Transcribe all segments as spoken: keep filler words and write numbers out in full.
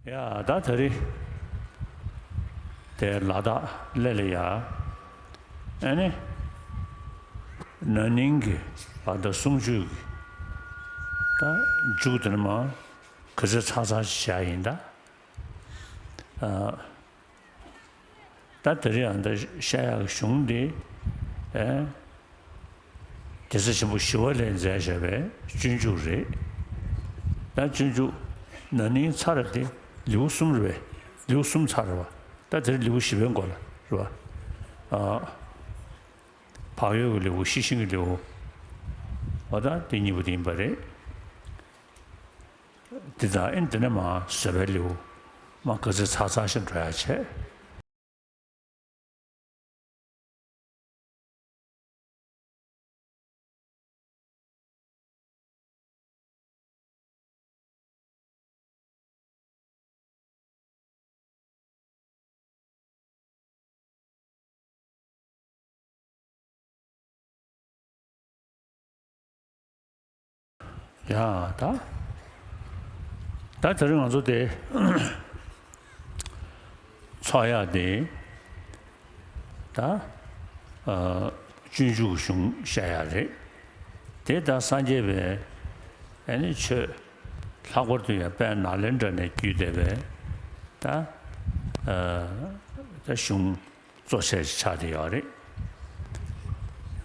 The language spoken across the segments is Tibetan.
ཡ་ད་ད་རེས་དེ་ལ་དྭགས་གླེ་ལ་ཡ། ཨ་ནི་ན་ནིང་གི་བར་ཟླ་གསུམ་བཅུ་གི་ད་མཇུག་དེ་ནས་མར་ག་ཚོད་ཚར་ཚར་ཞིག་བཞག་ཡིན་ད། ཨ། ད་དེ་རིང་ཨ་ད་བཤད་ཡག་གི་གཞུང་འདི། ཨེ། རྒྱལ་སྲས་ཆེན་པོ་ཞི་བ་ལྷས་མཛད་བཞག་པའི་སྤྱོད་འཇུག་རེད། ད་སྤྱོད་འཇུག་ན་ནིང་ཚར་དེ་ལེའུ་གསུམ་རེད་པས། ལེའུ་གསུམ་ཚར་རེད་པ། ད་དེ་རིང་ལེའུ་བཞི་པའི་མགོ་ལ་རེད་པ། ཨ། བག་ཡོད་ཀྱི་ལེའུ། ཤེས་བཞིན་གྱི་ལེའུ། འོ་ད་དེ་གཉིས་པོ་དེ་ཡིན་པ་རེད། འདི་དང་ཨེ་འདི་ནས་མར་བཟོད་པའི་ལེའུ་མར་ག་ཚོད་ཚར་ཚར་ཞིག་འགྲོ་ཡག་བྱས། ཡ་ད། ད་དེ་རིང་ང་ཚོ་དེ་ཚོགས་ཡག་དེ་ད་ཨ་སྤྱོད་འཇུག་གི་གཞུང་བཤད་ཡག་རེད། དེ་ད་སངས་རྒྱས་པའི་ཨ་ནི་ཆོས་ལྷག་པར་དུ་ཡང་དཔལ་ནཱ་ལེནྡྲ་ནས་བརྒྱུད་བསྡད་པའི་ད་ཨ་ད་གཞུང་གཙོ་ཆེ་ཆགས་བསྡད་ཡོད་རེད།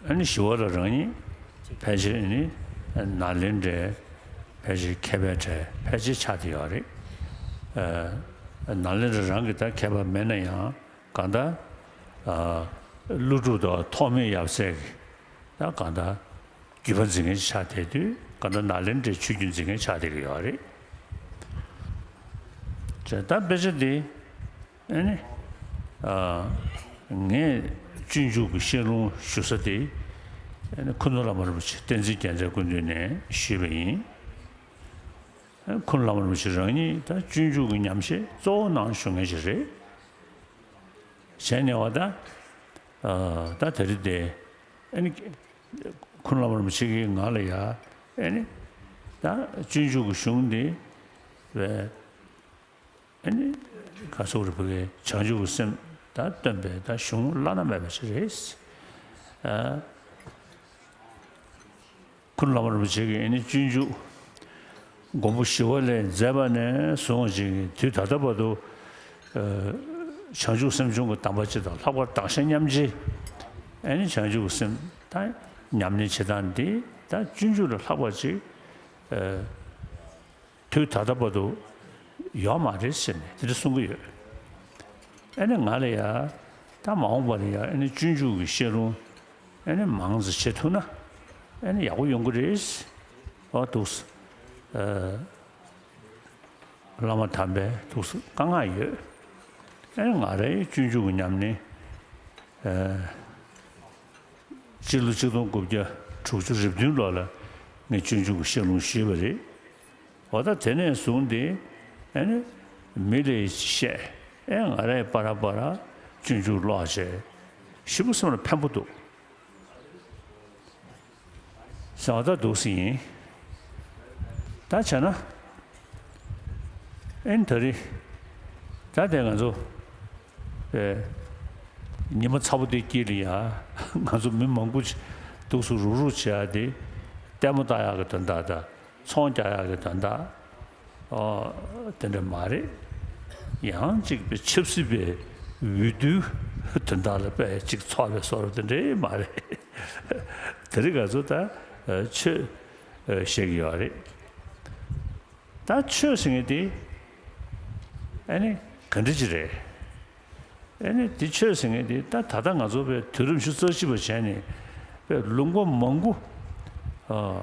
ཨ་ནི་ཞི་བ་ལྷ་རང་ཉིད་ཕལ་ཆེར་ཨ་ནི་ནཱ་ལེནྡྲའི་ཕལ་ཆེར་མཁས་པའི་གྲས་ཕལ་ཆེར་ཆགས་བསྡད་ཡོད་རེད། ཨ་ནཱ་ལེནྡྲ་རང་གི་ད་མཁས་པ་མེད་ན་ཡང་གང་ལྟར་ཨ་ཀླུ་སྒྲུབ་དང་ཐོགས་མེད་ཡབ་སྲས་ཀྱི་ད་གང་ལྟར་བརྒྱུད་པ་འཛིན་མཁན་ཆགས་བསྡད་དུས། གང་ལྟར་ནཱ་ལེནྡྲའི་ཆོས་བརྒྱུད་འཛིན་མཁན་ཆགས་བསྡད་ཀྱི་ཡོད་རེད། བྱས་ད་དཔེ་ཆ་འདི་ཨ་ནི་ཨ་ངས་སྤྱོད་འཇུག་གི་བཤད་ལུང་ཞུ་ས་དེ་ཨ་ནི་ཁུ་ནུ་བླ་མ་རིན་པོ་ཆེ་བསྟན་འཛིན་རྒྱལ་མཚན་སྐུ་མདུན་ནས་ཞུས་པ་ཡིན། ཨ་ཁུ་ནུ་བླ་མ་རིན་པོ་ཆེ་རང་ཉིད་ད་སྤྱོད་འཇུག་གི་ཉམས་བཞེས་གཙོ་བོ་གནང་བཞུགས་མཁན་ཞིག་རེད། བྱས་ནས་བ་ད་ཨ་ད་དེ་རིང་དེ་ཨ་ནི་ཁུ་ནུ་བླ་མ་རིན་པོ་ཆེ་གིས་ང་ལ་ཡ་ཨ་ནི་ད་སྤྱོད་འཇུག་གི་གཞུང་འདི་བས། ཨ་ནི་ག་ཟེར་དགོས་རེད། བོད་ཀྱི་བྱང་ཆུབ་ཀྱི་སེམས་ད་སྟོན་པའི་ད་གཞུང་བླ་ན་མེད་པ་ཞིག་རེད། ཨ་ཁུ་ནུ་བླ་མ་རིན་པོ་ཆེ་གིས་ཨ་ནི་སྤྱོད་འཇུག་མགོན་པོ་ཞི་བ་ལྷས་མཛད་པ་ནས་བཟུང་ཅིག་དུས་ད་ལྟ་བར་དུ་ཨ་བྱང་ཆུབ་སེམས་སྦྱོང་གི་གདམས་པ་སྤྱི་དང་། ལྷག་པར་བདག་གཞན་མཉམ་བརྗེ། ཨ་ནི་བྱང་ཆུབ་ཀྱི་སེམས་ད་ཉམས་ལེན་བྱེད་སྟངས་འདི་ད་སྤྱོད་འཇུག་ལས་ལྷག་པ་ཅིག་ཨ་དུས་ད་ལྟ་བར་དུ་ཡོད་མ་རེད་ཟེར་ནས་དེ་འདྲ་གསུང་གི་ཡོད། ཨ་ནི་ང་ལ་ཡ་ད་མ་འོངས་པར་ཡ་ཨ་ནི་སྤྱོད་འཇུག་གི་བཤད་ལུང་ཨ་ནི་མང་ཙམ་བྱེད་ཐུབ་ན་ཨ་ནི་ཡག་པོ་ཡོང་གི་རེད། ཨོ་འདུག་སེ། ཨ་བླ་མ་དམ་པས་འདུག་སེ་བཀའ་མངགས་ཡོད། ཨ་ནི་ང་རའི་སྤྱོད་འཇུག་གི་ཉམས་ལེན་ཨ་སྤྱི་ལོ་ཆིག་སྟོང་དགུ་བརྒྱ་དྲུག་ཅུ་རེ་བདུན་ལོ་ལ་ངས་སྤྱོད་འཇུག་གི་བཤད་ལུང་ཞུས་པ་རེད། འོ་ད་དེ་ནས་བཟུང་སྟེ་ཨ་ནི་མི་ལ་བཤད། ཨེ་ང་རས་པ་ར་པ་ར་སྤྱོད་འཇུག་ཀློག་བྱས་ཞེ་པོ་སེམས་ལ་ཕན་པོ་འདུག་ཟེར་བ་ད་འདུག་སེ་ཡིན། ད་བྱས་ན་ཨེ་ད་རེས་ད་དེ་ང་ཚོ་ཨེ་ཉི་མ་ཚ་པོ་དེའི་དཀྱིལ་ལ་ཡ་ང་ཚོ་མི་མང་པོ་ཅིག་འདུག་སེ་རུག་རུག་བྱེད་ཡ་དེ་ལྟད་མོ་ལྟ་ཡག་གི་དོན་དག་དང་། ཚོང་རྒྱག་ཡག་གི་དོན་དག་ཨོ་དེ་འདྲ་མ་རེད། ཡང་ཅིག་པའི་ཆབ་སྲིད་པའི་འོས་བསྡུའི་དོན་དག་ལ་དཔེ་ཅིག་ཚོགས་པའི་བཟོ་འདྲ་དེ་འདྲ་མ་རེད། དེ་རིང་ང་ཚོ་ད་ཆོས་བཤད་ཀྱི་ཡོད་རེད། ད་ཆོས་ཟེར་མཁན་དེ་ཨ་ནི་ག་འདྲ་ཅིག་རེད། ཨ་ནི་དེ་ཆོས་ཟེར་མཁན་དེ་ད་ད་ལྟ་ང་ཚོ་དཔེ་དུས་རབས་ཉི་ཤུ་རྩ་གཅིག་པ་བྱས་ནས་དཔེ་ལུང་པ་མང་པོ་ཨ་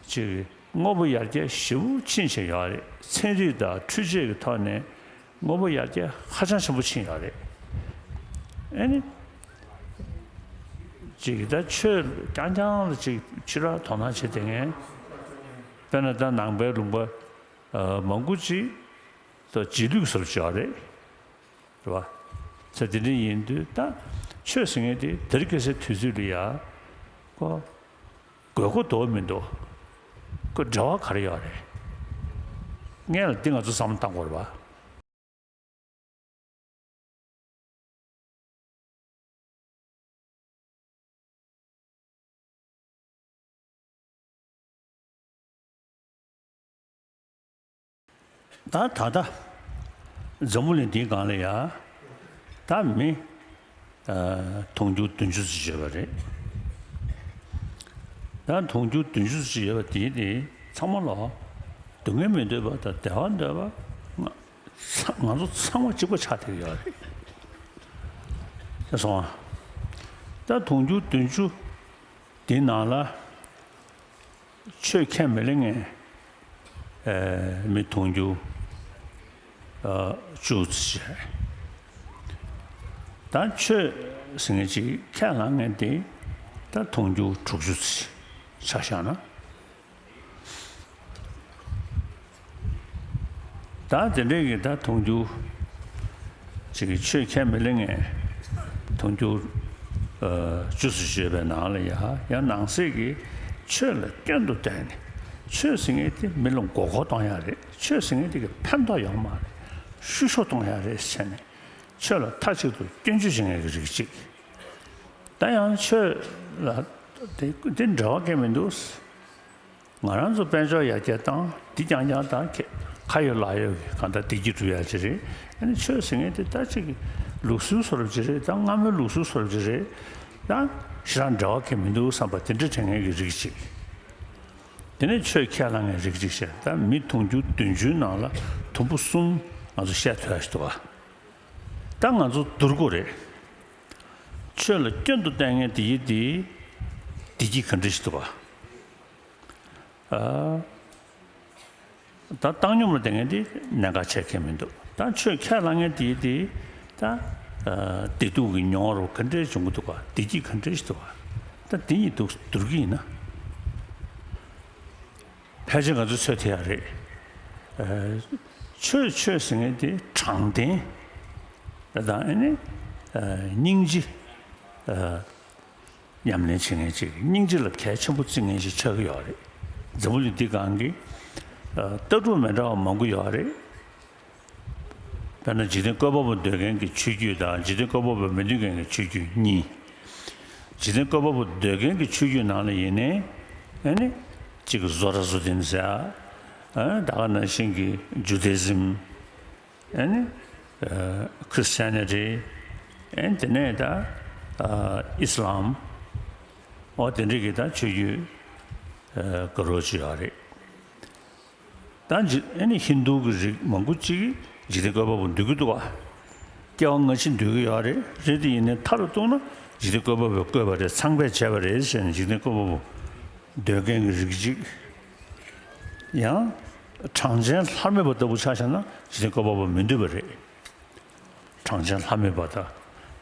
ཅིག་དངོས་པོ་ཡར་རྒྱས་ཞེ་པོ་ཕྱིན་བཞིན་ཡོད་རེད། ཚན་རིག་དང་འཕྲུལ་ཆས་ཀྱི་ཐོག་ནས་དངོས་པོ་ཡར་རྒྱས་ཧ་ཅང་ཆེན་པོ་ཕྱིན་ཡོད་རེད། ཨ་ནི་ཅིག་ད་ཆོས་རྐྱང་རྐྱང་ལ་ཅིག་ཕྱི་ར་དོ་སྣང་བྱེད་བསྡད་མཁན། དཔེར་ན་ད་ནང་པའི་ལུང་པ་ཨ་མང་པོ་ཅིག་ད་རྗེས་ལུས་བཟོ་འདྲ་ཅིག་ཡོད་རེད། རེད་བ། ཚེ་འདི་འདྲ་ཡིན་དུས་ད་ཆོས་ཟེར་མཁན་དེ་དེ་རིང་ཁ་སང་དུས་ཚོད་ལ་ཡ་ཁོ་དགོས་མཁོ་འདུག་མི་འདུག་ཁོ་འབྲེལ་བ་ག་རེ་ཡོད་རེད། སྔོན་ལ་འདི་ང་ཚོ་བསམ་བློ་བཏང་དགོས་རེད་བ། ད་ད་ལྟ་འཛམ་བུ་གླིང་འདིའི་སྒང་ལ་ཡ་ད་མི་ཨ་དུང་ཕྱུར་བདུན་ཅུ་ཙམ་ཡོད་པ་རེད། ད་དུང་ཕྱུར་བདུན་ཅུ་ཙམ་ཡོད་པ་དེའི་དེ་ཚང་མ་ལ་སྡུག་བསྔལ་མི་འདོད་པ་དང་བདེ་བ་འདོད་པ་ང་ཚ- ང་ཚོ་ཚང་མ་གཅིག་པ་ཆགས་བསྡད་ཀྱི་ཡོད་རེད། ཤེས་སོང་ཨ། ད་དུང་ཕྱུར་བདུན་ཅུ་དེའི་ནང་ལ་ཆོས་ཁས་མི་ལེན་མཁན་ཨེ་མི་དུང་ཕྱུར་ཨ་བཅུ་ཙམ་བྱས། ད་ཆོས་ཟེར་མཁན་ཅིག་ཁས་བླངས་མཁན་དེ་ད་དུང་ཕྱུར་དྲུག་ཅུ་ཙམ་ཆ་བཞག་ན། ད་དེ་འདྲའི་གི་ད་དུང་ཕྱུར་ཅིག་གི་ཆོས་ཁས་མི་ལེན་མཁན་དུང་ཕྱུར་ཨ་བཅུ་ཙམ་ཡོད་པའི་ནང་ལ་ཡ་ཡང་ནང་གསེས་ཀྱི་ཆོས་ལ་སྐྱོན་དུ་བལྟས་ནས། ཆོས་ཟེར་མཁན་དེ་མི་ལ་མགོ་སྐོར་གཏོང་ཡ་རེད། ཆོས་ཟེར་མཁན་དེ་གི་ཕན་ཐོགས་ཡོད་མ་རེད། ཤུགས་ཤོར་གཏོང་ཡ་རེད་ཟེར་ནས་ཆོས་ལ་མཐའ་གཅིག་ཏུ་སྐྱོན་བརྗོད་བྱེད་མཁན་གྱི་རིགས་གཅིག་ད་ཡང་ཆོས་ལ་དེ་དེ་འབྲེལ་བ་གང་ཡང་མི་འདུག་ང་རང་ཚོ་དཔལ་འབྱོར་ཡར་རྒྱས་བཏང་། འདི་རྐྱང་རྐྱང་བཏང་། ཁ་ཁ་ཡོད་ལག་ཡོད་ཀྱི་གང་ལྟར་བདེ་སྐྱིད་སྒྲུབ་ཡ་ཅིག་རེད། ཨ་ནི་ཆོས་ཟེར་མཁན་དེ་ད་ཅིག་ལུགས་སྲོལ་བཟོ་འདྲ་ཅིག་རེད། ད་སྔ་མོའི་ལུགས་སྲོལ་བཟོ་འདྲ་ཅིག་རེད། ད་ཞེ་དྲག་འབྲེལ་བ་གང་ཡང་མི་འདུག་བསམ་པ་དེ་འདྲ་དྲན་མཁན་གྱི་རིགས་ཅིག་དེ་ནས་ཆོས་ཁས་བླངས་མཁན་རིགས་གཅིག་བྱས། ད་མི་དུང་ཕྱུར་བདུན་ཅུའི་ནང་ལ་དུམ་བུ་གསུམ་ང་ཚོ་བཤད་ཐུབ་ཡ་ཞིག་འདུག་ག་ད་ང་ཚོ་བསྡུར་དགོས་རེད། ཆོས་ལ་སྐྱོན་དུ་བལྟས་མཁན་དེ་ཡི་དེ་བདེ་སྐྱིད་ག་འདྲ་ཞིག་འདུག་ག་ཨ། ད་བཏང་སྙོམས་ལ་བསྡད་མཁན་དེ་གནད་འགག་ཆེ་གང་ཡང་མི་འདུག་ད་ཆོས་ཁས་བླངས་མཁན་དེ་དེ་ད་ཨ་བདེ་སྡུག་གི་མྱོང་བ་རོ་ག་འདྲས་བྱུང་གི་འདུག་ག་བདེ་སྐྱིད་ག་འདྲས་ཞིག་འདུག་ག་ད་དེ་གཉིས་འདུག་བསྡུར་གྱི་ཡིན་ན། ཕལ་ཆེར་ང་ཚོས་ཚོད་ཐིག་ཡ་རེད། ཨ་ཆོས་ཆོས་ཟེར་མཁན་དེ་དྲང་བདེན་དང་ཨ་ནི་ཨ་སྙིང་རྗེ་ཨ་ཉམས་ལེན་བྱེད་མཁན་ཅིག་སྙིང་རྗེ་ལ་གལ་ཆེན་པོ་བརྩི་མཁན་ཞིག་ཆགས་ཀྱི་ཡོད་རེད། འཛམ་བུ་གླིང་འདི་སྒང་གི་ཨ་ལྟ་གྲུབ་མི་འདྲ་བ་མང་པོ་ཡོད་རེད། དཔེར་ན་འཇིག་རྟེན་བཀོད་པ་པོ་འདོད་མཁན་གྱི་ཆོས་བརྒྱུད་དང་། འཇིག་རྟེན་བཀོད་པ་པོ་མི་འདོད་མཁན་གྱི་ཆོས་བརྒྱུད་གཉིས། འཇིག་རྟེན་བཀོད་པ་པོ་འདོད་མཁན་གྱི་ཆོས་བརྒྱུད་ནང་ལ་ཡིན་ནའི་ཨ་ནི་གཅིག་གི་ཟོ་ར་ཟོ་ཏིན་ཟེར་ཡ། ཨ་ད་ག་ནང་བཞིན་གྱི་ཇུ་དེ་ཟིམ། ཨ་ནི་ཨ་ཁྲི་སི་ཊི་ཡ་ནི་ཊི། ཨ་ནི་དེ་ནས་ད་ཨ་ཨི་སི་ལམ། འོ་དེ་འདྲ་གི་ད་ཆོས་བརྒྱུད་ཨ་ག་རོ་ཅིག་ཡོད་རེད། ད་འཇི- ཨ་ནི་ཧིན་དུ་གི་རིགས་མང་པོ་ཅིག་གིས་འཇིག་རྟེན་བཀོད་པ་པོ་འདོད་ཀྱི་འདུག་ག་སྐྱེ་བ་སྔ་ཕྱི་འདོད་ཀྱི་ཡོད་རེད། རེད་དེ་ཡིན་ནའི་མཐའ་རུ་གཏུགས་ན་འཇིག་རྟེན་བཀོད་པ་པོས་བཀོད་པ་རེད། ཚངས་པས་བྱས་པ་རེད་ཟེར་ནས་འཇིག་རྟེན་བཀོད་པ་པོ་འདོད་མཁན་གྱི་རིགས་གཅིག་ཡང་གྲངས་ཅན་ལྷར་མེད་པ་ལྟ་བུ་ཆ་བཞག་ན་འཇིག་རྟེན་བཀོད་པ་པོ་མི་འདོད་པ་རེད། གྲངས་ཅན་ལྷ་མེད་པ་དང་།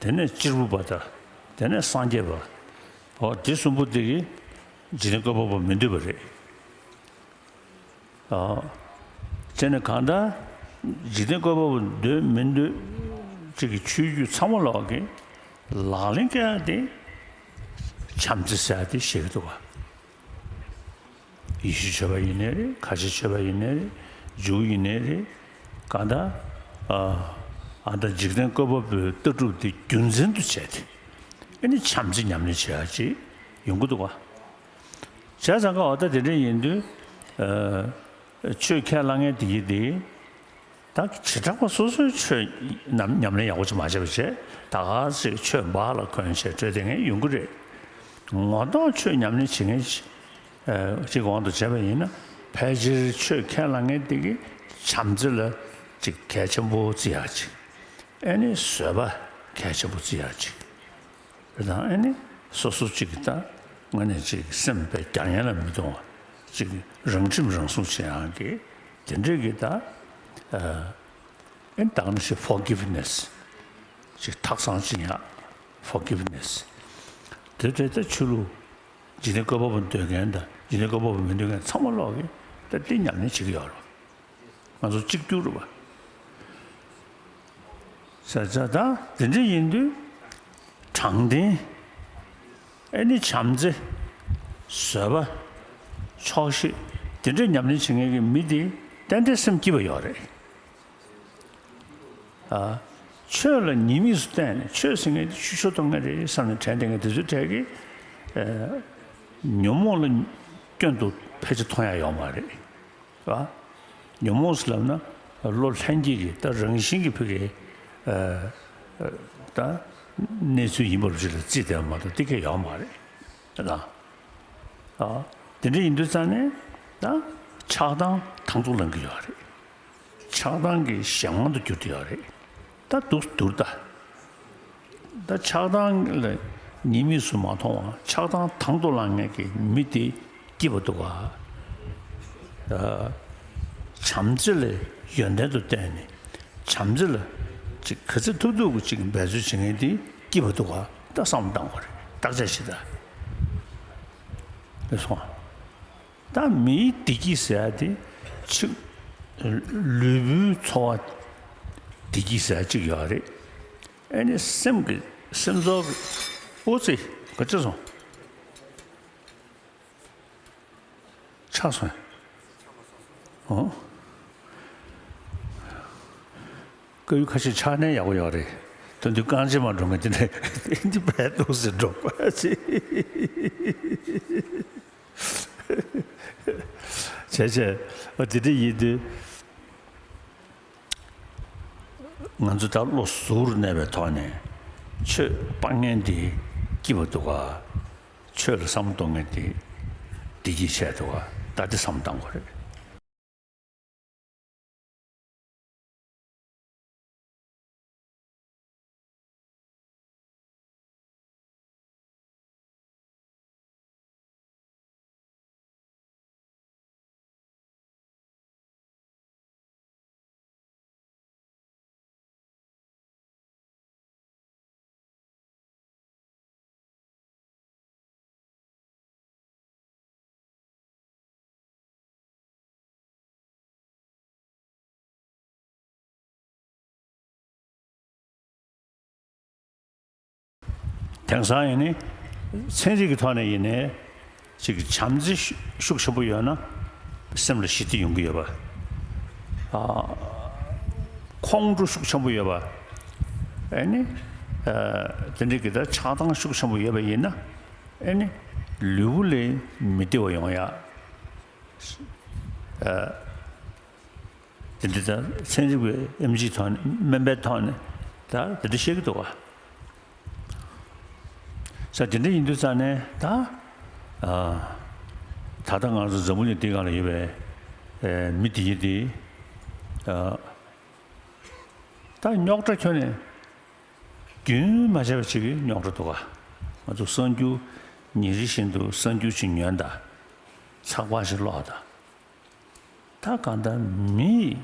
དེ་ནས་གཅེར་བུ་པ་དང་། དེ་ནས་སངས་རྒྱས་པ། འོ་དེ་གསུམ་པོ་དེ་གིས་འཇིག་རྟེན་བཀོད་པ་པོ་མི་འདོད་པ་རེད། ཨ། བྱས་ནས་གང་ལྟར་འཇིག་རྟེན་བཀོད་པ་པོ་འདོད་མི་འདོད་ཅིག་གི་ཆོས་བརྒྱུད་ཚང་མ་ལོག་གི་ལག་ལེན་བཀལ་ཡ་དེ་བྱམས་བརྩེ་ཟེར་ཡ་དེ་བཤད་ཀྱི་འདུག་ག་ཡེ་ཤུའི་ཆོས་པ་ཡིན་ནའི་རེད། ཁ་ཆེའི་ཆོས་པ་ཡིན་ནའི་རེད། ཇུའུ་ཡིན་ནའི་རེད། གང་ལྟར་ཨ་ཨ་ད་འཇིག་རྟེན་བཀོད་པ་པོའི་ལྟ་གྲུབ་དེ་རྒྱུ་མཚན་དུ་བྱས་ཏེ་ཨ་ནི་བྱམས་བརྩེ་ཉམས་ལེན་བྱེད་ཡ་ཅིག་ཡོང་གི་འདུག་ག་བྱས་ཙང་ཀ་འོ་ད་དེ་འདྲ་ཡིན་དུས་ཨ་ཆོས་ཁས་བླངས་མཁན་དེ་གིས་དེ་ད་བྱེ་བྲག་པ་སོ་སོའི་ཆོས་ཉམས་ཉམས་ལེན་ཡག་པོ་ཅིག་མ་བྱས་པ་བྱས། ད་ག་ཚོད་ཆོས་འབག་ལ་གོན་བྱས་སྤྲོད་བསྡད་མཁན་ཡོང་གི་རེད། ངོ་ཐོག་ཆོས་ཉམས་ལེན་བྱེད་མཁན་ཅིག་ཨ་ཅིག་དབང་དུ་བྱས་པ་ཡིན་ན་ཕལ་ཆེར་ཆོས་ཁས་བླངས་མཁན་དེ་གིས་བྱམས་བརྩེ་ལ་ཅིག་གལ་ཆེན་པོ་བརྩི་ཡག་ཅིག་ཨ་ནི་བཟོད་པ་གལ་ཆེན་པོ་བརྩི་ཡག་ཅིག་རེད། དང་ཨ་ནི་སོ་སོ་གཅིག་གི་ད་དངོས་གནས་གཅིག་སེམས་དཔེ་རྒྱ་ངན་ལ་མི་གཏོང་བ་གཅིག་རང་ཁྲིམས་རང་སྲུང་བྱེད་ཡག་གི་དེ་འདྲས་ཀྱི་ད་ཨ་ཨ་ནི་ད་ག་ནང་བཞིན་ཕོར་གྷིབ་ནེ་སི་གཅིག་ཐག་ཚང་བཅད་ཡག་ཕོར་གྷིབ་ནེ་སི་དེ་འདྲས་ད་ཆོས་ལུགས་འཇིག་རྟེན་བཀོད་པ་པོ་འདོད་མཁན་དང་འཇིག་རྟེན་བཀོད་པ་པོ་མི་འདོད་མཁན་ཚང་མ་ལོག་གི་ད་འདི་ཉམས་ལེན་བྱེད་ཀྱི་ཡོད་རེད། ང་ཚོ་གཅིག་གྱུར་རེད་པ། ས་ཆ་ད་དེ་འདྲ་ཡིན་དུས་དྲང་བདེན། ཨ་ནི་བྱམས་བརྩེ། བཟོད་པ། ཆོག་ཤེས། དེ་འདྲ་ཉམས་ལེན་བྱེད་མཁན་གྱི་མི་དེ་ཏན་ཏན་སེམས་སྐྱིད་པ་ཡོད་རེད། ཨ། ཆོས་ལ་ཉེས་དམིགས་སུ་བལྟས་ནས་ཆོས་ཟེར་མཁན་དེ་ཤུགས་ཆོག་གཏོང་མཁན་རེད་བསམ་ནས་དྲན་བསྡད་མཁན་དེ་ཚོའི་གྲས་ཀྱིས་ཨ་ཉོན་མོངས་ལ་སྐྱོན་དུ་ཕལ་ཆེར་མཐོང་ཡ་ཡོད་མ་རེད། རེད་བ། ཉོན་མོངས་ཟེར་ལབ་ན་ བློ་ལྷན་སྐྱེས་ཀྱི་ད་རང་བཞིན་གྱི་ཕ་གི་ད་གནས་ཚུལ་ཡིན་པ་རུ་ཅིག་ལ་བརྩིས་བསྡད་པ་མ་གཏོགས་དེ་གས་ཡོད་མ་རེད། ད་དེ་འདྲ་ཡིན་དུས་ཙང་ནས་ད་ཆགས་སྡང་དང་དུ་ལངས་ཀྱི་ཡོད་རེད། ཆགས་སྡང་གི་གཞན་དབང་དུ་གྱུར་ཏེ་ཡོད་རེད། ད་འདུག་འདུག་ད། ད་ཆགས་སྡང་ལ་ཉེས་དམིགས་སུ་མ་མཐོང་བ་ཆགས་སྡང་དང་དུ་ལངས་མཁན་གྱི་མི་དེ་སྐྱིད་པ་འདུག་ག། བྱམས་བརྩེ་ལ་ཡོན་ཏན་དུ་བསྟན་ནས་བྱམས་བརྩེ་ལ་ཅིག་ག་ཚོད་ཐུབ་ཐུབ་ཀྱི་ཅིག་འབད་རྩོལ་བྱེད་མཁན་དེ་སྐྱིད་པ་འདུག་ག། ད་བསམ་བློ་བཏང་དགོས་རེད། བརྟག་དཔྱད་བྱེད་ད། ལགས་སོ། ད་མིའི་བདེ་སྐྱིད་ཟེར་ཡ་དེ་ཕྱི་ལུས་པོའི་འཚོ་བ་བདེ་སྐྱིད་ཟེར་ཡ་གཅིག་ཡོད་རེད། ཨ་ནི་སེམས་ཀྱི་སེམས་ཚོར་གྱི་ཨོ་ཙི་ག་ཅི་སོང་། ཆག་སོང་། ཨོ། དཀར་ཡོལ་ཁ་ཤས་ཆག་ནས་ཡག་པོ་ཡོད་རེད། དོན་དུ་རྐང་རྗེས་མ་འགྲོ་མཁན་དེ་འདྲ་འདི་བས་འདུག་ཟེར་འགྲོ་པ་ཅི། བྱས་བྱས་ཨ་དེ་འདྲ་ཡིན་དུས་ང་ཚོ་ད་བློ་གཟུ་བོར་གནས་པའི་ཐོག་ནས་ཆོས་སྤང་མཁན་དེ་སྐྱིད་པ་འདུག་ག། ཆོས་ལ་བསམ་བློ་གཏོང་མཁན་དེ་བདེ་སྐྱིད་ཆེ་འདུག་ག། ད་དེ་བསམ་བློ་གཏང་དགོས་རེད། དེང་སང་ཡིན་ནི་ཚན་རིག་གི་ཐོག་ནས་ཡིན་ནའི་ཅིག་བྱམས་བརྩེ་ཤུགས་ཆེན་པོ་ཡོད་ན་སེམས་ལ་ཞི་བདེ་ཡོང་གི་ཡོད་པ། ཨ། ཁོང་ཁྲོ་ཤུགས་ཆེན་པོ་ཡོད་པ། ཨ་ནི་ཨ་དེ་འདྲའི་གི་ད་ཆགས་སྡང་ཤུགས་ཆེན་པོ་ཡོད་པ་ཡིན་ན་ཨ་ནི་ལུས་པོ་ལ་མི་བདེ་བ་ཡོང་ཡ། ཨ། དེ་འདྲ་ད་ཚན་རིག་པའི་ཨེམ་ཆིའི་ཐོག་ནས་སྨན་པའི་ཐོག་ནས་ད་དེ་འདྲ་བཤད་ཀྱི་འདུག་ག། ས་དེ་འདྲ་ཡིན་དུས་ཙང་ནས་ད་ཨ་ད་ལྟ་ང་ཚོ་འཛམ་བུ་གླིང་འདིའི་སྒང་ལ་ཡོད་པའི་ཨེ་མི་དེ་ཡིན་དེ་ཨ་ད་རྙོག་དྲ་ཁྱོན་ནས་རྒྱུན་མ་ཆད་པ་ཅིག་གི་རྙོག་དྲ་འདུག་ག། ང་ཚོ་གསར་འགྱུར་ཉིན་རེ་བཞིན་དུ་གསར་འགྱུར་ཅིག་ཉོན་དང་། ཚགས་པར་ཞིག་ཀློག་དང་། ད་གང་ལྟར་མིས་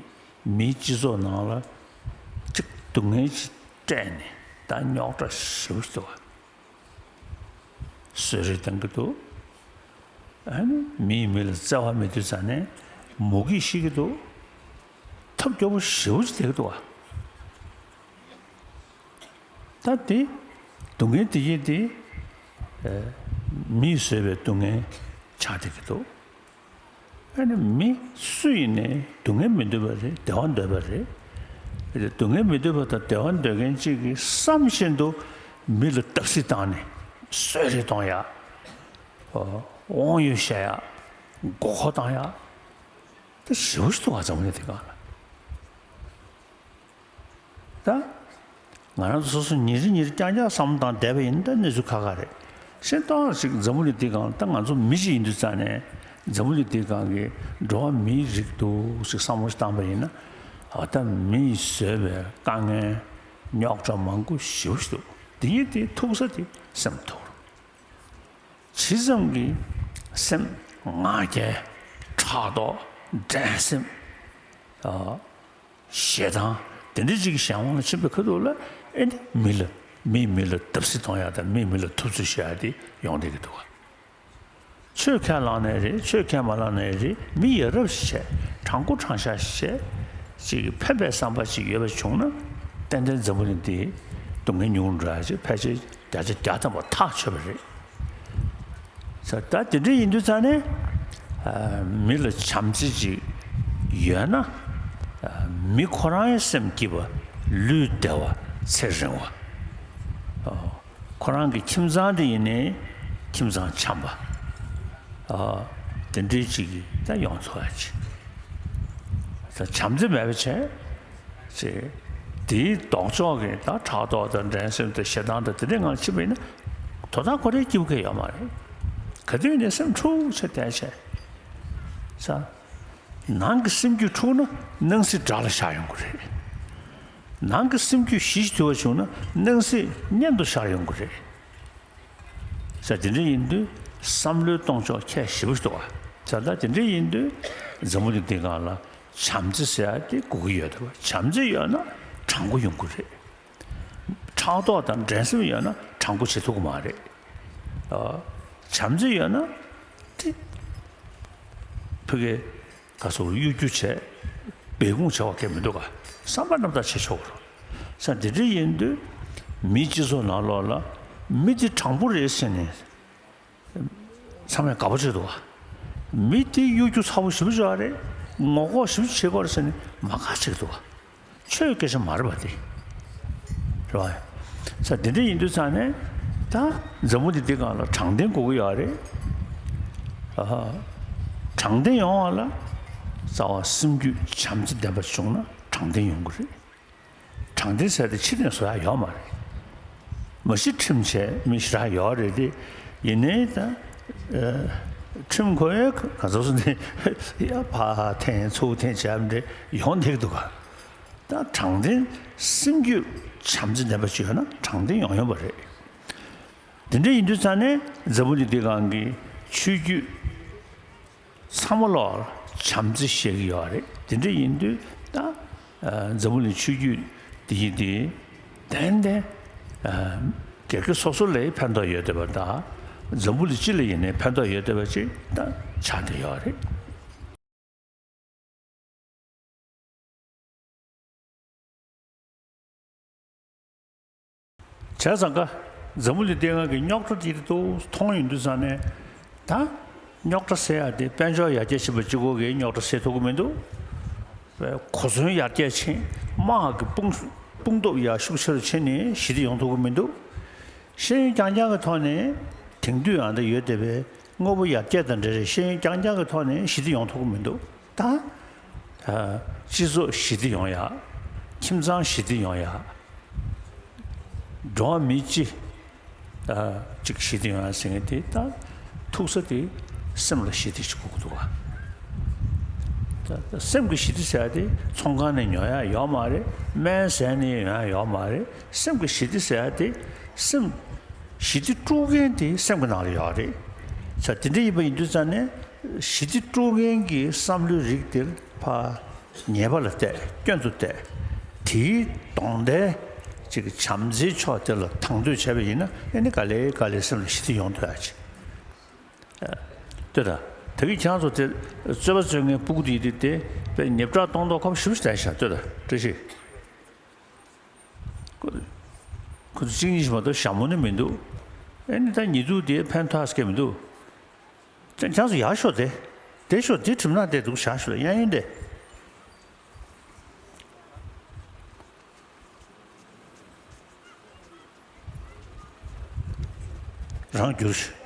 མིའི་སྤྱི་ཚོགས་ནང་ལ་གཅིག་སྡུག་བསྔལ་ཅིག་སྤྲད་ནས་ད་རྙོག་དྲ་ཞེ་པོ་ཞིག་འདུག་ག། གསོད་རེས་གཏང་གི་འདུག། ཨ་ནི་མིས་མི་ལ་བརྩེ་བ་མེད་དུས་ཙང་ནས་མུ་གེས་ཤི་གི་འདུག། ཐབས་སྐྱོ་པོ་ཞེ་པོ་ཅིག་བསྡད་ཀྱི་འདུག་ག། ད་དེ་སྡུག་བསྔལ་དེ་ཡིན་ཏེ། ཨ། མིས་བཟོས་པའི་སྡུག་བསྔལ་ཆགས་བསྡད་ཀྱི་འདུག། ཨ་ནི་མི་སུ་ཡིན་ནའི་སྡུག་བསྔལ་མི་འདོད་པ་རེད། བདེ་བ་འདོད་པ་རེད། སྡུག་བསྔལ་མི་འདོད་པ་དང་བདེ་བ་འདོད་མཁན་གཅིག་གིས་བསམ་བཞིན་དུ་མི་ལ་བརྡབ་གསིག་བཏང་ནས་གསོད་རེས་གཏོང་ཡག། དབང་ཡོད་བཤད་ཡག། མགོ་སྐོར་བཏང་ཡག། དེ་ཞེ་པོ་ཞིག་འདུག་ག། འཛམ་བུ་གླིང་འདིའི་སྒང་ལ། ད་ང་རང་ཚོ་སོ་སོ་ཉིན་རེ་ཉིན་རེ་རྐྱང་རྐྱང་བསམ་བློ་བཏང་བསྡད་པ་ཡིན་ན་ད་གནས་ཚུལ་ཁག་ཁག་རེད། གཞན་ད་ཅིག་འཛམ་བུ་གླིང་འདིའི་སྒང་ལ་ད་ང་ཚོ་མི་གཅིག་ཡིན་དུས་ཙང་ནས་འཛམ་བུ་གླིང་འདིའི་སྒང་གི་འགྲོ་བ་མིའི་རིགས་འདུག་ཅིག་བསམ་བློ་ཞིག་བཏང་པ་ཡིན་ན། ཨ། ད་མིས་བཟོས་པའི་དཀའ་ངལ་རྙོག་དྲ་མང་པོ་ཞེ་པོ་ཞིག་འདུག། དེ་ཡིན་དེ་ཐུག་ས་དེ་སེམས་ཐུག་རོགས། ཇི་ཙམ་གྱིས་སེམས་ང་རྒྱལ། ཕྲག་དོག། འགྲན་སེམས། ཨ། ཞེ་སྡང་དེ་འདྲ་ཅིག་གི་གཞན་དབང་ལ་ཕྱིན་པའི་ཁ་ཐུག་ལ་ཨེ་ནི་མི་ལ་མིས་མི་ལ་བརྡབ་གསིག་གཏོང་ཡག་དང་མིས་མི་ལ་ཐུབ་ཚོད་བྱེད་ཡག་དེ་ཡོང་བསྡད་ཀྱི་འདུག་ག། ཆོས་ཁས་བླངས་ནའི་རེད། ཆོས་ཁས་མ་བླངས་ནའི་རེད། མི་ཡ་རབས་ཤིག་བྱས། དྲང་པོ་དྲང་བཞག་ཞིག་བྱས། ཅིག་ཕན་པའི་བསམ་པ་ཅིག་ཡོད་པ་བྱུང་ན་ཏན་ཏན་འཛམ་བུ་གླིང་འདི་སྡུག་བསྔལ་ཉུང་རུ་འགྲོ་ཡག་ཅིག་ཕལ་ཆེར་བརྒྱ་ཆ་བརྒྱ་ཐམ་པ་ཐག་ཆོད་པ་རེད། ས་ད་དེ་འདྲ་ཡིན་དུས་ཙང་ནས་ཨ་མི་ལ་བྱམས་བརྩེ་ཅིག་ཡོད་ན། ཨ་མི་ཁོ་རང་ཡང་སེམས་སྐྱིད་པ། ལུས་བདེ་བ། ཚེ་རིང་བ། ཨ་ཁོ་རང་གི་ཁྱིམ་ཚང་དེ་ཡིན་ནའི་ཁྱིམ་ཚང་བྱམས་པ། ཨ་དེ་འདྲའི་ཅིག་གི་ད་ཡོང་ཐུབ་ཡག་ཅིག། ད་བྱམས་བརྩེ་མེད་པ་བྱས། ཅེས། དེའི་ལྡོག་ཕྱོགས་ཀྱི་ད་ཕྲག་དོག་དང་འགྲན་སེམས་དང་ཞེ་སྡང་དང་དེ་འདྲའི་ངང་ཕྱིན་པ་ཡིན་ན། དོ་བདག་ཁོ་རའི་སྐྱིད་པོ་གང་ཡོད་མ་རེད། ག་དུས་ནས་སེམས་འཁྲུག་ཆེ་བསྡད་བྱས། ས། ནང་གི་སེམས་རྒྱུད་འཁྲུག་ན་སྣང་སྲིད་དགྲ་ལ་ཤར་ཡོང་གི་རེད། ནང་གི་སེམས་རྒྱུད་ཞི་ཞིང་དུལ་བ་བྱུང་ན་སྣང་སྲིད་གཉེན་དུ་ཤར་ཡོང་གི་རེད། ས། དེ་འདྲ་ཡིན་དུས་བསམ་བློའི་གཏོང་ཕྱོགས་ཁྱད་ཞེ་པོ་ཞིག་འདུག་བ། ས། ད་དེ་འདྲ་ཡིན་དུས་འཛམ་བུ་གླིང་འདི་སྒང་ལ་བྱམས་བརྩེ་ཟེར་ཡ་དེ་དགོས་ཀྱི་ཡོད་རེད་བ། བྱམས་བརྩེ་ཡོད་ན་དྲང་པོ་ཡོང་གི་རེད། ཕྲག་དོག་དང་འགྲན་སེམས་ཡོད་ན་དྲང་པོ་བྱེད་ཐུབ་ཀྱི་མ་རེད། ཨ། བྱམས་བརྩེ་ཡོད་ན་དེ་ཕ་གི་ག་སོགས་གཡོ་སྒྱུ་བྱས། སྦས་སྐུང་བྱ་བ་གལ་མི་འདུག་ག་བསམ་པ་རྣམ་དག་བྱེད་ཆོག་གི་རེད། ས། འདི་འདྲ་ཡིན་དུས་མིའི་སྤྱི་ཚོགས་ནང་ལོགས་ལ་མི་དེ་དྲང་པོ་རེད་ཟེར་ནས་ཚང་མས་དགའ་པོ་བྱེད་འདུག་ག་མི་དེ་གཡོ་སྒྱུ་ཚ་པོ་ཞེ་པོ་ཅིག་རེད། ངོ་ལྐོག་ཞེ་པོ་ཅིག་བྱེད་ཀྱི་ཡོད་རེད་ཟེར་ནས་མ་དགའ་བྱེད་འདུག་ག་ཆོས་སྐད་ཆ་མ་རེད་པ་དེ། རེད་བ། ས། འདི་འདྲ་ཡིན་དུས་ཙང་ནས་ད་འཛམ་བུ་གླིང་འདི་སྒང་ལ་དྲང་བདེན་དགོས་ཀྱི་ཡོད་རེད། ཨ་ཧ། དྲང་བདེན་ཡོང་བ་ལ་རྩ་བ་སེམས་རྒྱུད་བྱམས་བརྩེ་ལྡན་པ་བྱུང་ན་དྲང་བདེན་ཡོང་གི་རེད། དྲང་བདེན་ཟེར་དེ་ཕྱི་ནས་བཟོ་ཡ་ཡོད་མ་རེད། མ་གཞི་ཁྲིམས་བྱས་མི་ཞེ་དྲག་ཡོད་རེད་དེ། ཡིན་ནའི་ད་ཨ་ཁྲིམས་ཁོ་ཡ་ག་ཚོད་སོང་ནས་ཡ་ཕར་འཐེན་ཚུར་འཐེན་བྱས་པ་འདྲ་ཡོང་བསྡད་ཀྱི་འདུག་ག་ད་དྲང་བདེན་སེམས་རྒྱུད་བྱམས་བརྩེ་ལྡན་པ་ཅིག་ཡོད་ན་དྲང་བདེན་ཡོང་ཡོང་བ་རེད། དེ་འདྲ་ཡིན་དུས་ཙང་ནས་འཛམ་བུ་གླིང་འདི་སྒང་གི་ཆོས་བརྒྱུད་ཚང་མ་ལོག་བྱམས་བརྩེ་བཤད་ཀྱི་ཡོད་རེད། དེ་འདྲ་ཡིན་དུས་ད་ཨ་འཛམ་བུ་གླིང་ཆོས་བརྒྱུད་འདི་ཡིན་དེ་ཏན་ཏན་ཨ་སྒེར་གྱི་སོ་སོ་ལ་ཕན་ཐོགས་ཡོད་བསྡད་པ་དང་འཛམ་བུ་གླིང་སྤྱི་ལ་ཡིན་ནའི་ཕན་ཐོགས་ཡོད་བསྡད་པ་ཅིག་ད་ཆགས་བསྡད་ཡོད་རེད། བྱས་ཙང་ཀ་འཛམ་བུ་གླིང་སྟེང་ང་གི་རྙོག་དྲ་དེ་དུ་མཐོང་ཡོང་དུས་ཙང་ནས་ད་རྙོག་དྲ་སེལ་ཡ་དེ་དཔལ་འབྱོར་ཡར་རྒྱས་ཕྱིན་པ་གཅིག་པོ་གིས་རྙོག་དྲ་སེལ་ཐུབ་ཀྱི་མི་འདུག་གོ་མཚོན་ཡར་རྒྱས་ཕྱིན་དམག་གི་དཔུང་དཔུང་སྟོབས་ཡར་ཤུགས་ཆེ་རུ་ཕྱིན་ནས་ཞི་བདེ་ཡོང་ཐུབ་ཀྱི་མི་འདུག་ཤེས་ཡོན་རྐྱང་རྐྱང་གི་ཐོག་ནས་དེང་དུས་ཨ་འདྲ་ཡོད་བསྡད་པའི་དངོས་པོ་ཡར་རྒྱས་དང་འབྲེལ་བའི་ཤེས་ཡོན་རྐྱང་རྐྱང་གི་ཐོག་ནས་ཞི་བདེ་ཡོང་ཐུབ་ཀྱི་མི་འདུག་ད་ཨ་སྤྱི་ཚོགས་ཞི་བདེ་ཡོང་ཡ། ཁྱིམ་ཚང་ཞི་བདེ་ཡོང་ཡ། འགྲོ་བ་མི་སྤྱི་ཨ་གཅིག་ཞི་བདེ་ཡོང་ཡ་ཟེར་མཁན་དེ་ད་ཐུག་ས་དེ་སེམས་ལ་ཞི་བདེ་ཞིག་དགོས་ཀྱི་འདུག་ག་ད་ད་སེམས་ཀྱི་ཞི་བདེ་ཟེར་ཡ་དེ་ཚོང་ཁང་ནས་ཉོ་ཡ་ཡོད་མ་རེད། སྨན་ཟས་ནས་ཉོ་ཡ་ཡོད་མ་རེད། སེམས་ཀྱི་ཞི་བདེ་ཟེར་ཡ་དེ་སེམས་ཞི་བདེ་དཀྲུག་མཁན་དེ་སེམས་ཀྱི་ནང་ལ་ཡོད་རེད། ས་དེ་འདྲ་ཡིན་པ་ཡིན་དུས་ཙང་ནས་ཞི་བདེ་དཀྲུག་མཁན་གྱི་བསམ་བློའི་རིགས་དེ་ཕར་ཉེས་པ་ལ་བལྟས་སྐྱོན་དུ་བལྟས། དེའི་གདོང་ལྟའི་ཅིག་བྱམས་བརྩེའི་ཕྱོགས་དེ་ལ་དང་དོད་བྱས་པ་ཡིན་ན་ཨེ་ནི་ག་ལེ་ག་ལེ་སེམས་ལ་ཞི་བདེ་ཡོང་ཐུབ་ཡ་ཅིག་ལྟོས་དང་། ད་གིན་ཁྱེད་རང་ཚོ་དེ་རྩོད་པ་རྩོད་མཁན་སྤུ་གུ་དེ་ཡིན་དུས་དེ་དཔེ་ཉེ་བྲག་གཏོང་མདོག་ཁ་པོ་ཞེ་པོ་ཞིག་བསྡད་ཤག་ལྟོས་དང་བཀྲ་ཤིས། ཁོ་ཁོ་ཚོ་གཅིག་གཉིས་ཤིག་མ་གཏོགས་ཞྭ་མོ་ནི་མི་འདུག་ཨེ་ནི་ད་ཉེ་དུས་དེ་ཕན་ཐོགས་སྐད་མི་འདུག་ཁྱེད་ཚོ་ཡར་ཤོག་དེ། དེ་ཤོག་དེ་གྲིབ་ནག་དེ་འདུག་བཞག་ཤོག་གཡས་གཡོན་དེ། རང་བསྒྱུར་ཤོག་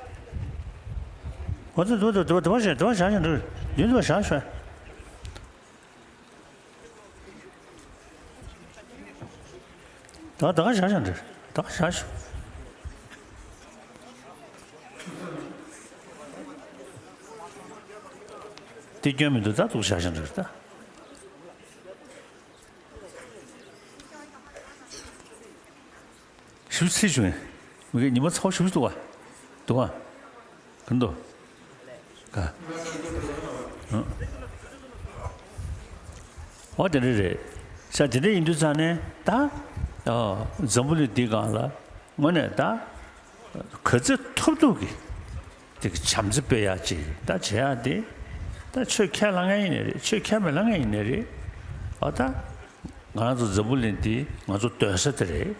ང་ཚོ་འདུག་འདུག་འདུག་འདུག་བཞག་འདུག་བཞག་ཡང་འདུག་འདུག་བཞག་ཤོག་ད་ད་ག་བཞག་བཞག་འདྲ། ད་ག་བཞག་ཤོག་དེ་སྐྱོན་མི་འདུག་ད་འདུག་བཞག་བཞག་འདྲ་ད། ཞིབ་ཚིག་བྱུང་། མི་གི་ཉི་མ་ཚ་བོ་ཞིབ་འདུག་ག་འདུག་ག་ག་འདུག་ག་ཨོ་དེ་འདྲ་རེད། ས་དེ་འདྲ་ཡིན་དུས་ཙང་ནས་ད་ཨོ་འཛམ་བུ་གླིང་འདི་སྒང་ལ་དངོས་གནས་ད་ག་ཚོད་ཐུབ་ཐུབ་ཀྱི་དེ་གི་བྱམས་བརྩེ་སྤེལ་ཡག་ཅིག་ད་བྱེད་ཡག་དེ་ད་ཆོས་ཁས་བླངས་མཁན་ཡིན་ནའི་རེད། ཆོས་ཁས་མི་བླངས་མཁན་ཡིན་ནའི་རེད། ཨོ་ད་ང་རང་ཚོ་འཛམ་བུ་གླིང་འདི་ང་ཚོ་སྡོད་ས་དེ་རེད།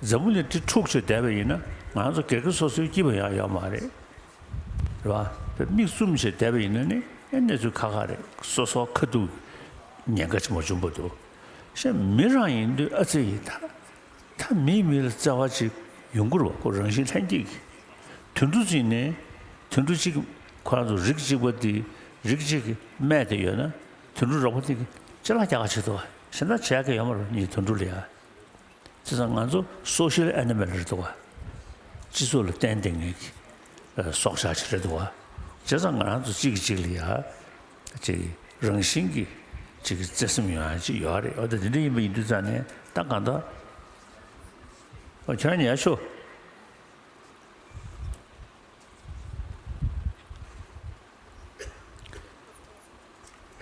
འཛམ་བུ་གླིང་འདི་འཁྲུག་བྱས་བསྡད་པ་ཡིན་ན་ང་རང་ཚོ་སྒེར་གྱི་སོ་སོའི་སྐྱིད་པ་ཡང་ཡོད་མ་རེད། རེད་བ། དཔེ་མིག་བཙུམ་བྱས་བསྡད་པ་ཡིན་ན་ནི་ཨེ་གནས་ཚུལ་ཁག་ཁག་རེད། སོ་སོ་ཁ་ཐུག་ཉེན་ཁ་ཅིག་མ་བྱུང་བར་དུ། གཞན་མི་རང་ཡིན་དུས་ཨ་ཙི་ཡིན་ད། ད་མིས་མི་ལ་བརྩེ་བ་ཅིག་ཡོང་གི་རེད་བ། ཁོ་རང་བཞིན་ལྷན་སྐྱེས་ཀྱི། དུད་འགྲོ་ཅིག་ནས་དུད་འགྲོ་གཅིག་ཁོ་རང་ཚོ་རིགས་གཅིག་པ་དེ་རིགས་གཅིག་གི་སྨད་དེ་ཡོད་ན་དུད་འགྲོ་རོགས་པ་དེ་གི་ ཅི་ལ་རྒྱ་གར་ཆེ་འདུག་བ། གཞན་དག་བྱས་ཀྱི་ཡོད་མ་རེད། ཉིད་དུད་འགྲོ་ལ་ཡ། བྱས་ཙང་ང་ཚོ་སོ་ཤལ་ཨེ་ནི་མལ་རེད་འདུག་བ། སྤྱི་ཚོགས་ལ་བརྟེན་བསྡད་མཁན་གྱི་ཨ་སྲོག་ཆགས་ཅིག་རེད་འདུག་བ། བྱས་ཙང་ང་རང་ཚོ་གཅིག་གིས་གཅིག་ལ་ཡ་ཅིག་རང་བཞིན་གྱིས་ཅིག་བརྩེ་སེམས་ཡོང་ཡ་ཅིག་ཡོད་རེད། འོ་ད་དེ་འདྲ་ཡིན་པ་ཡིན་དུས་ཙང་ནས་ད་གང་ལྟར། འོ་ཁྱོད་རང་ཉལ་ཤོག།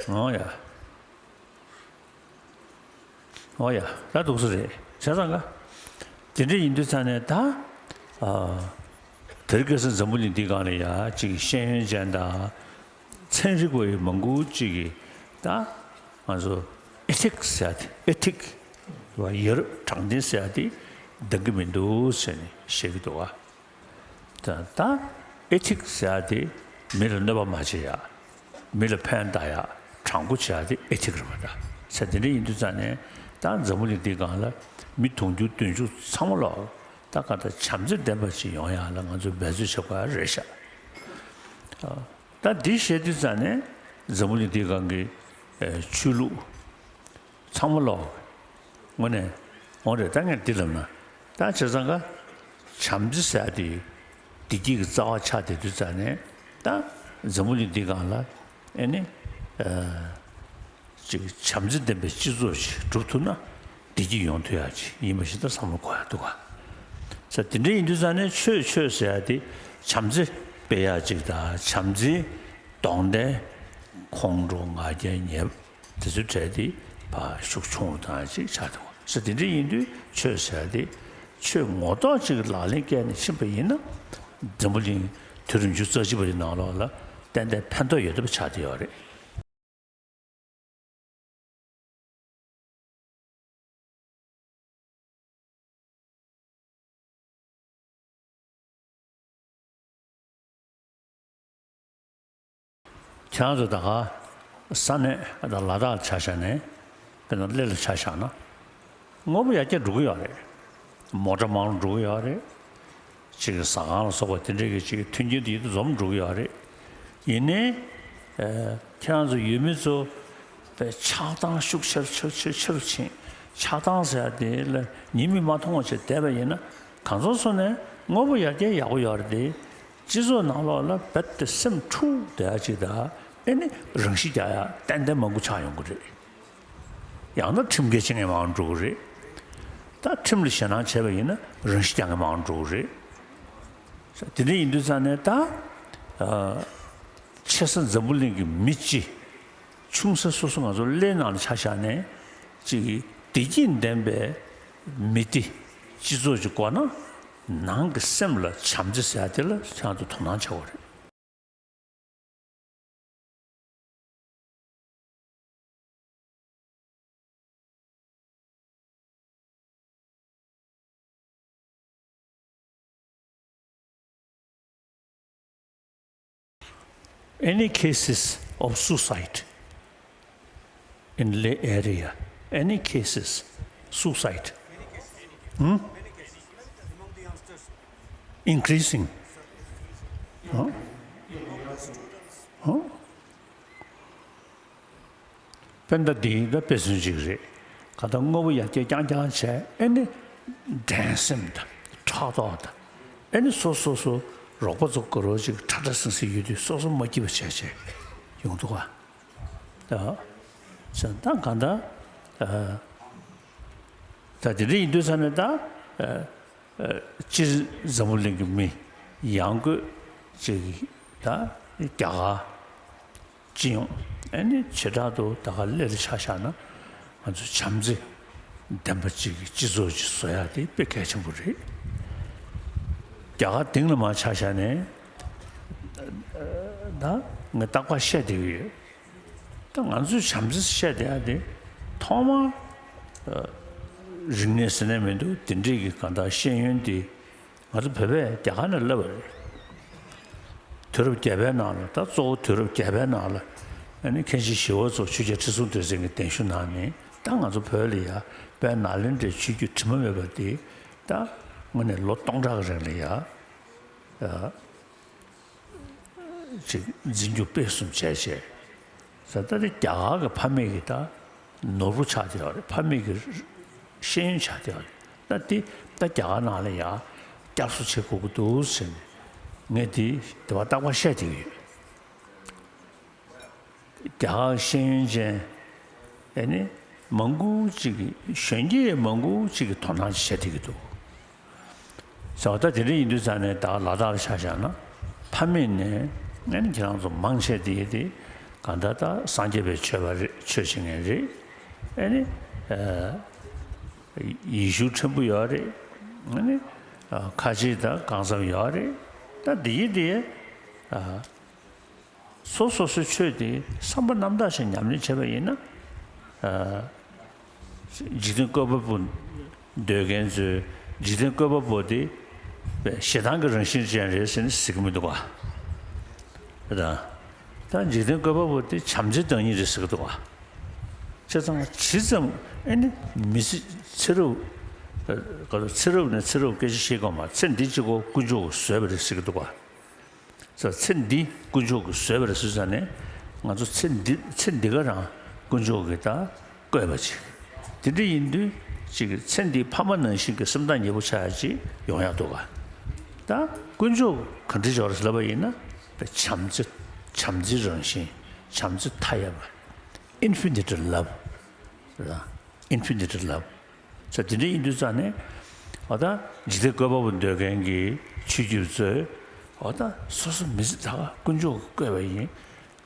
འོ་ཡ། འོ་ཡ། ད་འདུག་སེ་རེད། བྱས་ཙང་ག་དེ་འདྲ་ཡིན་དུས་ཙང་ནས་ད། ཨ། དེ་རིང་ཁ་སང་འཛམ་བུ་གླིང་འདིའི་སྒང་ལ་ཡ་ཅིག་ཤེས་ཡོན་ཅན་དང་། ཚན་རིག་པ་ཡི་མང་པོ་ཅིག་གིས་ད་ང་ཚོ་ཨེ་ཐིག་ཟེར་ཡ་དེ། ཨེ་ཐིག་ཡ་རབས་དྲང་བདེན་ཟེར་ཡ་དེ་འདང་གི་མི་འདུག་ཟེར་ནས་བཤད་ཀྱི་འདུག་བ། ད་ད་ཨེ་ཐིག་ཟེར་ཡ་དེ་མི་ལ་གནོད་པ་མ་བྱེད་ཡ། མི་ལ་ཕན་བཏགས་ཡ། དྲང་པོ་བྱེད་ཡ་དེ་ཨེ་ཐིག་རེད་མ་ད། ཟེར་དེ་འདྲ་ཡིན་དུས་ཙང་ནས་ད་འཛམ་བུ་གླིང་འདིའི་སྒང་ལ་མི་དུང་ཕྱུར་བདུན་ཅུ་ཚང་མ་ལོག་ད་ག་ད་བྱམས་བརྩེ་ལྡན་པ་ཞིག་ཡོང་ཡ་ལ་ང་ཚོས་འབད་རྩོལ་བྱེད་དགོས་ཡ་རེད་ཤག། ད་འདི་བཤད་དུས་ཙང་ནས་འཛམ་བུ་གླིང་འདིའི་སྒང་གི་ཆོས་ལུགས་ཚང་མ་ལོག་དངོས་གནས་འོང་རེད། ད་ངས་འདི་ལབ་ན་ད་བྱས་ཙང་ག་བྱམས་བརྩེ་ཟེར་ཡ་དེ་བདེ་སྐྱིད་ཀྱི་རྩ་བ་ཆགས་བསྡད་དུས་ཙང་ནས་ད་འཛམ་བུ་གླིང་འདིའི་སྒང་ལ་ཨེ་ནི་ཅིག་བྱམས་བརྩེ་ལྡན་པའི་སྤྱི་ཚོགས་ཤིག་གྲུབ་ཐུབ་ན་བདེ་སྐྱིད་ཡོང་ཐུབ་ཡ་ཅིག་ཡིན་པ་ཞིག་ད་བསམ་བློ་འཁོར་ཡ་འདུག་ག། ས་དེ་འདྲ་ཡིན་དུས་ཙང་ནས་ཆོས་ཆོས་ཟེར་ཡ་དེ་བྱམས་བརྩེ་སྤེལ་ཡ་ཅིག་དང་། བྱམས་བརྩེའི་གདོང་ལྡན་ཁོང་ཁྲོ་ང་རྒྱལ་ཉེས་པ་དེ་ཚོའི་གྲས་དེ་ཕར་ཤུགས་ཆུང་རུ་བཏང་ཡ་ཅིག་ཆགས་འདུག་ག། ས་དེ་འདྲ་ཡིན་དུས་ཆོས་ཟེར་ཡ་དེ་ཆོས་ངོ་ཐོག་ཅིག་ལག་ལེན་བཀལ་ནས་ཕྱིན་པ་ཡིན་ན་འཛམ་བུ་གླིང་དུས་རབས་ཉི་ཤུ་རྩ་གཅིག་པ་དེ་ནང་ལོགས་ལ་ཏན་ཏན་ཕན་ཐོགས་ཡོད་བསྡད་པ་ཆགས་བསྡད་ཡོད་རེད། ཁྱེད་རང་ཚོ་ད་ག་ས་གནས་ད་ལ་དྭགས་ཆ་བཞག་ནས་དཔེར་ན་གླེ་ལ་ཆ་བཞག་ན། དངོས་པོ་ཡར་རྒྱས་འགྲོ་གི་ཡོད་རེད། མོ་ཊ་མང་རུ་འགྲོ་གི་ཡོད་རེད། ཅིག་ཟ་ཁང་ལ་སོགས་པ་དེ་འདྲའི་གི་ཅིག་མཐུན་རྐྱེན་དེ་ཡིད་དུ་འཛོམས་འགྲོ་གི་ཡོད་རེད། ཡིན་ནའི། ཨ། ཁྱེད་རང་ཚོ་ཡུལ་མི་ཚོ་དཔེ་ཆགས་སྡང་ཤུགས་ཆེ་རུ་ཆེ་རུ་ཆེ་རུ་ཆེ་རུ་ཕྱིན། ཆགས་སྡང་ཟེར་ཡ་དེ་ལ་ཉིན་མིག་མ་མཐོང་བ་བྱས་བསྡད་པ་ཡིན་ན་གང་ཚོང་སོང་ནས་དངོས་པོ་ཡར་རྒྱས་ཡག་པོ་ཡོད་རེད་དེ། སྤྱི་ཚོགས་ནང་ལོགས་ལ་རྦད་དེ་སེམས་འཁྲུག་བསྡད་ཡ་ཅིག་དང་། ཨེ་ནི་རང་ཤི་རྒྱག་ཡ་ཏན་ཏན་མང་པོ་ཆགས་ཡོང་གི་རེད། ཡང་ན་ཁྲིམས་འགལ་བྱེད་མཁན་མང་རུ་འགྲོ་གི་རེད། ད་ཁྲིམས་ལ་ཞེད་སྣང་བྱས་པ་ཡིན་ན་རང་ཤི་རྒྱག་མཁན་མང་རུ་འགྲོ་གི་རེད། དེ་འདྲ་ཡིན་དུས་ཙང་ནས་ད། ཨ། ཆེ་ས་འཛམ་བུ་གླིང་གི་མི་སྤྱི། ཆུང་ས་སོ་སོ་ང་ཚོ་གླེ་ནང་ལ་ཆ་བཞག་ནས་ཅིག་བདེ་སྐྱིད་ལྡན་པའི་མི་སྡེ་སྤྱི་ཚོགས་ཅིག་བསྐོར་ན། ནང་གི་སེམས་ལ་བྱམས་བརྩེ་ཟེར་ཡ་དེ་ལ་ཁྱེད་རང་ཚོ་དོ་སྣང་བྱེད་དགོས་རེད། Any cases of suicide in Leh area? Any cases suicide? Hmm? Increasing? Huh? Huh? དཔེ་ད་འདི་ད་དཔེ་མཚོན་ཅིག་རེད། ག་ད་དངོས་པོ་ཡར་རྒྱས་རྐྱང་རྐྱང་བྱས། ཨེ་ནི་འགྲན་སེམས་དང་ཕྲག་དོག་དང་། ཨེ་ནི་སོ་སོ་སོ་རོགས་པ་ཚོ་དགའ་རོགས་ཅིག་ཁྲ་ཁྲ་ཟིང་ཟིང་ཡོད་དུས་སོ་སོ་མ་སྐྱིད་པ་བྱས་བྱས་ཡོང་འདུག་ག། ད་ད་གང་ལྟར་ད་དེ་འདྲ་ཡིན་དུས་ཙང་ནས་ད། སྤྱིར་འཛམ་བུ་གླིང་གི་མི་ཡང་སྒོས་ཅིག་ད་རྒྱ་གར་སྤྱི་ཡོངས། ཨ་ནི་བྱེ་བྲག་ཏུ་ད་ག་གླེ་ལ་ཆ་བཞག་ན་ང་ཚོ་བྱམས་བརྩེ་ལྡན་པ་ཅིག་གི་སྤྱི་ཚོགས་ཅིག་བཟོ་ཡ་དེ་དཔེ་གལ་ཆེན་པོ་རེད། རྒྱ་གར་སྟེང་ལ་མར་ཆ་བཞག་ནས་ད་ངས་རྟག་པར་བཤད་བསྡད་ཀྱི་ཡོད། ད་ང་ཚོས་བྱམས་བརྩེ་བཤད་བསྡད་ཡ་དེ་ཐོག་མར་རིག་གནས་ཟེར་ནས་མི་འདུག། དེ་འདྲས་ཀྱི་གང་ལྟར་ཤེས་ཡོན་དེ། ང་ཚོ་བོད་པས་རྒྱ་གར་ནས་བསླབས་པ་རེད། དུས་རབས་བརྒྱད་པའི་ནང་ལ། ད་གཙོ་བོ་དུས་རབས་བརྒྱད་པའི་ནང་ལ་ཨ་ནི་མཁན་ཆེན་ཞི་བ་འཚོ་ཆོས་རྒྱལ་ཁྲི་སྲོང་ལྡེ་བཙན་གྱི་གདན་ཞུ་གནང་ནས། ད་ང་ཚོ་བོད་ལ་ཡ་དཔལ་ནཱ་ལེནྡྲའི་ཆོས་བརྒྱུད་དྲི་མ་མེད་པ་དེ་ད་དངོས་གནས་ལོ་སྟོང་ཕྲག་གི་རིང་ལ་ཡ་ཅིག་འཛིན་སྐྱོང་སྤེལ་གསུམ་བྱས་བྱས། ད་ལྟ་དེ་རྒྱ་གར་གྱི་ཕ་མེས་ཀྱི་ད་ ནོར་བུ་ཆགས་བསྡད་ཡོད་རེད། ཕ་མེས་ཀྱི་ཤེས་ཡོན་ཆགས་བསྡད་ཡོད་རེད། ད་དེ་ད་རྒྱ་གར་ནང་ལ་ཡང་བསྐྱར་གསོ་བྱེད་དགོས་ཀྱི་འདུག་ཟེར་ནས་ངས་དེ་དེ་བ་རྟག་པར་བཤད་བསྡད་ཀྱི་ཡོད། རྒྱ་གར་ཤེས་ཡོན་ཅན་ཨེ་ནི་མང་པོ་ཅིག་གིས་གཞོན་སྐྱེས་མང་པོ་ཅིག་གིས་དོ་སྣང་བྱེད་བསྡད་ཀྱི་འདུག། ཟེར་བ། ད་དེ་འདྲ་ཡིན་དུས་ཙང་ནས་ད་ལ་དྭགས་ལ་ཆ་བཞག་ན་ཕ་མེས་ནས་ཨེ་ནི་ཁྱེད་རང་ཚོ་མང་ཆེ་དེ་དེ་གང་ལྟར་ད་སངས་རྒྱས་པའི་ཆོས་པ་རེད། ཆོས་བྱེད་མཁན་རེད། ཨེ་ནི་ཨ་ཡེ་ཤུ་ཕྲན་བུ་ཡོད་རེད། ཨེ་ནི་ཨ་ཁ་ཆེ་དང་གང་འཚམ་ཡོད་རེད། ད་དེ་ཡི་དེ་ཨ་སོ་སོ་སོའི་ཆོས་དེ་བསམ་པ་རྣམ་དག་ཅིག་ཉམས་ལེན་བྱས་པ་ཡིན་ན། ཨ་འཇིག་རྟེན་བཀོད་པ་པོ་འདོད་མཁན་ཚོས་འཇིག་རྟེན་བཀོད་པ་པོ་དེ་ཞེ་སྡང་གི་རང་བཞིན་ཅན་རེད་ཟེར་ནས་ཟེར་གྱི་མི་འདུག་ག། ད་ད་འཇིག་རྟེན་བཀོད་པ་པོ་དེ་བྱམས་བརྩེའི་བདག་ཉིད་རེད་ཟེར་གྱི་འདུག་ག། བྱས་ཙང་ཇི་ཙམ་ཨེ་ནི་མི་ཚེ་ཚེ་རབས་ཨ་ག་ཚོད་ཚེ་རབས་ནས་ཚེ་རབས་སྐད་ཆ་བཤད་དགོས་མ། ཚེ་འདི་གཅིག་པོ་དཀོན་མཆོག་གིས་བཟོས་པ་རེད་ཟེར་གྱི་འདུག་ག། ཚེ་འདི་དཀོན་མཆོག་གིས་བཟོས་པ་རེད་ཟེར་ཙང་ནས་ང་ཚོ་ཚེ་འདི་ཚེ་འདི་ག་རང་དཀོན་མཆོག་གིས་ད་བཀོད་པ་ཅིག། དེ་འདྲ་ཡིན་དུས་ཅིག་ཚེ་འདིའི་ཕ་མ་ནང་བཞིན་གྱི་སེམས་ཐག་ཉེ་པོ་ཆགས་ཡ་ཅིག་ཡོང་ཡག་འདུག་ག། ད་དཀོན་མཆོག་ག་འདྲ་ཅིག་ཡོད་རེད་ལབ་པ་ཡིན་ན། ད་བྱམས་བརྩེ་བྱམས་བརྩེའི་རང་བཞིན། བྱམས་བརྩེ་མཐའ་ཡས་པ། Infinite love། Infinite love། ས་དེ་འདྲ་ཡིན་དུས་ཙང་ནས་འོ་ད་འཇིག་རྟེན་བཀོད་པ་པོ་འདོད་མཁན་གྱི་ཆོས་བརྒྱུད་ཚོས་འོ་ད་སོ་སོ་མི་ཚེ་ད་ག་དཀོན་མཆོག་གིས་བཀོད་པ་ཡིན།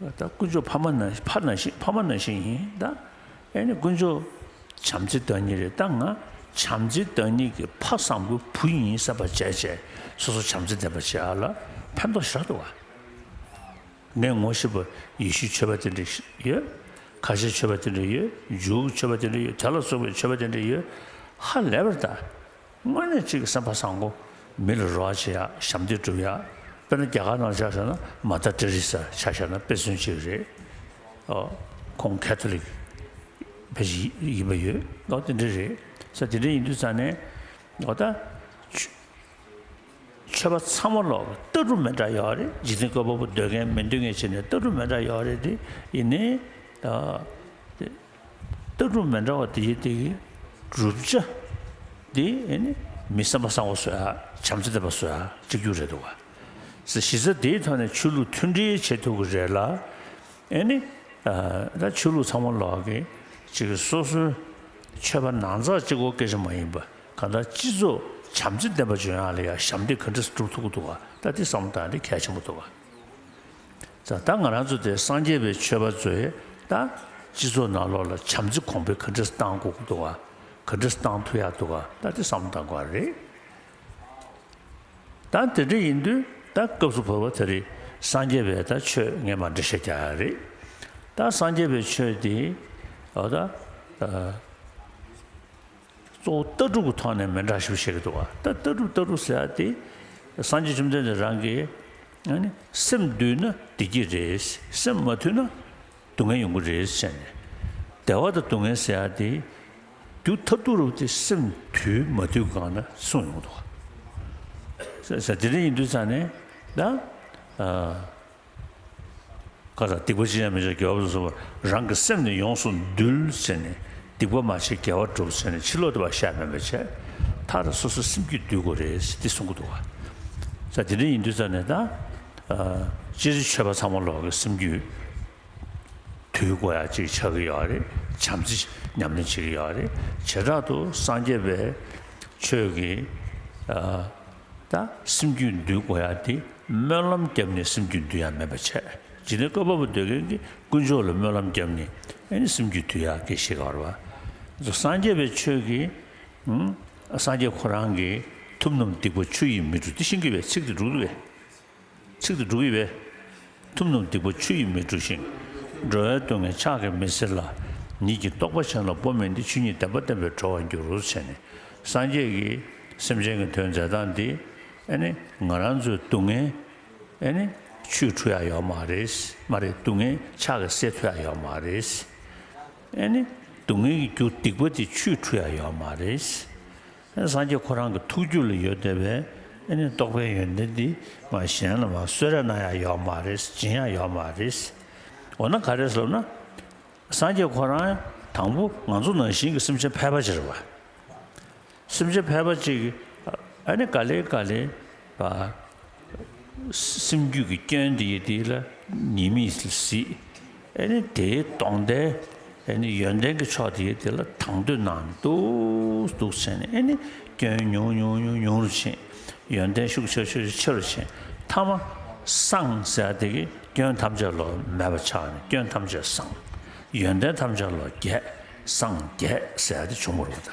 ད་དཀོན་མཆོག་ཕ་མ་ནང་ཕ་ནང་བཞིན་ཕ་མ་ནང་བཞིན་ཡིན། ད་ཨེ་ནི་དཀོན་མཆོག་བྱམས་བརྩེའི་བདག་ཉིད་རེད། ད་ང་བྱམས་བརྩེའི་བདག་ཉིད་ཀྱི་ཕ་བཟང་པོའི་བུ་ཡིན་བསམ་པ་བྱས་བྱས་སོ་སོ་བྱམས་བརྩེ་ལྡན་པ་བྱེད་ཡ་ལ་ཕན་ཐོགས་ཞེ་དྲག་འདུག་ག། ངས་ངོ་ཤེས་པ་ཡེ་ཤུའི་ཆོས་པ་དེ་འདྲ་ཡོད། ཁ་ཆེའི་ཆོས་པ་དེ་འདྲ་ཡོད། འཇུའི་ཆོས་པ་དེ་འདྲ་ཡོད། དེ་ལ་སོགས་པའི་ཆོས་པ་དེ་འདྲ་ཡོད། ཧ་ལས་པར་ད་དངོས་གནས་གཅིག་གི་སེམས་པ་བཟང་པོ། མི་ལ་རོགས་བྱེད་ཡག། ཞབས་འདེགས་སྒྲུབ་ཡག། དཔེར་ན་རྒྱ་གར་ནང་ཆ་བཞག་ན་མ་ད་ཏྲེ་རི་ས་ཆ་བཞག་ན་དཔེ་མཚོན་གཅིག་རེད། ཨོ། ཁོང་ཁ་ཐོ་ལིག་ཕལ་ཆེར་ཡིན་པ་ཡོད། ཨོ་དེ་འདྲ་རེད། ས་དེ་འདྲ་ཡིན་དུས་ཙང་ནས་ཨོ་ད། ཆོས་པ་ཚང་མ་ལོག་ལྟ་གྲུབ་མི་འདྲ་ཡོད་རེད། འཇིག་རྟེན་བཀོད་པ་པོ་འདོད་མཁན་མི་འདོད་མཁན་བྱས་ནས་ལྟ་གྲུབ་མི་འདྲ་ཡོད་རེད་དེ། ཡིན་ནའི་ད་ལྟ་གྲུབ་མི་འདྲ་བ་དེ་ཡི་དེ་གི་བསྒྲུབ་བྱ་དེ་ཨེ་ནི་མི་བསམ་པ་བཟང་པོ་བཟོ་ཡ། བྱམས་བརྩེ་ལྡན་པ་བཟོ་ཡ་གཅིག་གྱུར་རེད་འདུག་ག། གཞི་རྩ་དེའི་ཐོག་ནས་ཆོས་ལུགས་མཐུན་སྒྲིལ་བྱེད་ཐུབ་ཀྱི་རེད་ལ། ཨེ་ནི། ཨ་ད་ཆོས་ལུགས་ཚང་མ་ལོག་གི་ཅིག་སོ་སོའི་ཆོས་པ་ནང་ཚགས་གཅིག་པོ་སྐད་ཆ་མ་ཡིན་པ། གང་ལྟར་སྤྱི་ཚོགས་བྱམས་བརྩེ་ལྡན་པ་བྱུང་ཡག་ལ་ཡང་ཞབས་འདེགས་ག་འདྲ་སྒྲུབ་ཐུབ་ཀྱི་འདུག་ག། ད་དེ་བསམ་བློ་བཏང་ཡ་དེ་གལ་ཆེན་པོ་འདུག་ག། ད་ད་ང་རང་ཚོ་དེ་སངས་རྒྱས་པའི་ཆོས་པ་ཚོས་ད་སྤྱི་ཚོགས་ནང་ལོགས་ལ་བྱམས་བརྩེ་གོང་འཕེལ་ག་འདྲ་བཏང་དགོས་ཀྱི་འདུག་ག། ག་འདྲ་བཏང་ཐུབ་ཡག་འདུག་ག། ད་དེ་བསམ་བློ་བཏང་དགོས་པ་རེད། ད་དེ་འདྲ་ཡིན་དུས་ད་སྐབས་སུ་བབ་པ་དེ་རིང་སངས་རྒྱས་པའི་ད་ཆོས་ངས་མར་འགྲེལ་བཤད་རྒྱག་ཡ་རེད། ད་སངས་རྒྱས་པའི་ཆོས་དེ་འོ་ད་ཨ་གཙོ་བོ་ལྟ་གྲུབ་ཀྱི་ཐོག་ནས་མི་འདྲ་ཞིག་བཤད་ཀྱི་འདུག་བ། ད་ལྟ་གྲུབ་ལྟ་གྲུབ་ཟེར་ཡ་དེ་སངས་རྒྱས་བཅོམ་ལྡན་འདས་རང་གིས་ཨ་ནི་སེམས་འདུལ་ན་བདེ་སྐྱིད་རེད། སེམས་མ་འདུལ་ན་སྡུག་བསྔལ་ཡོང་གི་རེད་ཟེར་ནས། བདེ་བ་དང་སྡུག་བསྔལ་ཟེར་ཡ་དེ་རྒྱུ་མཐར་ཐུག་རུ་དེ་སེམས་དུལ་མ་དུལ་སྒང་ན་གསུངས་ཡོང་གི་འདུག་ག། ས་ས་དེ་འདྲ་ཡིན་དུས་ཙང་ནས་ད་ཨ་ག་ས་སྡིག་པ་ཅི་ཡང་མི་བྱ་དགེ་བ་སྒྲུབ་ཟེར་བ། རང་གི་སེམས་ནི་ཡོངས་སུ་འདུལ་ཟེར་ནས། སྡིག་པ་མ་བྱེད་དགེ་བ་སྒྲུབ་ཟེར་ནས་ཕྱི་ལོགས་དེ་བ་བཤད་མེད་པ་བྱས། མཐར་སོ་སོ་སེམས་རྒྱུད་འདུལ་དགོས་རེད་ཟེར་འདི་གསུང་གི་འདུག་ག། ས་དེ་འདྲ་ཡིན་དུས་ཙང་ནས་ད་ཨ་སྤྱིར་ཆོས་པ་ཚང་མ་ལོག་གི་སེམས་རྒྱུད་དུལ་དགོས་ཡ་ཅིག་ཆགས་ཀྱི་ཡོད་རེད། བྱམས་བརྩེ་ཉམས་ལེན་བྱེད་ཀྱི་ཡོད་རེད། བྱེ་བྲག་ཏུ་སངས་རྒྱས་པའི་ཆོས་ཀྱི་ཨ་ད་སེམས་རྒྱུད་འདུལ་དགོས་ཡ་དེ་སྨོན་ལམ་བརྒྱབ་ནས་སེམས་རྒྱུད་འདུལ་ཡ་མེད་པ་བྱས། འཇིག་རྟེན་བཀོད་པ་པོ་འདོད་མཁན་གྱིས་དཀོན་མཆོག་ལ་སྨོན་ལམ་བརྒྱབ་ནས་ཨ་ནི་སེམས་རྒྱུད་འདུལ་ཡ་སྐད་བཤད་ག་རེད་བ། སངས་རྒྱས་པའི་ཆོས་ཀྱི་ཨ་སངས་རྒྱས་ཁོ་རང་གིས་ཐུབ་རྣམས་སྡིག་པ་ཆུ་ཡིས་མི་འཁྲུ་དེ་ཤེས་ཀྱི་བས། ཚིག་དེ་འགྲུབ་ཀྱི་བས། ཚིག་དེ་འགྲུབ་ཀྱི་བས། ཐུབ་རྣམས་སྡིག་པ་ཆུ་ཡིས་མི་འཁྲུ་ཞིང་། འགྲོ་བའི་སྡུག་བསྔལ་ཕྱག་གིས་མི་སེལ་ལ། ཉིད་ཀྱི་རྟོགས་པ་གཞན་ལ་སྤོ་མིན་ཏེ། ཆོས་ཉིད་བདེན་པ་བསྟན་པས་གྲོལ་བར་འགྱུར་ཟེར་ནས། སངས་རྒྱས་ཀྱིས་སེམས་ཅན་གྱི་དོན་མཛད་སྟངས་འདི་ཨ་ནི་ང་རང་ཚོའི་སྡུག་བསྔལ་ཨ་ནི་ཆུས་འཁྲུ་ཡ་ཡོད་མ་རེད། མ་རེད། སྡུག་བསྔལ་ཕྱག་གིས་སེལ་ཐུབ་ཡ་ཡོད་མ་རེད། ཨ་ནི་སྡུག་བསྔལ་གྱི་རྒྱུ་སྡིག་པ་དེ་ཆུས་འཁྲུ་ཡ་ཡོད་མ་རེད། སངས་རྒྱས་ཁོ་རང་གི་ཐུགས་རྒྱུད་ལ་ཡོད་བསྡད་པའི་ཨ་ནི་རྟོགས་པའི་ཡོན་ཏན་འདི་མ་གཞན་ལ་མ་གསོལ་རས་གནང་ཡ་ཡོད་མ་རེད། སྦྱིན་ཡ་ཡོད་མ་རེད། འོ་ན་ག་རེ་ཟེར་ན། སངས་རྒྱས་ཁོ་རང་ དང་པོ་ང་ཚོ་ནང་བཞིན་གྱི་སེམས་ཅན་ཕལ་པ་ཅིག་རེད་བ། སེམས་ཅན་ཕལ་པ་ཅིག་གིས་ཨ་ནི་ག་ལེ་ག་ལེ་བ། སེམས་རྒྱུད་ཀྱི་སྐྱོན་དེ་ཡི་དེ་ལ་ཉེས་དམིགས་གཟིགས། ཨ་ནི་དེའི་སྟོང་ཟླའི་ཨ་ནི་ཡོན་ཏན་གྱི་ཕྱོགས་དེ་ཡི་དེ་ལ་དང་དོད་གནང་འདུག་འདུག་བྱས་ནས། ཨ་ནི་སྐྱོན་ཉུང་ཉུང་ཉུང་ཉུང་རུ་ཕྱིན། ཡོན་ཏན་ཤུགས་ཆེ་ཤུགས་ཆེ་རུ་ཕྱིན། ཐ་མ་སངས་ཟེར་ཡ་དེ་གིས་སྐྱོན་ཐམས་ཅད་ལོག་མེད་པ་ཆགས་ནས། སྐྱོན་ཐམས་ཅད་སངས། ཡོན་ཏན་ཐམས་ཅད་ལོག་རྒྱས། སངས་རྒྱས་ཟེར་ཡ་དེ་བྱུང་བ་རེད་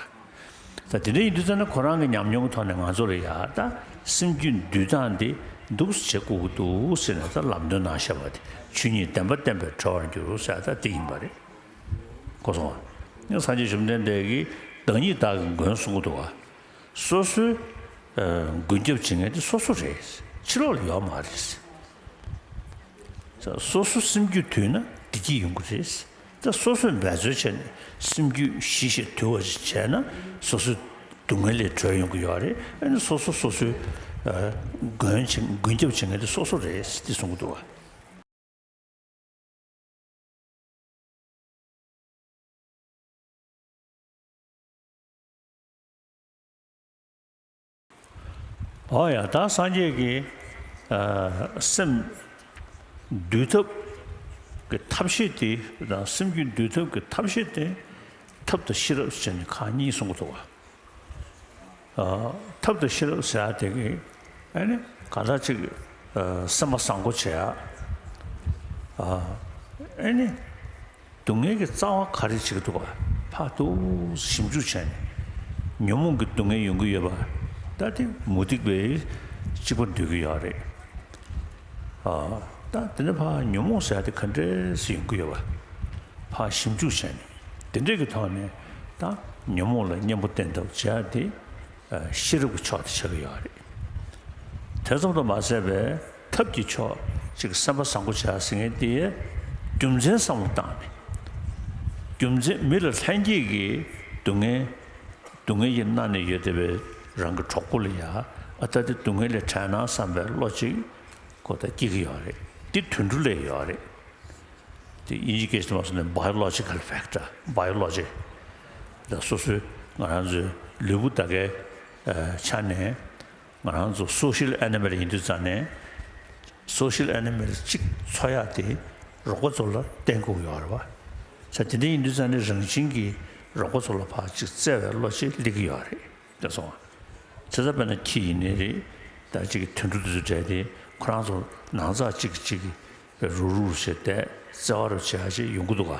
ད། ད་དེ་འདྲ་ཡིན་དུས་ཙམ་ན་ཁོ་རང་གི་ཉམས་མྱོང་གི་ཐོག་ནས་ང་ཚོ་ལ་ཡ་ད་སེམས་རྒྱུད་འདུལ་སྟངས་འདི་འདུག་སེ་བྱེད་དགོས་ཀྱི་འདུག་ཟེར་ནས། ད་ལམ་སྟོན་གནང་བཞག་པ་དེ། ཆོས་ཉིད་བདེན་པ་བསྟན་པས་གྲོལ་བར་འགྱུར་ཟེར་ཡ་ད་དེ་ཡིན་པ་རེད། གོ་སོང་ང་། སངས་རྒྱས་བཅོམ་ལྡན་འདས་ཀྱིས་བདག་ཉིད་བདག་གི་མགོན་གསུང་གི་འདུག་བ། སོ་སོའི་ཨ་མགོན་སྐྱབས་བྱེད་མཁན་དེ་སོ་སོ་རེད། ཕྱི་ལོགས་ལ་ཡོད་མ་རེད། སོ་སོ་སེམས་རྒྱུད་དུལ་ན་བདེ་སྐྱིད་ཡོང་གི་རེད། ད་སོ་སོས་འབད་རྩོལ་བྱས་ནས་སེམས་རྒྱུད་ཞི་ཞིང་དུལ་བ་ཞིག་བྱས་ན། སོ་སོའི་སྡུག་བསྔལ་ལས་གྲོལ་ཡོང་གི་ཡོད་རེད། ཨ་ནི་སོ་སོ་སོ་སོའི་ཨ་མགོན་བྱེད་མགོན་སྐྱབས་བྱེད་མཁན་དེ་སོ་སོ་རེད་ཟེར་ཏེ་གསུང་གི་འདུག་བ། འོ་ཡ། ད་སངས་རྒྱས་ཀྱིས་ཨ་སེམས་འདུལ་ཐབས་ཀྱི་ཐབས་ཤེས་དེ་དང་། སེམས་རྒྱུད་འདུལ་ཐབས་ཀྱི་ཐབས་ཤེས་དེ། ཐབས་དང་ཤེས་རབ་ཟེར་ནས་ཁག་གཉིས་གསུང་གི་འདུག་བ། ཨ་ཐབས་དང་ཤེས་རབ་ཟེར་ཡ་དེ་གིས་ཨ་ནི་གང་ལྟར་ཅིག་ཨ་སེམས་པ་བཟང་པོ་བྱེད་ཡ། ཨ་ཨ་ནི་སྡུག་བསྔལ་གྱི་རྩ་བ་ག་རེ་བྱེད་ཀྱི་འདུག་ག་ཕར་ཏོག་ཙམ་ཞིབ་འཇུག་བྱས་ནས། ཉོན་མོངས་ཀྱི་སྡུག་བསྔལ་ཡོང་གི་ཡོད་པ་ད་དེ་མུ་སྟེགས་པས་གཅིག་པ་འདོད་ཀྱི་ཡོད་རེད། ཨ་ད་དེ་ནས་ཕར་ཉོན་མོངས་ཟེར་ཡ་དེ་ག་འདྲས་སེ་ཡོང་གི་ཡོད་པ་ཕར་ཞིབ་འཇུག་བྱས་ནས། དེ་འདྲས་ཀྱི་ཐོག་ནས་ད་ཉོན་མོངས་ལ་གཉེན་པོ་བསྟེན་ཐབས་བྱེད་ཡ་དེ་ཤེས་རབ་ཀྱི་ཕྱོགས་དེ་ཆགས་ཀྱི་ཡོད་རེད། དེ་ཙམ་དུ་མ་ཟད་པའི་ཐབས་ཀྱི་ཕྱོགས་ཅིག་སེམས་པ་བཟང་པོ་བྱེད་ཡ་ཟེར་མཁན་དེ་རྒྱུ་མཚན་བསམ་བློ་བཏང་ནས། རྒྱུ་མཚན་མི་ལ་ལྷན་སྐྱེས་ཀྱི་སྡུག་བསྔལ་སྡུག་བསྔལ་གྱིས་མནར་ནས་ཡོད་བསྡད་པའི་རང་གི་གྲོགས་པོ་ལ་ཡ། ཨ་ད་དེ་སྡུག་བསྔལ་ལས་བྲལ་ན་བསམ་པའི་བློ་ཅིག་ཁོ་ད་སྐྱེ་གི་ཡོད་རེད། དེ་དུད་འགྲོ་ལ་ཡོད་རེད། དེ་དབྱིན་ཇི་སྐད་ཆ་མ་སོང་ནས་biological factor, biology། ད་སོ་སོའི་ང་རང་ཚོའི་ལུས་པོ་ད་གའི་ཨ་ཆ་ནས་ང་རང་ཚོ་social animal ཡིན་དུས་ཙང་ནས། social animal གཅིག་འཚོ་ཡག་དེ་རོགས་པ་ཚོ་ལ་བརྟེན་དགོས་ཡོད་རེད་བ། ས་དེ་འདྲ་ཡིན་དུས་ཙང་ནས་རང་བཞིན་གྱིས་རོགས་པ་ཚོ་ལ་ཕར་ཅིག་བརྩེ་བའི་བློ་ཅིག་སླེབས་ཀྱི་ཡོད་རེད། དེ་སོང་བ། བྱས་ཙང་དཔེར་ན་ཁྱི་ཡིན་ནའི་རེད། ད་ཅིག་གི་དུད་འགྲོ་དེ་ཚོ་བྲལ་ཏེ་ཁོ་རང་ཚོ་ནང་ཚགས་གཅིག་གིས་གཅིག་གི་རུག་རུག་བྱས་ཏེ་བརྩེ་བ་རུ་བྱེད་ཡ་ཅིག་ཡོང་གི་འདུག་ག་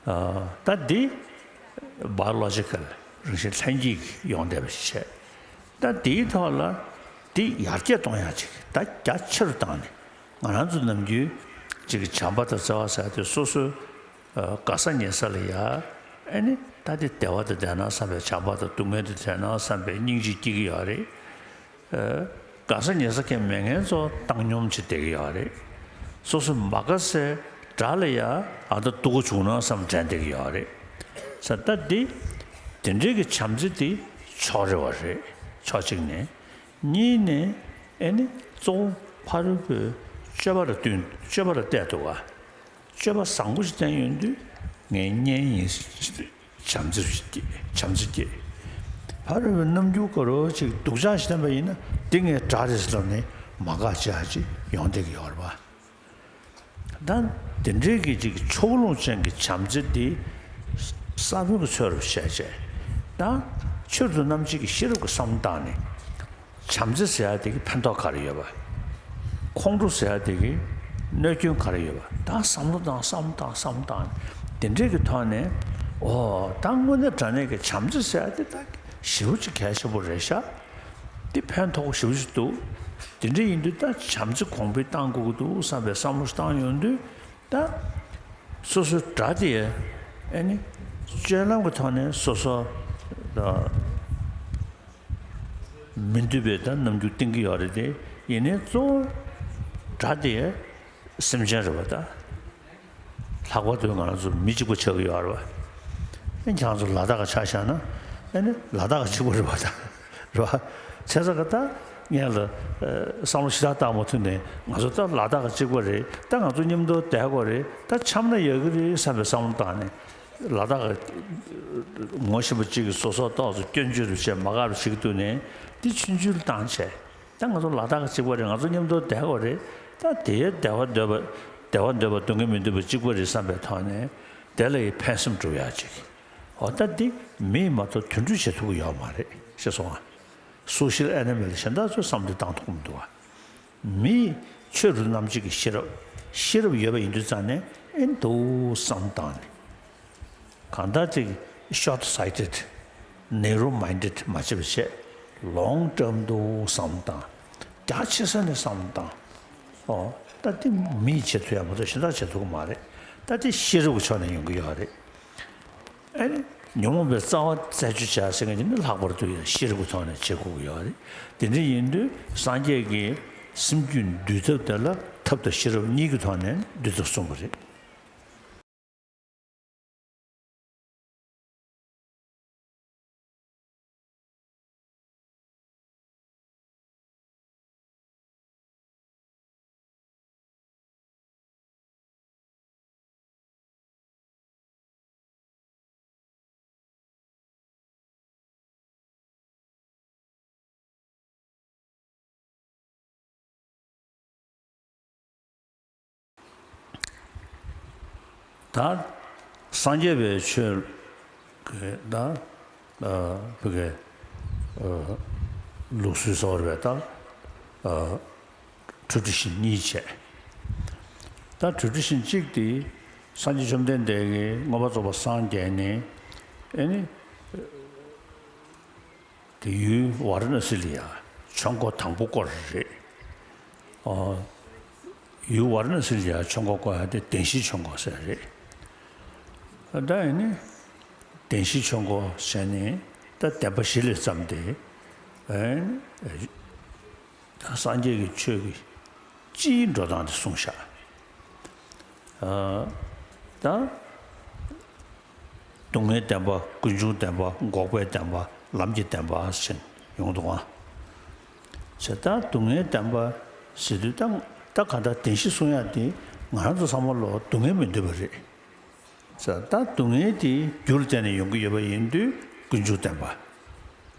ཨ་ད་འདི་biological རང་བཞིན་ལྷན་སྐྱེས་ཀྱིས་ཡོང་བསྡད་པ་ཞིག་བྱས། ད་འདིའི་ཐོག་ལ་འདི་ཡར་རྒྱས་གཏོང་ཡ་ཅིག་ད་རྒྱ་ཆེ་རུ་བཏང་ནས། ང་རང་ཚོ་ནམ་རྒྱུན་ཅིག་གི་བྱམས་པ་དང་བརྩེ་བ་ཟེར་ཡ་དེ་སོ་སོའི་ཨ་དགའ་ས་ཉེ་ས་ལ་ཡ། ཨ་ནི་ད་དེ་བདེ་བ་དང་ལྡན་ན་བསམ་པའི་བྱམས་པ་དང་། སྡུག་བསྔལ་དང་བྲལ་ན་བསམ་པའི་སྙིང་རྗེ་སྐྱེ་གི་ཡོད་རེད། ཨ་དགའ་ས་ཉེ་ས་མཁན་མེད་མཁན་ཚོ་བཏང་སྙོམས་བྱས་བསྡད་ཀྱི་ཡོད་རེད། སོ་སོ་མ་དགའ་སའི་དགྲ་ལ་ཡ་ཨ་ད་སྡུག་ག་བྱུང་ན་བསམ་དྲན་བསྡད་ཀྱི་ཡོད་རེད། ས་ད་འདི་དེ་འདྲའི་གི་བྱམས་བརྩེ་འདི་ཕྱོགས་རེ་བ་རེད། ཕྱོགས་གཅིག་ནས། གཉིས་ནས་ཨེ་ནི་གཙོ་བོ་ཕ་རོལ་པོའི་སྤྱོད་པ་ལ་བསྟུན། སྤྱོད་པ་ལ་བལྟས་འདུག་ག་སྤྱོད་པ་བཟང་པོ་ཞིག་བསྟན་ཡོང་དུས་ངས་གཉེན་ཡིན་ཟེར་བྱམས་བརྩེ་ཞིག་སྐྱེས། བྱམས་བརྩེ་སྐྱེས། ཕ་རོལ་པོའི་རྣམ་འགྱུར་དགའ་རབ་ཅིག་སྡུག་ཅག་ཞིག་བསྟན་པ་ཡིན་ན་དེ་ངའི་དགྲ་རེད་ཟེར་ལབ་ནས་མ་དགའ་བྱ་ཅིག་ཡོང་བསྡད་ཀྱི་ཡོད་རེད་པ། ད་དེ་འདྲའི་གི་ཅིག་ཕྱོགས་ལྷུང་ཅན་གྱི་བྱམས་བརྩེ་འདི་ས་བོན་གྱི་ཚོད་རུ་བྱས་བྱས། ད་ཆེད་དུ་རྣམ་འབྱེད་ཀྱི་ཤེས་རབ་ཀྱི་བསམ་བློ་བཏང་ནས། བྱམས་བརྩེ་ཟེར་ཡ་དེ་གི་ཕན་ཐོགས་ག་རེ་ཡོད་པ། ཁོང་ཁྲོ་ཟེར་ཡ་དེ་གི་གནོད་སྐྱོན་ག་རེ་ཡོད་པ། ད་བསམ་བློ་བཏང་། བསམ་བློ་བཏང་། བསམ་བློ་བཏང་། དེ་འདྲའི་གི་ཐོག་ནས། ཨོ་ད་དངོས་གནས་དྲང་གནས་ཀྱི་བྱམས་བརྩེ་ཟེར་ཡ་དེ་ད་ཞེ་པོ་ཅིག་གལ་ཆེན་པོ་རེད་ཤག་དེ་ཕན་ཐོགས་པོ་ཞེ་པོ་ཅིག་འདུག་དེ་འདྲ་ཡིན་དུས་ད་བྱམས་བརྩེ་གོང་འཕེལ་གཏང་དགོས་ཀྱི་འདུག་བསམ་པའི་བསམ་བློ་ཞིག་བཏང་ཡོང་དུས། ད་སོ་སོའི་དགྲ་དེ་ཨེ་ནི་སྤྱོད་ལམ་གྱི་ཐོག་ནས་སོ་སོ་ད་མི་འདོད་པའི་ད་རྣམ་འགྱུར་བསྟན་གྱི་ཡོད་རེད་དེ། ཡིན་ནའི་གཙོ་བོ་དགྲ་དེ་སེམས་ཅན་རེད་པ། ད་ལྷག་པར་དུ་ང་རང་ཚོ་མི་གཅིག་པ་ཆགས་ཀྱི་ཡོད་རེད་པ། ཨེ་ཁྱེད་རང་ཚོ་ལ་དྭགས་ཆ་བཞག་ན་ཨེ་ནི་ལ་དྭགས་གཅིག་པ་རེད་པ། ད་རེད་པ། བྱས་ཙང་ག་ད། ངས་ལ་བསམ་བློ་ཞེ་དྲག་བཏང་མ་ཐུབ་ནས། ང་ཚོ་ད་ལ་དྭགས་གཅིག་པ་རེད། ད་ང་ཚོ་མཉམ་དུ་བསྡད་དགོས་རེད། ད་འཆམ་ན་ཡག་གི་རེད་བསམ་པའི་བསམ་བློ་བཏང་ནས། ལ་དྭགས་ངོ་ཤེས་པ་གཅིག་གིས་སོ་སོ་ཏོག་ཙམ་སྐྱོན་བརྗོད་རུ་བྱས། མ་དགའ་རུ་བྱེད་ཀྱི་འདུག་ནས། འདི་ཆུང་ཆུང་བཏང་བྱས། ད་ང་ཚོ་ལ་དྭགས་གཅིག་པ་རེད། ང་ཚོ་མཉམ་དུ་བསྡད་དགོས་རེད། ད་དེའི་བདེ་བ་འདོད་པ་བདེ་བ་འདོད་པ་སྡུག་བསྔལ་མི་འདོད་པ་གཅིག་པ་རེད་བསམ་པའི་ཐོག་ནས། དེ་ལ་ཡི་ཕན་སེམས་སྒྲུབ་ཡག་ཅིག་འོ་ད་འདི་མི་ཡིས་མ་གཏོགས་དུད་འགྲོས་བྱེད་ཐུབ་ཀྱི་ཡོད་མ་རེད། ཤེས་སོང་ང་། སོ་ཤལ་ཨེ་ནི་མལ་གཞན་དག་ཚོས་བསམ་བློ་བཏང་ཐུབ་ཀྱི་མི་འདུག་བ། མི་ཆོས་རུ་རྣམ་འབྱེད་ཀྱི་ཤེས་རབ། ཤེས་རབ་ཡོད་པ་ཡིན་དུས་ཙང་ནས་ཨེ་འདུག་བསམ་བཏང་ནས། གང་ལྟར་ཅིག་short sighted, narrow minded མ་བྱེད་པ་བྱས། long term དུ་བསམ་བཏང་། རྒྱ་ཆེ་ས་ནས་བསམ་བཏང་། ཨོ་ད་འདི་མིས་བྱེད་ཐུབ་ཡག་མ་གཏོགས་གཞན་དག་བྱེད་ཐུབ་ཀྱི་མ་རེད། ད་འདི་ཤེས་རབ་ཀྱི་ཕྱོགས་ནས་ཡོང་གི་ཡོད་རེད། ཨ་ནི་ཉོན་མོངས་པའི་རྩ་བ་རྩད་གཅོད་བྱ་ཟེར་མཁན་དེ་ནི་ལྷག་པར་དུ་ཡང་ཤེས་རབ་ཀྱི་ཐོག་ནས་བྱེད་དགོས་ཀྱི་ཡོད་རེད། དེ་འདྲ་ཡིན་དུས་སངས་རྒྱས་ཀྱིས་སེམས་རྒྱུད་འདུལ་ཐབས་དེ་ལ་ཐབས་དང་ཤེས་རབ་གཉིས་ཀྱི་ཐོག་ནས་འདུལ་ཐབས་གསུངས་པ་རེད། ད་སངས་རྒྱས་པའི་ཆོས་ཀྱི་ད་ཨ་བོད་ཀྱི་ཨ་ལུགས་སྲོལ་གསར་བའི་ད་ཨ་ཊེ་ཌི་ཤན་གཉིས་བྱས། ད་ཊེ་ཌི་ཤན་གཅིག་དེ་སངས་རྒྱས་བཅོམ་ལྡན་འདས་ཀྱིས་མངོན་པར་རྫོགས་པར་སངས་རྒྱས་ནས། ཨེ་ནི། དེ་ཡུལ་ཝཱ་ར་ཎ་སི་ལ་ཡ་ཆོས་འཁོར་དང་པོ་བསྐོར་རེད། ཨོ། ཡུལ་ཝཱ་ར་ཎ་སི་ལ་ཡ་ཆོས་འཁོར་བསྐོར་ཡ་དེ་བདེན་བཞིའི་ཆོས་འཁོར་ཟེར་རེད། ད་ཡིན་ནི་བདེན་བཞིའི་ཆོས་འཁོར་ཟེར་ནས་ད་བདེན་པ་བཞི་ལས་བརྩམས་ཏེ། ཨེ། ད་སངས་རྒྱས་ཀྱི་ཆོས་ཀྱི་སྤྱིའི་འགྲོ་སྟངས་དེ་གསུངས་བཞག་ཨ། ད་སྡུག་བསྔལ་བདེན་པ། ཀུན་འབྱུང་བདེན་པ། འགོག་པའི་བདེན་པ། ལམ་གྱི་བདེན་པ་ཟེར་ཡོང་འདུག་ཨ། བྱས་ད་སྡུག་བསྔལ་བདེན་པ་ཟེར་དུས་ད་ད་ག་ད་བདེན་བཞི་གསུང་ཡག་དེ་ང་རང་ཚོ་ཚང་མ་ལོ་སྡུག་བསྔལ་མི་འདོད་པ་རེད། བྱས་ད་སྡུག་བསྔལ་དེ་རྒྱུ་ལ་བརྟེན་ནས་ཡོང་གི་ཡོད་པ་ཡིན་དུས་ཀུན་འབྱུང་བདེན་པ།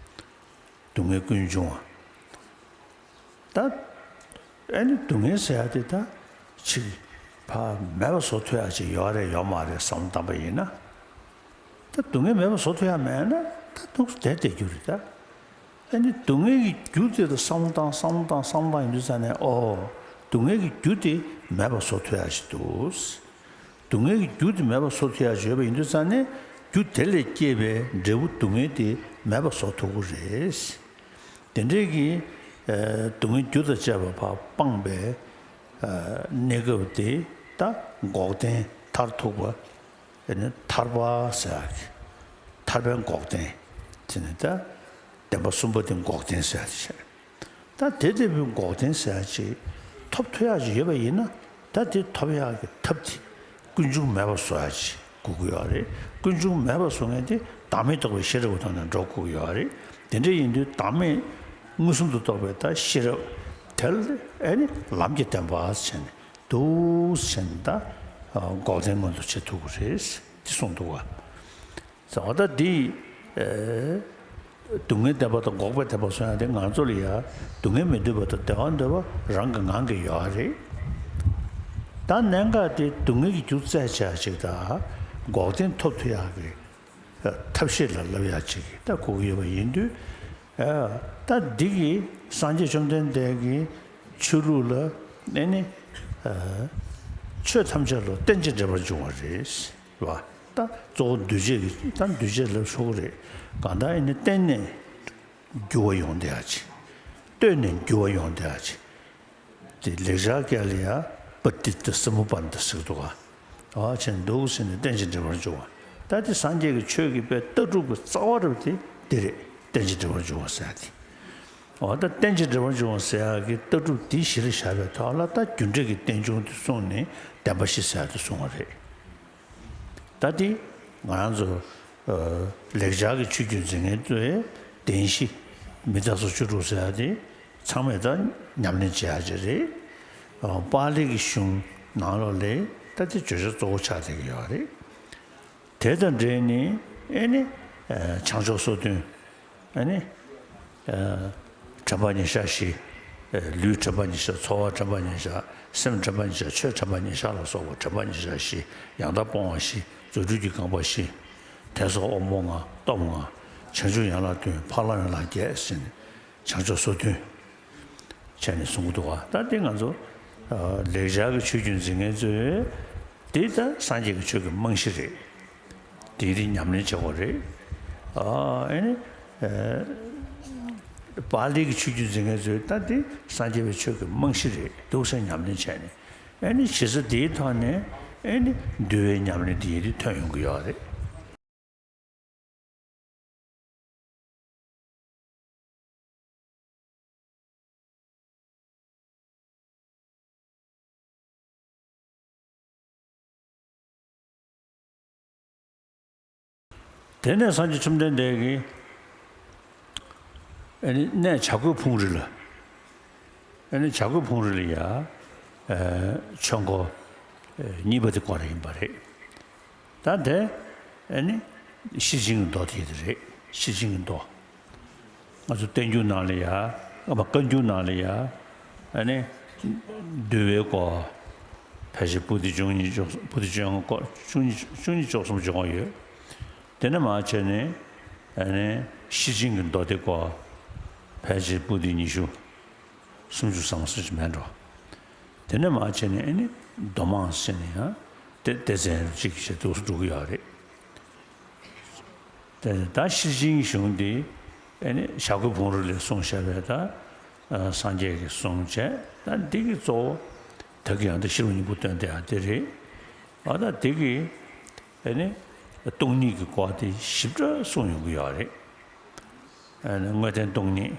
སྡུག་བསྔལ་ཀུན་འབྱུང་བ། ད་ཨ་ནི་སྡུག་བསྔལ་ཟེར་ཡག་དེ་ད་ཅིག་ཕར་མེད་པ་བཟོ་ཐུབ་ཡག་ཅིག་ཡོད་རེད་ཡོད་མ་རེད་བསམ་བློ་བཏང་པ་ཡིན་ན། ད་སྡུག་བསྔལ་མེད་པ་བཟོ་ཐུབ་ཡག་མེད་ན་ད་འདུག་བསྡད་བསྡད་རྒྱུ་རེད་ད། ཨ་ནི་སྡུག་བསྔལ་གྱི་རྒྱུ་དེ་ལ་བསམ་བློ་བཏང་བསམ་བློ་བཏང་བསམ་བློ་བཏང་ཡོང་དུས་ཙང་ནས། ཨོ། སྡུག་བསྔལ་གྱི་རྒྱུ་དེ་མེད་པ་བཟོ་ཐུབ་ཡག་ཅིག་འདུག་སྡུག་བསྔལ་གྱི་རྒྱུ་དེ་མེད་པ་བཟོ་ཐུབ་ཡག་ཅིག་ཡོད་པ་ཡིན་དུས་ཙང་ནས། རྒྱུ་དེ་ལས་སྐྱེས་པའི་འབྲས་བུ་སྡུག་བསྔལ་དེ་མེད་པ་བཟོ་ཐུབ་ཀྱི་རེད། དེ་འདྲའི་གི་ཨ་སྡུག་བསྔལ་རྒྱུ་དང་བཅས་པ་ཕར་སྤངས་པའི་ཨ་གནས་སྐབས་དེ་ད་འགོག་བདེན་མཐར་ཐུག་པ། ཨ་ནི་ཐར་པ་ཟེར་ཡག་གི། ཐར་པའི་འགོག་བདེན། དེ་ནི་ད་བདེན་པ་གསུམ་པ་དེ་འགོག་བདེན་ཟེར་ཡག་དེ་བྱས། ད་དེ་ལྟ་བུའི་འགོག་བདེན་ཟེར་ཡག་ཅིག་ཐོབ་ཐུབ་ཡག་ཅིག་ཡོད་པ་ཡིན་ན། ད་དེ་ཐོབ་ཡག་གི་ཐབས་དེ་ཀུན་འབྱུང་མེད་པ་བཟོ་ཡག་ཅིག་དགོས་ཀྱི་ཡོད་རེད། ཀུན་འབྱུང་མེད་པ་བཟོ་མཁན་དེ་བདག་མེད་རྟོགས་པའི་ཤེས་རབ་ཀྱི་ཐོག་ནས་འགྲོ་དགོས་ཀྱི་ཡོད་རེད། དེ་འདྲ་ཡིན་དུས་བདག་མེད་མངོན་སུམ་དུ་རྟོགས་པའི་ད་ཤེས་རབ་དེ་ལ་ཨ་ནི་ལམ་གྱི་བདེན་པ་ཟེར་ནས། འདུག་ཟེར་ནས་ད་འགོག་བདེན་མངོན་དུ་བྱེད་ཐུབ་ཀྱི་རེད་ཅེས་གསུངས་འདུག་བ། ཟེར་བ་ད་འདི་ཨེ་སྡུག་བསྔལ་བདེན་པ་དང་འགོག་པའི་བདེན་པ་གསུང་ཡག་དེ་ང་ཚོ་ལ་ཡ་སྡུག་བསྔལ་མི་འདོད་པ་དང་བདེ་བ་འདོད་པ་རང་གི་ངང་གིས་ཡོད་རེད། ད་གནད་འགག་དེ་སྡུག་བསྔལ་གྱི་རྒྱུ་བཙལ་བྱ་ཞིག་དང་། འགོག་བདེན་ཐོབ་ཐུབ་ཡག་གི་ཐབས་ཤེས་ལ་བསླབ་ཡག་ཅིག་ད་དགོས་ཀྱི་ཡོད་པ་ཡིན་དུས། ཨ་ད་འདི་གི་སངས་རྒྱས་བཅོམ་ལྡན་འདས་ཀྱི་ཆོས་ལུགས་ལ་ཨེ་ནི་ཨ་ཆོས་ཐམས་ཅད་ལ་རྟེན་ཅིང་འབྲེལ་པར་འབྱུང་བ་རེད། བ། ད་གཙོ་བོ་འདུས་བྱས་ཀྱི་ད་འདུས་བྱས་ལབ་ཆོག་གི་རེད། གང་ལྟར་ཨེ་ནི་བརྟེན་ནས་འགྱུར་བ་ཡོང་བསྡད་ཡག་ཅིག་བརྟེན་ནས་འགྱུར་བ་ཡོང་བསྡད་ཡག་ཅིག་དེ་ལེགས་སྦྱར་སྐད་ལ་ཡ་པ་ཏི་ཏི་སམ་བུ་པན་ཏ་ཟེར་གྱི་འདུག་ག་ཨ་བྱས་འདུག་ཟེར་ནས་རྟེན་ཅིང་འབྲེལ་པར་འབྱུང་བ། ད་དེ་སངས་རྒྱས་ཀྱི་ཆོས་ཀྱི་དཔེ་ལྟ་གྲུབ་ཀྱི་རྩ་བ་རུ་དེ་འདི་རེད། རྟེན་ཅིང་འབྲེལ་པར་འབྱུང་བ་ཟེར་ཡག་དེ། འོ་ད་རྟེན་ཅིང་འབྲེལ་པར་འབྱུང་བ་ཟེར་ཡག་གི་ལྟ་གྲུབ་འདི་གཞི་ལ་བཞག་པའི་ཐོག་ལ། ད་རྒྱུ་འབྲས་ཀྱི་རྟེན་འབྱུང་དེ་གསུངས་ནས་བདེན་པ་བཞི་ཟེར་ཡག་དེ་གསུངས་པ་རེད། ད་དེ་ང་རང་ཚོ་ཨ་ལེགས་སྦྱར་གྱི་ཆོས་བརྒྱུད་འཛིན་མཁན་ཚོས་བདེན་བཞི་མི་རྟག་སོགས་བཅུ་དྲུག་ཟེར་ཡག་དེ། ཚང་མས་ད་ཉམས་ལེན་བྱེད་ཡག་ཅིག་རེད། ཨ། པཱ་ལི་གི་གཞུང་ནང་ལོགས་ལ་ད་དེ་བརྗོད་བྱ་གཙོ་བོ་ཆགས་བསྡད་ཀྱི་ཡོད་རེད། དེ་དང་འབྲེལ་ནས་ཨེ་ནི། ཨ། བྱང་ཕྱོགས་སོ་བདུན། ཨེ་ནི། ཨ། དྲན་པ་ཉེར་བཞག་བཞི། ཨ། ལུས་དྲན་པ་ཉེར་བཞག་ཚོར་བ་དྲན་པ་ཉེར་བཞག་སེམས་དྲན་པ་ཉེར་བཞག་ཆོས་དྲན་པ་ཉེར་བཞག་ལ་སོགས་པ་དྲན་པ་ཉེར་བཞག་བཞི། ཡང་དག་སྤོང་བ་བཞི། རྫུ་འཕྲུལ་གྱི་རྐང་པ་བཞི། དད་སོགས་དབང་པོ་ལྔ། སྟོབས་ལྔ། བྱང་ཆུབ་ཡན་ལག་བདུན། འཕགས་ལམ་ཡན་ལག་བརྒྱད་ཟེར་ནས་བྱང་ཕྱོགས་སོ་བདུན་བྱས་ནས་གསུང་གི་འདུག་ག་ད་འདི་ང་ཚོ། ཨ། ལེགས་སྦྱར་གྱི་ཆོས་བརྒྱུད་འཛིན་མཁན་ཚོས་འདི་ད་སངས་རྒྱས་ཀྱི་ཆོས་ཀྱི་རྨང་གཞི་རེད། དེའི་རིགས་ཉམས་ལེན་བྱེད་དགོས་རེད། ཨ། ཨེ་ནི། ཨ། པཱ་ལི་གི་ཆོས་བརྒྱུད་འཛིན་མཁན་ཚོས་ད་འདི་སངས་རྒྱས་པའི་ཆོས་ཀྱི་རྨང་གཞི་རེད་འདུག་ཟེར་ཉམས་ལེན་བྱས་ནས། ཨེ་ནི་ཇི་སྲིད་དེའི་ཐོག་ནས་ཨེ་ནི་འདུལ་བའི་ཉམས་ལེན་དེ་ཡིན་དུས་ཐོན་ཡོང་གི་ཡོད་རེད། དེ་ནས་སངས་རྒྱས་བཅོམ་ལྡན་འདས་ཀྱིས་ཨེ་ནི་གནས་བྱ་རྒོད་ཕུང་རི་ལ། ཨེ་ནི་བྱ་རྒོད་ཕུང་རི་ལ་ཡ། ཨེ། ཆོས་འཁོར་གཉིས་པ་དེ་བསྐོར་ཡིན་པ་རེད། ད་དེ་ཨེ་ནི་ཤེར་ཕྱིན་གྱི་མདོ་དེ་དེ་རེད། ཤེར་ཕྱིན་གྱི་མདོ། ང་ཚོ་བསྟན་འགྱུར་ནང་ལ་ཡ། ཨ། མ། བཀའ་འགྱུར་ནང་ལ་ཡ། ཨེ་ནི་འདུལ་བའི་སྐོར་ཕལ་ཆེར་པོ་ཏི་བཅུ་གཉིས་བཅུ་པོ་ཏི་བཅོ་ལྔ་སྐོར་བཅུ་གཉིས་བཅུ་གཉིས་བཅུ་གསུམ་བཅོ་ལྔ་ཡོད། དེ་ནས་མར་བྱས་ནས་ཨ་ནི་ཤེར་ཕྱིན་གྱི་མདོ་སྡེ་སྐོར་ཕལ་ཆེར་པོ་ཏི་ཉི་ཤུ། སུམ་ཅུ་སོ་གསུམ་ཅིག་མེད་འགྲོ། དེ་ནས་མར་བྱས་ནས་ཨ་ནི་མདོ་མང་ཟེར་ནས་ཡང་སྡེ་སྡེ་ཚན་གཅིག་བྱས་འདུག་སེ་འགྲོ་གི་ཡོད་རེད། དེ་ད་ཤེར་ཕྱིན་གཞུང་འདི་ཨ་ནི་བྱ་རྒོད་ཕུང་རི་ལས་གསུངས་བཞག་པའི་ད། ཨ། སངས་རྒྱས་ཀྱི་གསུང་བྱས། ད་འདི་གི་གཙོ་བོ་བདག་གི་ཡང་དག་ཤེས་རབ་སྙིང་པོ་སྟོན་བསྡད་ཡག་དེ་རེད། ཨ། ད་འདི་གི་ཨ་ནི་སྟོང་ཉིད་ཀྱི་སྐོར་དེ་ཞིབ་ཕྲ་གསུངས་ཡོང་གི་ཡོད་རེད། ཨ་ནི་དངོས་བསྟན་སྟོང་ཉིད།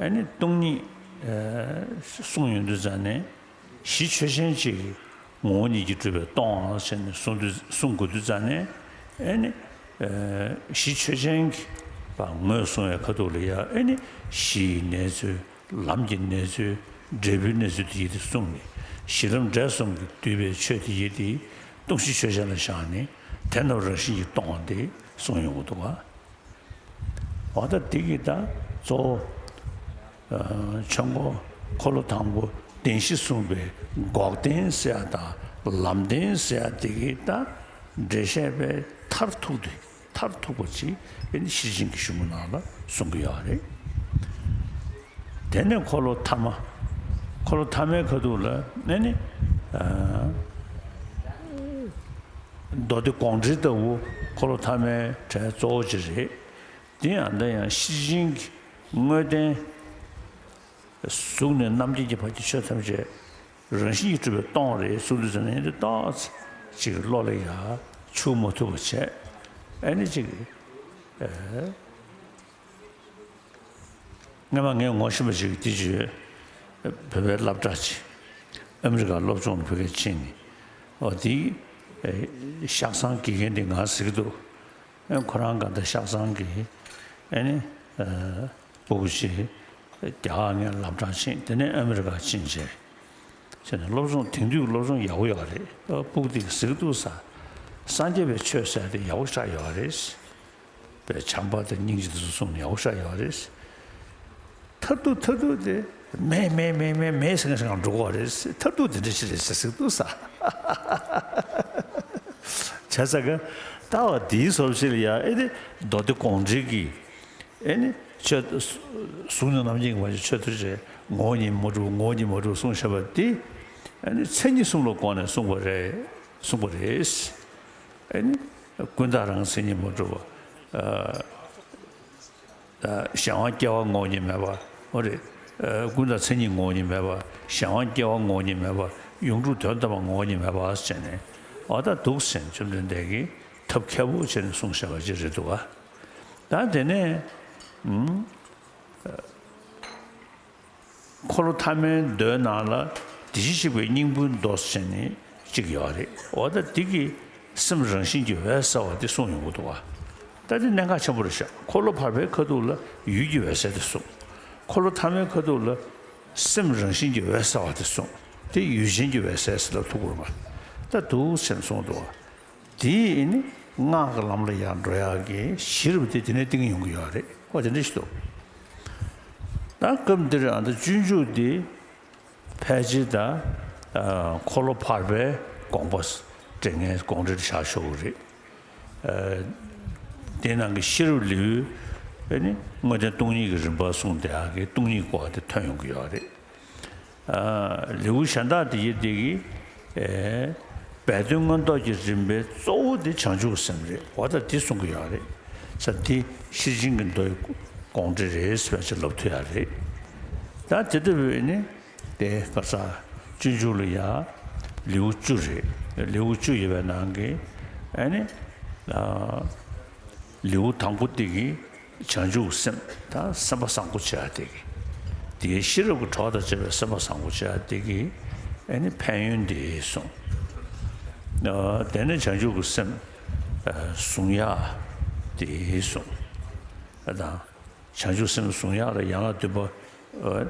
ཨ་ནི་སྟོང་ཉིད། ཨ། གསུངས་ཡོང་དུས་ཙང་ནས་གཞི་ཆོས་ཅན་གཅིག་གི་ངོ་བོ་ཉིད་ཀྱིས་གྲུབ་པས་སྟོང་ཟེར་ནས་གསུངས་དུས། གསུང་དགོས་དུས་ཙང་ནས་ཨ་ནི། ཨ། གཞི་ཆོས་ཅན་གྱི་ངོས་བཟུང་བའི་ཁ་ཐུག་ལ་ཡ་ཨ་ནི་གཞི་ཡི་གནས་ཚུལ། ལམ་གྱི་གནས་ཚུལ། འབྲས་བུའི་གནས་ཚུལ་དེ་ཡི་དེ་གསུངས་ནས། གཞི་ལམ་འབྲས་གསུམ་གྱིས་བསྡུས་པའི་ཆོས་དེ་ཡི་དེ་སྟོང་གཞི་ཆོས་ཅན་ལ་བཞག་ནས་དེ་རྣམས་རང་བཞིན་གྱིས་སྟོང་བ་དེ་གསུངས་ཡོང་གི་འདུག་ག་འོ་ད་འདི་གི་ད་གཙོ་བོ། ཨ། ཆོས་འཁོར་འཁོར་ལོ་དང་པོ་བདེན་བཞི་གསུངས་པའི་འགོག་བདེན་ཟེར་ཡ་དང་ལམ་བདེན་ཟེར་ཡ་འདི་གི་ད་འགྲེལ་བཤད་པའི་མཐར་ཐུག་དེ། མཐར་ཐུག་པ་ཅིག་ཨ་ནི་ཤེར་ཕྱིན་གྱི་གཞུང་གི་ནང་ལ་གསུང་གི་ཡོད་རེད། དེ་ནས་འཁོར་ལོ་ཐ་མ། འཁོར་ལོ་ཐ་མའི་ཁ་ཐུག་ལ་ཨ་ནི། ཨ། མདོ་སྡེ་དགོངས་འགྲེལ་ལྟ་བུ་འཁོར་ལོ་ཐ་མའི་གྲས་གཙོ་བོ་ཅིག་རེད། དེ་ཡང་ད་ཡང་ཤེར་ཕྱིན་གྱི་དངོས་བསྟན། གཟུགས་ནས་རྣམ་མཁྱེན་གྱི་བར་གྱི་ཆོས་ཐམས་ཅད་རང་བཞིན་གྱིས་གྲུབ་པས་སྟོང་པ་རེད་གསུངས་དུས་ཙམ་ནས་འདི་ཏོག་ཙམ་ཅིག་བློ་ལ་ཡ་ཆུད་མ་ཐུབ་པ་བྱས། ཨ་ནི་ཅིག་ཨ། སྔོན་མ་ངས་ངོ་ཤེས་པ་ཅིག་གིས་འདི་བརྗོད། བོད་པའི་སློབ་གྲྭ་ཅིག་ཨ་མི་རི་ཀར་སློབ་སྦྱོང་ལ་ཕ་གིར་ཕྱིན་ནས། འོ་དེའི་ཨ་ཤག་སང་དགེ་རྒན་དེ་ང་གཟིགས་འདུག་ཨ། ཁོ་རང་ག་འདྲ་ཤག་སང་གི་ཨ་ནི་ཨ་སྤུ་གུ་ཅིག་རྒྱ་གར་ངའི་སློབ་གྲྭར་ཕྱིན། དེ་ནས་ཨ་མི་རི་ཀར་ཕྱིན་བྱས། བྱས་ནས་སློབ་སྦྱོང་དེང་དུས་ཀྱི་སློབ་སྦྱོང་ཡག་པོ་ཡོད་རེད། ཨ། སྤུ་གུ་དེ་གཟིགས་འདུག་ས། སངས་རྒྱས་པའི་ཆོས་ཟེར་དེ་ཡག་པོ་ཞེ་དྲག་ཡོད་རེད། པའི་བྱམས་པ་དང་སྙིང་རྗེ་དེ་ཚོ་གསུངས་ནས་ཡག་པོ་ཞེ་དྲག་ཡོད་རེད། མཐར་ཐུག་མཐར་ཐུག་དེ་མེད་མེད་མེད་མེད་མེད་ཟེར་ནས་ཟེར་ནས་འགྲོ་གི་ཡོད་རེད། མཐར་ཐུག་དེ་འདྲ་ཞིག་རེད་ཟེར་ཟེར་འདུག་ས། བྱས་ཙང་ཀ་ལྟ་བ་དེའི་བཟོ་ཞིག་ལ་ཡ་ཨེ་དེ་མདོ་སྡེ་དགོངས་འགྲེལ་གྱི་ཨེ་ནི་ཆོས་གཟུགས་ནས་རྣམ་མཁྱེན་གྱི་བར་གྱི་ཆོས་ཐམས་ཅད་ངོ་བོ་ཉིད་མ་གྲུབ། ངོ་བོ་ཉིད་མ་གྲུབ་གསུངས་བཞག་པ་དེ་ཨེ་ནི་མཚན་ཉིད་གསུམ་ལ་དགོངས་ནས་གསུངས་པ་རེད། གསུངས་པ་རེད། ཨེ་ནི་ཀུན་བརྟགས་རང་མཚན་ཉིད་མ་གྲུབ་པ། ཨ། གཞན་དབང་སྐྱེ་བ་ངོ་བོ་ཉིད་མེད་པ། འོ་རེད། ཨ། ཀུན་བརྟགས་མཚན་ཉིད་ངོ་བོ་ཉིད་མེད་པ། གཞན་དབང་སྐྱེ་བ་ངོ་བོ་ཉིད་མེད་པ། ཡོངས་གྲུབ་དོན་དམ་པ་ངོ་བོ་ཉིད་མེད་པ་ཟེར་ནས། འོ་ད་འདུག་ཟེར་ནས་བཅོམ་ལྡན་འདས་ཀྱིས་ཐབས་མཁས་པོ་བྱས་ནས་གསུངས་བཞག་པ་ཅིག་རེད་འདུག་ག་ད་དེ་ནས། ཨུམ། འཁོར་ལོ་ཐ་མའི་མདོའི་ནང་ལ་བདེ་གཤེགས་གཤེགས་པའི་སྙིང་པོའི་མདོ་ཟེར་ནས་གཅིག་ཡོད་རེད། འོ་ད་འདི་གི་སེམས་རང་བཞིན་གྱིས་འོད་གསལ་བ་འདི་གསུངས་ཡོང་གི་འདུག་བ། ད་འདི་གནད་འགག་ཆེན་པོ་རེད་ཤག་འཁོར་ལོ་བར་པའི་ཁ་ཐུག་ལ་ཡུལ་གྱི་འོད་གསལ་དེ་གསུངས། འཁོར་ལོ་ཐ་མའི་ཁ་ཐུག་ལ་སེམས་རང་བཞིན་གྱིས་འོད་གསལ་བ་དེ་གསུངས། དེ་ཡུལ་ཅན་གྱི་འོད་གསལ་ཟེར་ལབ་ཐུབ་ཀྱི་རེད་པ། ད་འདུག་སེ་གསུངས་འདུག་པ། དེ་ནི་སྔགས་ཀྱི་ལམ་ལ་ཡང་འགྲོ་ཡག་གི་གཞི་རུ་དེ་དེ་ནས་བཏིང་ཡོང་གི་ཡོད་རེད། ཨོ་དེ་འདྲ་ཞིག་འདུག་ད་སྐབས་འདིར་ཨ་ད་སྤྱོད་འཇུག་དེ་ཕལ་ཆེར་ད་ཨ་འཁོར་ལོ་བར་པའི་དགོངས་པ་འགྲེལ་མཁན་དགོངས་འགྲེལ་བཞག་ཆོག་གི་རེད། ཨ་དེ་ནང་གི་ཤེས་རབ་ལེའུ་ཨ་ནི་དངོས་བསྟན་སྟོང་ཉིད་ཀྱི་རིམ་པ་གསུངས་བསྡད་ཡག་གི་སྟོང་ཉིད་སྐོར་དེ་ཐོན་ཡོང་གི་ཡོད་རེད། ཨ་ལེའུ་གཞན་དག་དེ་ཡི་དེ་གི་ཨེ་སྦས་དོན་མངོན་རྟོགས་ཀྱི་རིམ་པའི་གཙོ་བོ་དེ་བྱང་ཆུབ་སེམས་རེད། འོ་ད་དེ་གསུང་གི་ཡོད་རེད། ས་དེ་ཤེར་ཕྱིན་གྱི་མདོ་ཡི་དགོངས་འགྲེལ་རེད་ཟེར་བ་ཅིག་ལབ་ཐུབ་ཡག་རེད། ད་དེ་ལྟ་བུའི་ནི་དེ་ག་ས་སྤྱོད་འཇུག་ལ་ཡང་ལེའུ་བཅུ་རེད། ལེའུ་བཅུ་ཡོད་པའི་ནང་གི་ཨ་ནི་ཨ་ལེའུ་དང་པོ་དེ་གི་བྱང་ཆུབ་སེམས་དང་སེམས་པ་བཟང་པོ་བྱེད་ཡག་དེ་གི། དེའི་ཤེས་རབ་ཀྱི་གྲོགས་དང་བཅས་པའི་སེམས་པ་བཟང་པོ་བྱེད་ཡག་དེ་གི་ཨ་ནི་ཕན་ཡོན་དེ་གསུངས། ཨ་དེ་ནས་བྱང་ཆུབ་ཀྱི་སེམས་ཨ་གཟུང་ཡག་དེ་གསུངས། ཨ་དང་། བྱང་ཆུབ་སེམས་གཟུང་ཡག་ལ་ཡན་ལག་བདུན་པ་ཨ་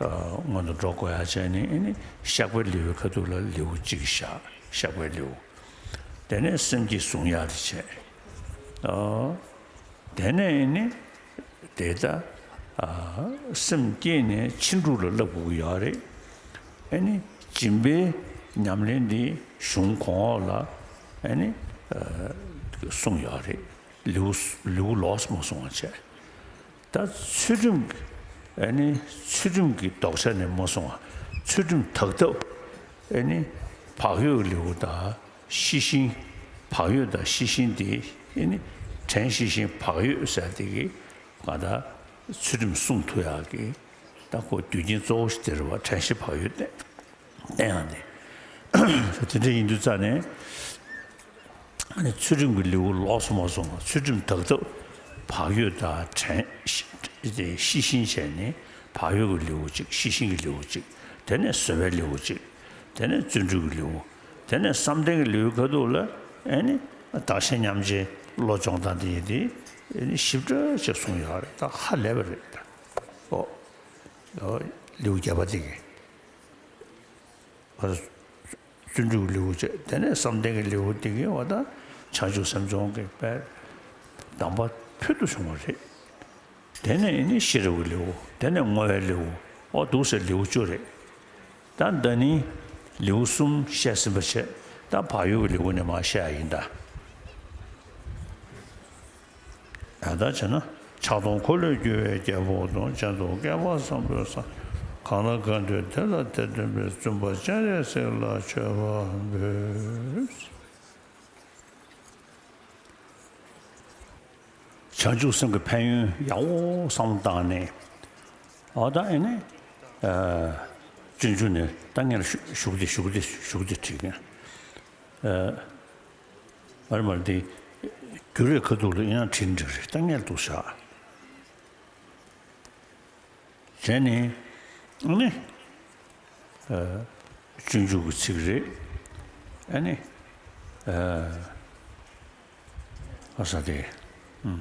ཨ་སྔོན་དུ་འགྲོ་དགོས་ཡག་བྱས་ནས་ཨ་ནི་བཤགས་པའི་ལེའུའི་ཁ་ཐུག་ལ་ལེའུ་གཅིག་བཞག་བཤགས་པའི་ལེའུ། དེ་ནས་སེམས་བསྐྱེད་གཟུང་ཡག་དེ་བྱས། ཨ་དེ་ནས་ཨ་ནི་དེ་ལྟ་ཨ་སེམས་བསྐྱེད་ནས་ཕྱིན་དྲུག་ལ་བསླབ་དགོས་ཀྱི་ཡོད་རེད། ཨ་ནི་སྦྱིན་པའི་ཉམས་ལེན་འདི་གཞུང་གོང་འོག་ལ་ཨ་ནི་ཨ་གསུངས་ཡོད་རེད། ལེའུ་ལེའུ་ལོགས་སུ་མ་གསུང་བ་བྱས། ད་ཚུལ་ཁྲིམས་ཨ་ནི་ཚུལ་ཁྲིམས་ཀྱི་ལྡོག་ཆ་ནས་མ་གསུང་བ། ཚུལ་ཁྲིམས་དག་ཐབས་ཨ་ནི་བག་ཡོད་ལེའུ་དང་ཤེས་བཞིན། བག་ཡོད་དང་ཤེས་བཞིན་དེ་ཨ་ནི་དྲན་ཤེས་བཞིན་བག་ཡོད་ཟེར་དེ་གི་ང་ད་ཚུལ་ཁྲིམས་སྲུང་ཐུབ་ཡག་གི་ད་ཁོ་རྒྱུ་རྐྱེན་གཙོ་བོ་ཞིག་དེ་རེད་བ། དྲན་ཤེས་བག་ཡོད་བསྟེན་བསྟེན་ཡག་དེ། དེ་འདྲ་ཡིན་དུས་ཙང་ནས། ཨ་ནི་ཚུལ་ཁྲིམས་ཀྱི་ལེའུ་ལོགས་སུ་མ་སོང་བ། ཚུལ་ཁྲིམས་དག་ཐབས་བག་ཡོད་དང་དྲན་ཤེས་བཞིན་བྱས་ནས་བག་ཡོད་ཀྱི་ལེའུ་གཅིག་ཤེས་བཞིན་གྱི་ལེའུ་གཅིག་དེ་ནས་བཟོད་པའི་ལེའུ་གཅིག་དེ་ནས་བརྩོན་འགྲུས་ཀྱི་ལེའུ། དེ་ནས་བསམ་གཏན་གྱི་ལེའུའི་ཁ་ཐུག་ལ་ཨ་ནི་བདག་གཞན་མཉམ་བརྗེའི་བློ་སྦྱོང་སྟངས་དེ་ཡིན་ཏེ་ཨ་ནི་ཞིབ་ཕྲ་ཅིག་གསུངས་ཡོད་རེད། ད་ཧ་ལས་པ་རེད་ད། ཨོ། ཨོ། ལེའུ་བརྒྱད་པ་དེ་གི། བརྩོན་འགྲུས་ཀྱི་ལེའུ་བྱས། དེ་ནས་བསམ་གཏན་གྱི་ལེའུ་དེ་གི་བ་དང་བྱང་ཆུབ་སེམས་སྦྱོང་གི་དཔེ་གདམས་པ་ཕུལ་དུ་བྱུང་བ་རེད། དེ་ནས་ནི་ཤེས་རབ་ཀྱི་ལེའུ། དེ་ནས་བསྔོ་བའི་ལེའུ། ཨོ་འདུག་ཟེར་ལེའུ་བཅུ་རེད། ད་ད་ནི་ལེའུ་གསུམ་བཤད་ཟིན་པ་བྱས། ད་བག་ཡོད་ཀྱི་ལེའུ་ནས་མར་བཤད་ཡ་ཡིན་ད། ད་ལྟ་བྱས་ན། ཆགས་སྡང་འཁོར་ལོས་སྒྱུར་བའི་རྒྱལ་པོ་དང་། གཅེན་གཏོང་བསྐལ་པ་བཟང་པོའི་ས། གང་ལ་གང་འདུལ་དེ་ལ་དེ་སྟོན་པའི། བཙུན་པ་སྤྱན་རས་གཟིགས་ལ་མཆོད་པ་འབུལ། བྱང་ཆུབ་སེམས་ཀྱི་ཕན་ཡོན་ཡག་པོ་བསམ་བློ་བཏང་ནས། འོ་ད་ཨེ་ནས། ཨ་སྤྱོད་འཇུག་ནས་ད་ངས་ལ་ཞུ་ཞུ་གི་དེ་ཞུ་གི་དེ་ཞུ་གི་དེ་བྲིས་མཁན། ཨ། མར་མར་དེ་བསྒྱུར་བའི་ཁ་ཐུག་ལ་ཡང་བྲིས་འགྲིག་རེད། ད་ངས་འདུག་བཞག་བྱས་ནས་ཨ་ནི་ཨ་སྤྱོད་འཇུག་གི་ཚིག་རེད། ཨ་ནི་ཨ་ཨ་ས་དེ་ཨུམ།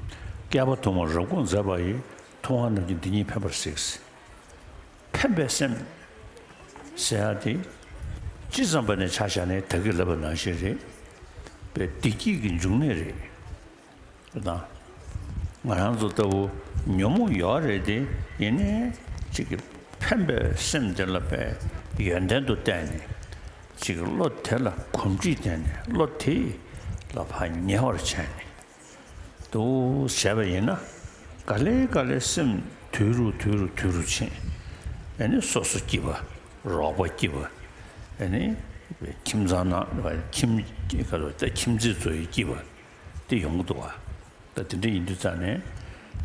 བསྐལ་པ་དུ་མར་རབ་དགོངས་མཛད་པ་ཡི། ཐུབ་དབང་རྣམས་ཀྱིས་འདི་ཉིད་ཕན་པར་གཟིགས། ཕན་པའི་སེམས་ཟེར་ཡ་དེ་ཅི་ཙམ་པ་ནས་ཆ་བཞག་ནས་ད་གིན་ལབ་པ་ནང་བཞིན་རེད། པའི་བདེ་སྐྱིད་ཀྱི་འབྱུང་གནས་རེད། དང་། ང་རང་ཚོ་ལྟ་བུ་ཉོན་མོངས་ཡོད་རེད་དེ། ཡིན་ནའི་ཅིག་གི་ཕན་པའི་སེམས་དེ་ལ་དཔེ་ཡོན་ཏན་དུ་བལྟས་ནས། ཅིག་གི་བློ་དེ་ལ་གོམས་འདྲིས་བསྟེན་ནས། བློ་དེ་ལ་ཕར་ཉེ་བར་བྱས་ནས། འདུག་བྱས་པ་ཡིན་ན། ག་ལེ་ག་ལེ་སེམས་དུལ་རུ་དུལ་རུ་དུལ་རུ་ཕྱིན། ཨ་ནི་སོ་སོ་སྐྱིད་པ། རོགས་པ་སྐྱིད་པ། ཨ་ནི་ཁྱིམ་ཚང་ནང་ཁྱིམ་ག་ལ་ད་ཁྱིམ་མཚེས་ཚོ་ཡི་སྐྱིད་པ་དེ་ཡོང་གི་འདུག་བ། ད་དེ་འདྲ་ཡིན་དུས་ཙང་ནས་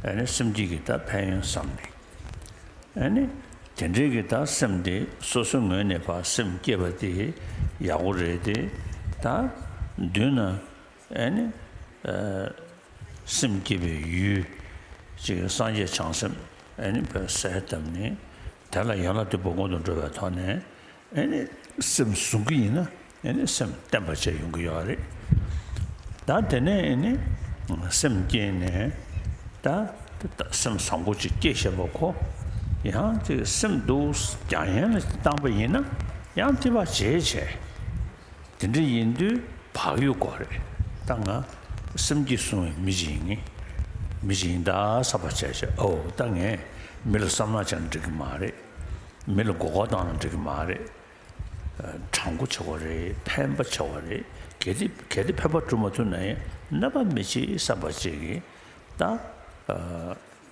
ཨ་ནི་སེམས་བསྐྱེད་ཀྱི་ད་ཕན་ཡོན་བསམ་ནས། ཨ་ནི་དེ་འདྲའི་གི་ད་སེམས་དེ་སོ་སོའི་ངོས་ནས་ཕར་སེམས་བསྐྱེད་པ་དེ་ཡག་པོ་རེད་དེ། ད་མདུན་ན་ཨ་ནི་ཨ་སེམས་བསྐྱེད་པའི་ཡུལ་ཅིག་སངས་རྒྱས་བྱང་སེམས་ཨ་ནི་དཔེ་གསལ་བཏབ་ནས། དེ་ལ་ཡན་ལག་བདུན་པོ་སྔོན་དུ་འགྲོ་བའི་ཐོག་ནས། ཨ་ནི་སེམས་བཟུང་གི་ཡིན་ན་ཨ་ནི་སེམས་བརྟན་པ་བྱས་ཡོང་གི་ཡོད་རེད། ད་དེ་ནས་ཨ་ནི་སེམས་བསྐྱེད་ནས་ད་ད་སེམས་བཟང་པོ་ཅིག་སྐྱེ་བཞིན་པ་ཁོ། ཡང་ཅིག་སེམས་སྡུག་རྒྱག་ཡན་ལ་བཏང་པ་ཡིན་ན་ཡང་ཐེ་བ་བྱེད་བྱས། དེ་འདྲ་ཡིན་དུས་བག་ཡོད་དགོས་རེད། ད་ང་སེམས་ཀྱིས་བཟུང་བའི་མི་ཞིག་ཡིན། མི་ཞིག་ཡིན་ད་བསམ་པ་བྱས་བྱས། ཨོ་ད་ངས་མི་ལ་བསམ་བློ་བྱས་ན་འགྲིག་གི་མ་རེད། མི་ལ་མགོ་སྐོར་བཏང་ན་འགྲིག་གི་མ་རེད། དྲང་པོ་བྱེད་དགོས་རེད། ཕན་པ་བྱེད་དགོས་རེད། གལ་ཏེ་གལ་ཏེ་ཕན་པ་སྒྲུབ་མ་ཐུབ་ན་ཡང་གནོད་པ་མི་བྱེད་བསམ་པ་ཅིག་གིས་ད།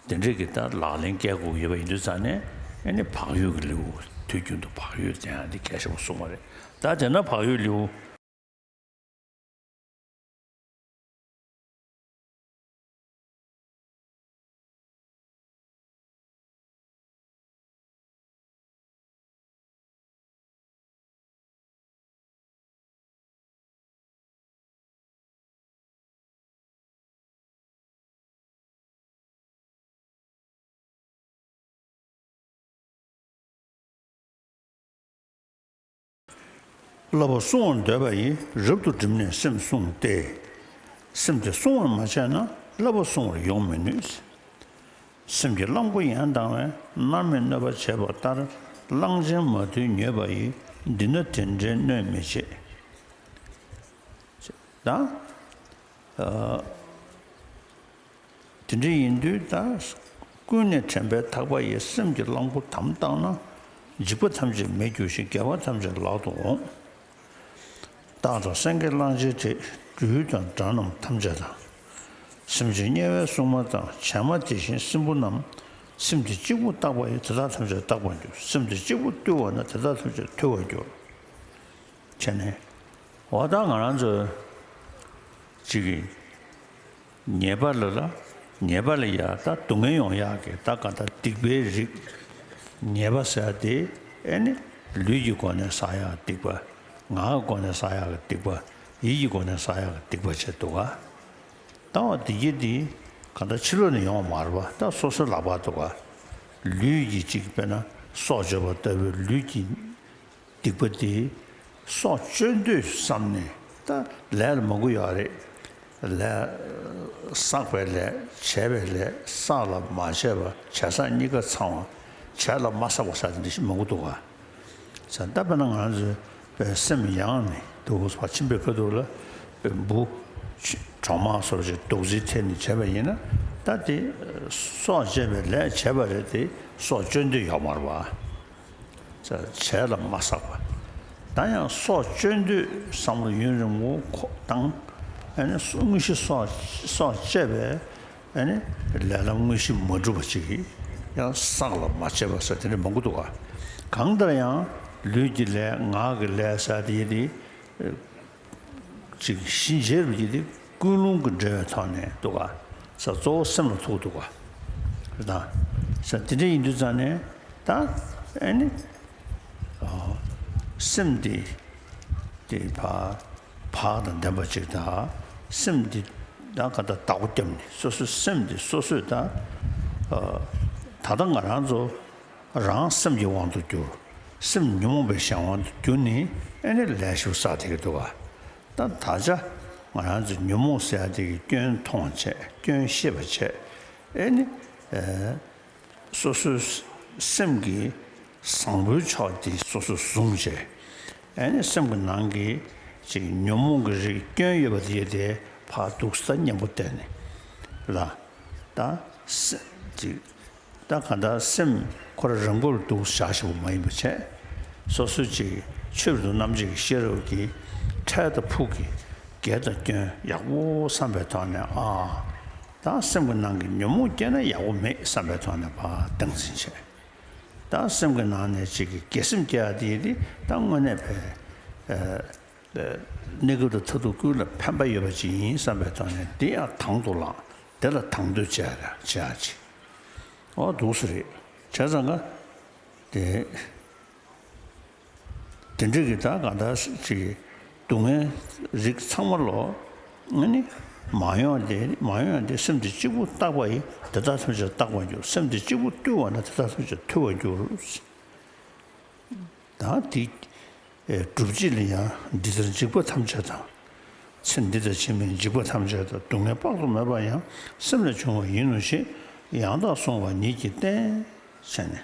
དེ་འདྲས་ཀྱི་ད་ལག་ལེན་སྐྱེལ་དགོས་ཡོད་པ་ཡིན་དུས་ཙང་ནས། ཨེ་ནི་བག་ཡོད་ཀྱི་ལེའུ། དུས་རྒྱུན་དུ་བག་ཡོད་དེ་ཡང་འདི་གལ་ཆེན་པོ་གསུངས་པ་རེད། ད་དེ་ན་བག་ཡོད་ལེའུ། བསླབ་པ་བསྲུང་བར་འདོད་པ་ཡིས། རབ་ཏུ་བསྒྲིམས་ནས་སེམས་བསྲུངས་ཏེ། སེམས་དེ་བསྲུང་བར་མ་བྱས་ན་བསླབ་པ་བསྲུང་བར་ཡོང་མི་ནུས། སེམས་ཀྱི་གླང་པོ་ཡན་དང་བས། མནར་མེད་གནོད་པ་བྱེད་པ་ལྟར། གླང་ཆེན་མ་ཐུལ་མྱོས་པ་ཡིས། འདི་ན་དེ་འདྲའི་གནོད་མི་བྱེད། ད། ཨ། དེ་འདྲ་ཡིན་དུས་ད། ཀུན་ནས་དྲན་པའི་ཐག་པ་ཡིས། སེམས་ཀྱི་གླང་པོ་དམ་བཏགས་ན། འཇིགས་པ་ཐམས་ཅད་མེད་འགྱུར་ཞིང་། རྒྱལ་བ་ཐམས་ཅད་ལག་ཏུ་འོང་། སྟག་དང་སེང་གེ་གླང་ཆེན་དྲེད། སྦྲུལ་དང་དགྲ་རྣམས་ཐམས་ཅད་དང་། སེམས་ཅན་དམྱལ་བའི་སྲུང་མ་དང་། བྱད་མ་དེ་བཞིན་སྲིན་པོ་རྣམས། སེམས་དེ་གཅིག་པུ་བརྟགས་པ་ཡིས། དེ་དག་ཐམས་ཅད་བརྟགས་པར་འགྱུར། སེམས་དེ་གཅིག་པུ་བཏུལ་བ་ན། དེ་དག་ཐམས་ཅད་ཐུལ་བར་འགྱུར། བྱས་ནས། འོ་ད་ང་རང་ཚོ་གཅིག་གིས་ཉེས་པ་ལ་ལ། ཉེས་པ་ལ་ཡ་ད་སྡུག་བསྔལ་ཡོང་ཡག་གི་ད་ག་ད་སྡིག་པའི་རིགས། ཉེས་པ་ཟེར་ཡ་དེ་ཨེ་ནི་ལུས་ཀྱི་སྒོ་ནས་བསགས་ཡག་སྡིག་པ། ངག་གི་སྒོ་ནས་བསགས་ཡག་གི་སྡིག་པ། ཡིད་ཀྱི་སྒོ་ནས་བསགས་ཡག་གི་སྡིག་པ་བྱས་འདུག་ག་ད་འོ་དེ་གི་དེ་ག་ད་ཕྱི་ལོགས་ནས་ཡོང་བ་མ་རེད་པ། ད་སོ་སོའི་ལག་པར་འདུག་ག་ལུས་ཀྱི་གཅིག་དཔེར་ན་སྲོག་གཅོད་པ་ལྟ་བུའི་ལུས་ཀྱི་སྡིག་པ་དེ་སྲོག་གཅོད་འདོད་བསམ་ནས་ད་ལས་ལ་མང་པོ་ཡོད་རེད། ལས། བསགས་པའི་ལས། བྱས་པའི་ལས། བསགས་ལ་མ་བྱས་པ། བྱས་བསགས་གཉིས་ཀ་ཚང་བ། བྱས་ལ་མ་བསགས་པ་ཟེར་དེ་འདྲ་ཞིག་མང་པོ་འདུག་ག་ས་ད་དཔེར་ན་ང་ཚོའི་དཔེ་སེམས་ཡང་ནས་འདུག་བ། ཁྱིམ་པའི་ཁ་ཐུག་ལ་དཔེ་འབུ་གྲོག་མ་སོགས་ཀྱི་སྡུག་རྩུབ་ཐེབས་ནས་བྱས་པ་ཡིན་ན། ད་དེ་སྲོག་གཅོད་པའི་ལས་བྱས་པ་རེད་དེ། སྲོག་གཅོད་འདོད་ཡོད་མ་རེད་པ། བྱས་ལ་མ་བསགས་པ། ད་ཡང་སྲོག་གཅོད་འདོད་བསམ་བློ་ཡུན་རིང་པོ་ཁོག་བཏང་། ཨ་ནི་དངོས་གཞི་སྲོག་སྲོག་བཅད་པའི་ཨ་ནི་ལས་ལམ་དངོས་གཞི་མ་གྲུབ་པ་ཅིག་གིས་ཡང་བསགས་ལ་མ་བྱས་པ་ཟེར་དེ་འདྲ་མང་པོ་འདུག་ག་གང་ལྟར་ཡང་ལུས་ཀྱི་ལས། ངག་གི་ལས་ཟེར་དེ་ཡི་དེ། ཅིག་གཞི་འབྱེད་རུ་ཡི་དེ་ཀུན་སློང་གི་འབྲེལ་བའི་ཐོག་ནས་འདུག་ག་ས་གཙོ་བོ་སེམས་ལ་ཐུག་འདུག་ག་རེད་ད། ས་དེ་འདྲ་ཡིན་དུས་ཙང་ནས་ད་ཨེ་ནི་སེམས་དེ་དེ་བག་བག་དང་ལྡན་པ་ཅིག་དང་། སེམས་དེ་ད་ག་ད་བདག་པོ་བརྒྱབ་ནས་སོ་སོའི་སེམས་དེ་སོ་སོས་ད། ད་ལྟ་ང་རང་ཚོ་རང་སེམས་ཀྱི་དབང་དུ་གྱུར། སེམས་ཉོན་མོངས་པའི་གཞན་དབང་དུ་གྱུར་ནས་ཨེ་ནི་ལས་ཞིག་བསགས་བསྡད་ཀྱི་འདུག་ག་ད་ད་ཆ་ང་རང་ཚོ་ཉོན་མོངས་ཟེར་ཡ་དེ་གི་སྐྱོན་མཐོང་བྱས། སྐྱོན་ཤེས་པ་བྱས། ཨེ་ནི། ཨེ། སོ་སོའི་སེམས་ཀྱི་བཟང་པོའི་ཕྱོགས་དེ་སོ་སོས་བཟུང་བྱས། ཨེ་ནི་སེམས་ཀྱི་ནང་གི་ཅིག་ཉོན་མོངས་ཀྱི་རིགས་སྐྱོན་ཡོད་པ་དེ་དེ་ཕར་འདུག་ས་མཉམ་པོ་བསྟན་ནས་ལ། ད་སེམས་ཅིག་ད་གང་ལྟར་སེམས་ཁོ་རང་རང་པོར་འདུག་བཞག་ཞིག་མ་ཡིན་པ་བྱས། སོ་སོའི་ཅིག་ཆོས་རབ་ཏུ་རྣམ་འབྱེད་ཀྱི་ཤེས་རབ་ཀྱིས་འཕྲལ་དང་ཕུགས་ཀྱི་དགེ་དང་སྐྱོན་ཡག་པོ་བསམ་པའི་ཐོག་ནས། ཨ། ད་སེམས་ཀྱི་ནང་གི་ཉོན་མོངས་སྐྱེས་ན་ཡག་པོ་མེད་བསམ་པའི་ཐོག་ནས་ཕར་སྟངས་འཛིན་བྱས། ད་སེམས་ཀྱི་ནང་ནས་ཅིག་གི་དགེ་སེམས་སྐྱེ་ཡ་དེ་ཡི་དེ་ད་དངོས་གནས་པའི་གནས་སྐབས་དང་མཐར་ཐུག་ཀུན་ལ་ཕན་པ་ཡོད་པ་ཅིག་ཡིན་བསམ་པའི་ཐོག་ནས་དེ་ཡང་དང་དུ་བླངས། དེ་ལ་དང་དོད་བྱེད་ཡ་ར་བྱེད་ཡ་ཅིག་འོ་འདུག་སེ་རེད། བྱས་ཙང་ཀ་དེ། དེ་འདྲ་གི་ད་གང་ལྟར་ཅིག་སྡུག་བསྔལ་རིགས་ཚང་མ་ལོ། ཨ་ནི་མ་ཡོང་དེ་མ་ཡོང་དེ་སེམས་དེ་གཅིག་པུ་བརྟགས་པ་ཡིས། དེ་དག་ཐམས་ཅད་བརྟགས་པར་འགྱུར། སེམས་དེ་གཅིག་པུ་བཏུལ་བ་ན་དེ་དག་ཐམས་ཅད་ཐུལ་བར་འགྱུར། ད་དེ་སྒྲུབ་བྱེད་ལ་ཡང་། འདི་ལྟར་འཇིགས་པ་ཐམས་ཅད་དང་། ཚེ་འདི་དང་ཕྱི་མའི་འཇིགས་པ་ཐམས་ཅད་དང་། སྡུག་བསྔལ་དཔག་ཏུ་མེད་པ་ཡང་། སེམས་ལས་བྱུང་བ་ཡིན་ནོ་ཞེས། ཡང་དག་གསུངས་པ་ཉིད་ཀྱིས་བསྟན། བྱས་ནས།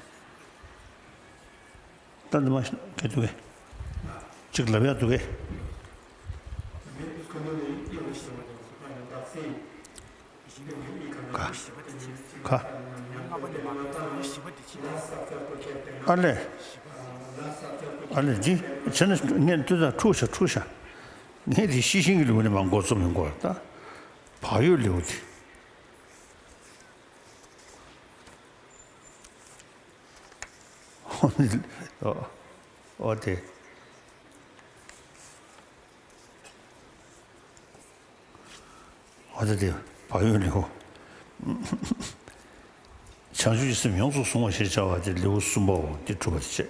ད་འདི་མ་ག་འདུག་གས། གཅིག་ལབ་ཡག་འདུག་གས། ག་ག་ཨ་ལས། ཨ་ལས་འདི་བྱས་ན་ངས་འདི་ད་འཁྲུག་ཤག་འཁྲུག་ཤག་ངས་འདི་ཤེས་ཤིང་གི་ལེའུ་ནས་མར་འགོ་རྩོམ་ཡོང་གི་ཡོད་རེད་ད། བག་ཡོད་ལེའུ་དེ། ཨོ་དེ། ཨོ་དེ་དེ་བག་ཡོད་ལེའུ། བྱང་ཆུབ་ཀྱི་སེམས་ཡོངས་སུ་བཟུང་བ་ཞེས་བྱ་བ་དེ་ལེའུ་གསུམ་པའོ། དེ་གྲུབ་པ་དེ་བྱས།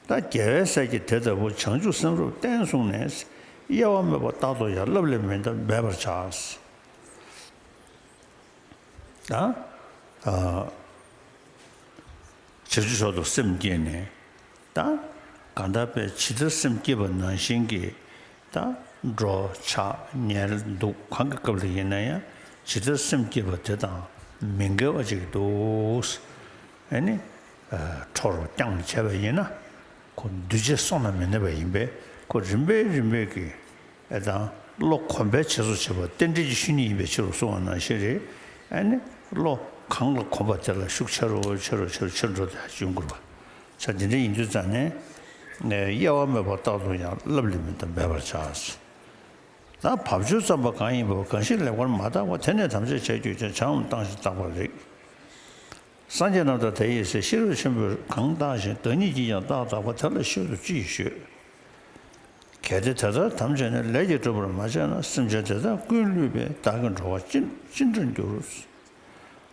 ད་རྒྱལ་བའི་སྲས་ཀྱིས་དེ་ལྟ་བུ་བྱང་ཆུབ་སེམས་རབ་བརྟན་བཟུང་ནས། དབྱེ་བ་མེད་པར་རྟག་ཏུ་ཡང་བསླབ་ལས་མི་འདའ་འབད་པར་བྱ། ད་ཨ་བྱང་ཆུབ་མཆོག་ཏུ་སེམས་བསྐྱེད་ནས། ད་གང་ལྟར་དཔེ་ཇི་ལྟར་སེམས་བསྐྱེད་པ་ནང་བཞིན་གྱི་ད་འགྲོ་འཆག་ཉལ་འདུག་གང་གི་སྐབས་ལ་ཡིན་ན་ཡང་ཇི་ལྟར་སེམས་བསྐྱེད་པ་དེ་དང་མི་འགལ་བ་ཅིག་འདུག་ཨ་ནི་ཁྲོ་རུ་བསྐྱངས་བྱས་པ་ཡིན་ན་ཁོ་འདུས་བྱས་བསོད་ནམས་མི་གནས་པ་ཡིན་པས་ཁོ་རིམ་པས་རིམ་པས་ཀྱི་ཨེ་དང་བློ་གོམས་པའི་བྱེད་རྩོལ་བྱེད་པ་རྟེན་འབྲེལ་གྱི་ཆོས་ཉིད་ཡིན་པའི་ཕྱིར་རོ་གསུངས་པ་ནང་བཞིན་རེད། ཨ་ནི་བློ་གང་ལ་གོམས་པ་དེ་ལ་ཤུགས་ཆེ་རུ་ཆེ་རུ་ཆེ་རུ་ཆེ་རུ་འགྲོ་དེ་ཡང་དགོས་པ། ཆ་འདི་འདྲ་ཡིན་དུས་ཙང་ནས་དབྱེ་བ་མེད་པར་རྟག་ཏུ་ཡང་བསླབ་ལས་མི་འདའ་འབད་པར་བྱ། ད་བབ་ཅོལ་བརྩམས་པ་གང་ཡིན་པ་གང་ཞིག་ལེགས་པར་མ་བརྟགས་པ་དེ་ནས་དམ་བཅའ་བྱས་གྱུར་ཀྱང་བྱའམ་བཏང་ཞིང་བརྟག་པར་རིགས། སངས་རྒྱས་རྣམས་དང་དེ་ཡི་སྲས་ཤེས་རབ་ཆེན་པོས་གང་བརྟགས་ཤིང་བདག་ཉིད་ཀྱིས་ཀྱང་བརྟགས་བརྟགས་པ་དེ་ལ་ཤིན་ཏུ་ཅི་ཡིས་ཤོད། གལ་ཏེ་དེ་ལྟར་དམ་བཅས་ནས་ལས་ཀྱིས་བསྒྲུབ་པར་མ་བྱས་ན་སེམས་ཅན་དེ་དག་ཀུན་བསླུས་པས་བདག་གི་འགྲོ་བ་ཅི་ཅི་འདྲར་འགྱུར།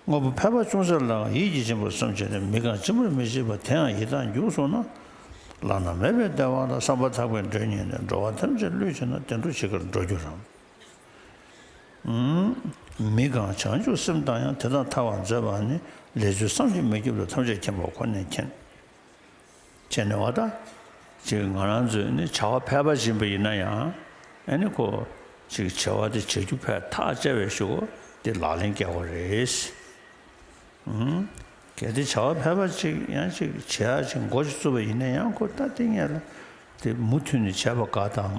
དངོས་པོ་ཕལ་པ་ཅུང་ཟད་ལའང་ཡིད་ཀྱིས་སྦྱིན་པར་བསམ་བྱས་ནས་མི་གང་སྦྱིན་པར་མི་བྱེད་པ་དེ་ཡང་ཡི་དྭགས་འགྱུར་སོང་ན། བླ་ན་མེད་པའི་བདེ་བ་དང་བསམ་པ་ཐག་པས་མགྲོན་གཉེར་ནས་འགྲོ་བ་ཐམས་ཅད་བསླུས་བྱས་ན་དེ་འགྲོ་ཇི་དགར་འགྲོ་འགྱུར་རམ། མི་གང་བྱང་ཆུབ་སེམས་དང་ཡང་དེ་དག་ཐར་བར་མཛད་པ་ནི་ལས་ཚུལ་བསམ་གྱིས་མི་ཁྱབ་པ་ཐམས་ཅད་མཁྱེན་པ་ཁོ་ནས་མཁྱེན། བྱས་ནས་བ་ད། ཅིག་ང་རང་ཚོས་ནི་བྱ་བ་ཕལ་པ་ཡིན་པ་ཡིན་ན་ཡང་ཨ་ནི་ཁོ་ཅིག་བྱ་བ་དེ་བྱ་རྒྱུ་ཕལ་ཐག་བཅད་པའི་གཞུག་གུ་དེ་ལག་ལེན་བཀལ་བ་རེད། ཨུམ། གལ་ཏེ་བྱ་བ་ཕལ་པ་ཅིག་ཡང་ཅིག་བྱེད་ཡག་ཅིག་འགོ་ཅིག་བཙུགས་པ་ཡིན་ན་ཡང་ཁོ་ད་དེ་ངས་ལ་དེ་མུ་མཐུད་ནས་བྱས་པ་དགའ་དང་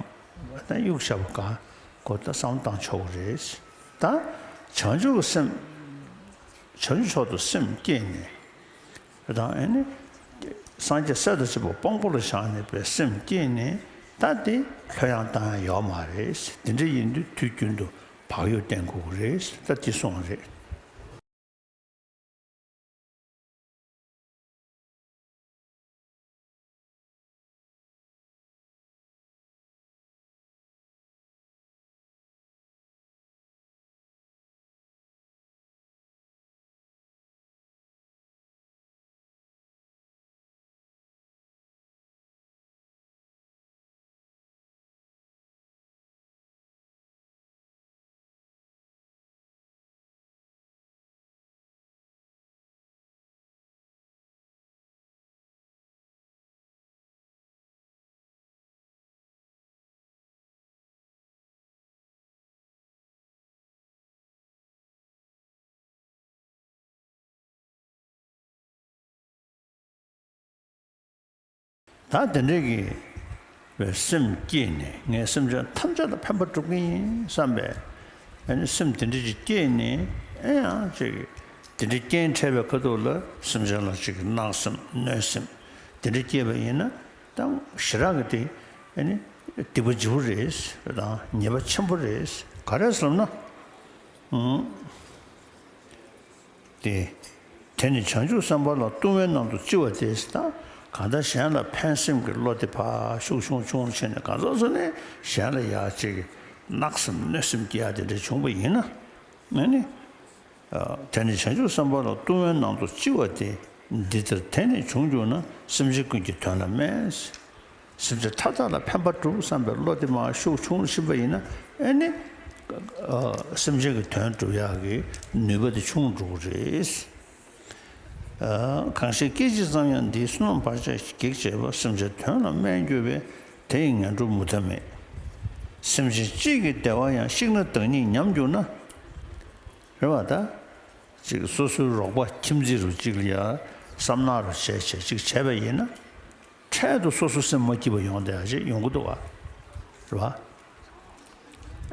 ད་གཡུག་བཞག་པ་དགའ་ཁོ་ད་བསམ་བཏང་ཆོག་གི་རེད། ད་བྱང་ཆུབ་ཀྱི་སེམས་བྱང་ཆུབ་མཆོག་ཏུ་སེམས་བསྐྱེད་ནས། དང་ཨེ་ནི། སངས་རྒྱས་སྲས་དང་བཅས་པ་དཔང་པོ་ལ་བཞག་ནས་པའི་སེམས་བསྐྱེད་ནས་ད་དེ་ལྷོད་ཡངས་བཏང་ཡག་ཡོག་མ་རེད། དེ་འདྲ་ཡིན་དུས་དུས་རྒྱུན་དུ་བག་ཡོད་བསྟེན་དགོས་ཀྱི་རེད། ད་དེ་སོང་བ་རེད། ད་དེ་འདྲའི་གི་བའི་སེམས་བསྐྱེད་ནས་ངས་སེམས་ཅན་ཐམས་ཅད་ལ་ཕན་པ་སྒྲུབ་ཀྱི་ཡིན་བསམ་པའི་ཨ་ནི་སེམས་དེ་འདྲ་ཅིག་བསྐྱེད་ནས་ཨེ་ཡང་ཅིག་དེ་འདྲ་རྐྱེན་འཕྲད་པའི་ཁ་ཐུག་ལ་སེམས་ཅན་ལ་ཅིག་གནག་སེམས་གནོད་སེམས་དེ་འདྲ་སྐྱེས་པ་ཡིན་ན་ད་ཞེ་དྲག་གི་དེ་ཨ་ནི་སྡིག་པ་ལྗིད་པོ་རེད་དང་ཉེས་པ་ཆེན་པོ་རེད། ག་རེ་ཟེར་ན། ཏེ། དེ་ནི་བྱང་ཆུབ་སེམས་དཔའ་ལ་ལྟུང་བའི་ནང་དུ་ལྕི་བ་སྟེ། ད་གང་ལྟར་གཞན་ལ་ཕན་སེམས་ཀྱི་བློ་དེ་ཕར་ཤུགས་ཆུང་ཆུང་བྱས་ནས་གང་ཟག་ཚོ་ནས་གཞན་ལ་ཡག་ཅིག་གནག་སེམས་གནོད་སེམས་སྐྱེ་ཡག་དེ་འདྲ་བྱུང་བ་ཡིན་ན། ཨ་ནི། དེ་ནི་བྱང་ཆུབ་སེམས་དཔའ་ལ་ལྟུང་བའི་ནང་དུ་ལྕི་བ་སྟེ། འདི་ལྟར་དེ་ནི་བྱུང་གྱུར་ན་སེམས་ཅན་ཀུན་གྱི་དོན་ལ་སྨན། སེམས་ཅན་མཐའ་དག་ལ་ཕན་པ་སྒྲུབ་བསམ་པའི་བློ་དེ་མར་ཤུགས་ཆུང་རུ་ཕྱིན་པ་ཡིན་ན་ཨེ་ནི། སེམས་ཅན་གྱི་དོན་སྒྲུབ་ཡག་གི་ནུས་པ་དེ་ཆུང་འགྲོ་གི་རེད། གང་ཞིག་སྐད་ཅིག་ཙམ་ཡང་འདིས་བསོད་ནམས་བར་ཆད་གེགས་བྱེད་པ། སེམས་ཅན་དོན་ལ་སྨན་གྱུར་པས་དེ་ཡི་ངན་འགྲོར་མུ་མཐའ་མེད། སེམས་ཅན་གཅིག་གི་བདེ་བ་ཡང་བཤིག་ན་བདག་ཉིད་ཉམས་གྱུར་ན། རེད་བ་ད། ཅིག་སོ་སོའི་རོགས་པ་ཁྱིམ་མཚེས་རུ་གཅིག་ལ་ཡ་བསམ་ནག་རུ་བྱས་བྱས་ཅིག་བྱས་པ་ཡིན་ན། འཕྲལ་དུ་སོ་སོ་སེམས་མ་སྐྱིད་པ་ཡོང་བསྡད་ཡ་ཞིག་ཡོང་གི་འདུག་བ། རེད་བ།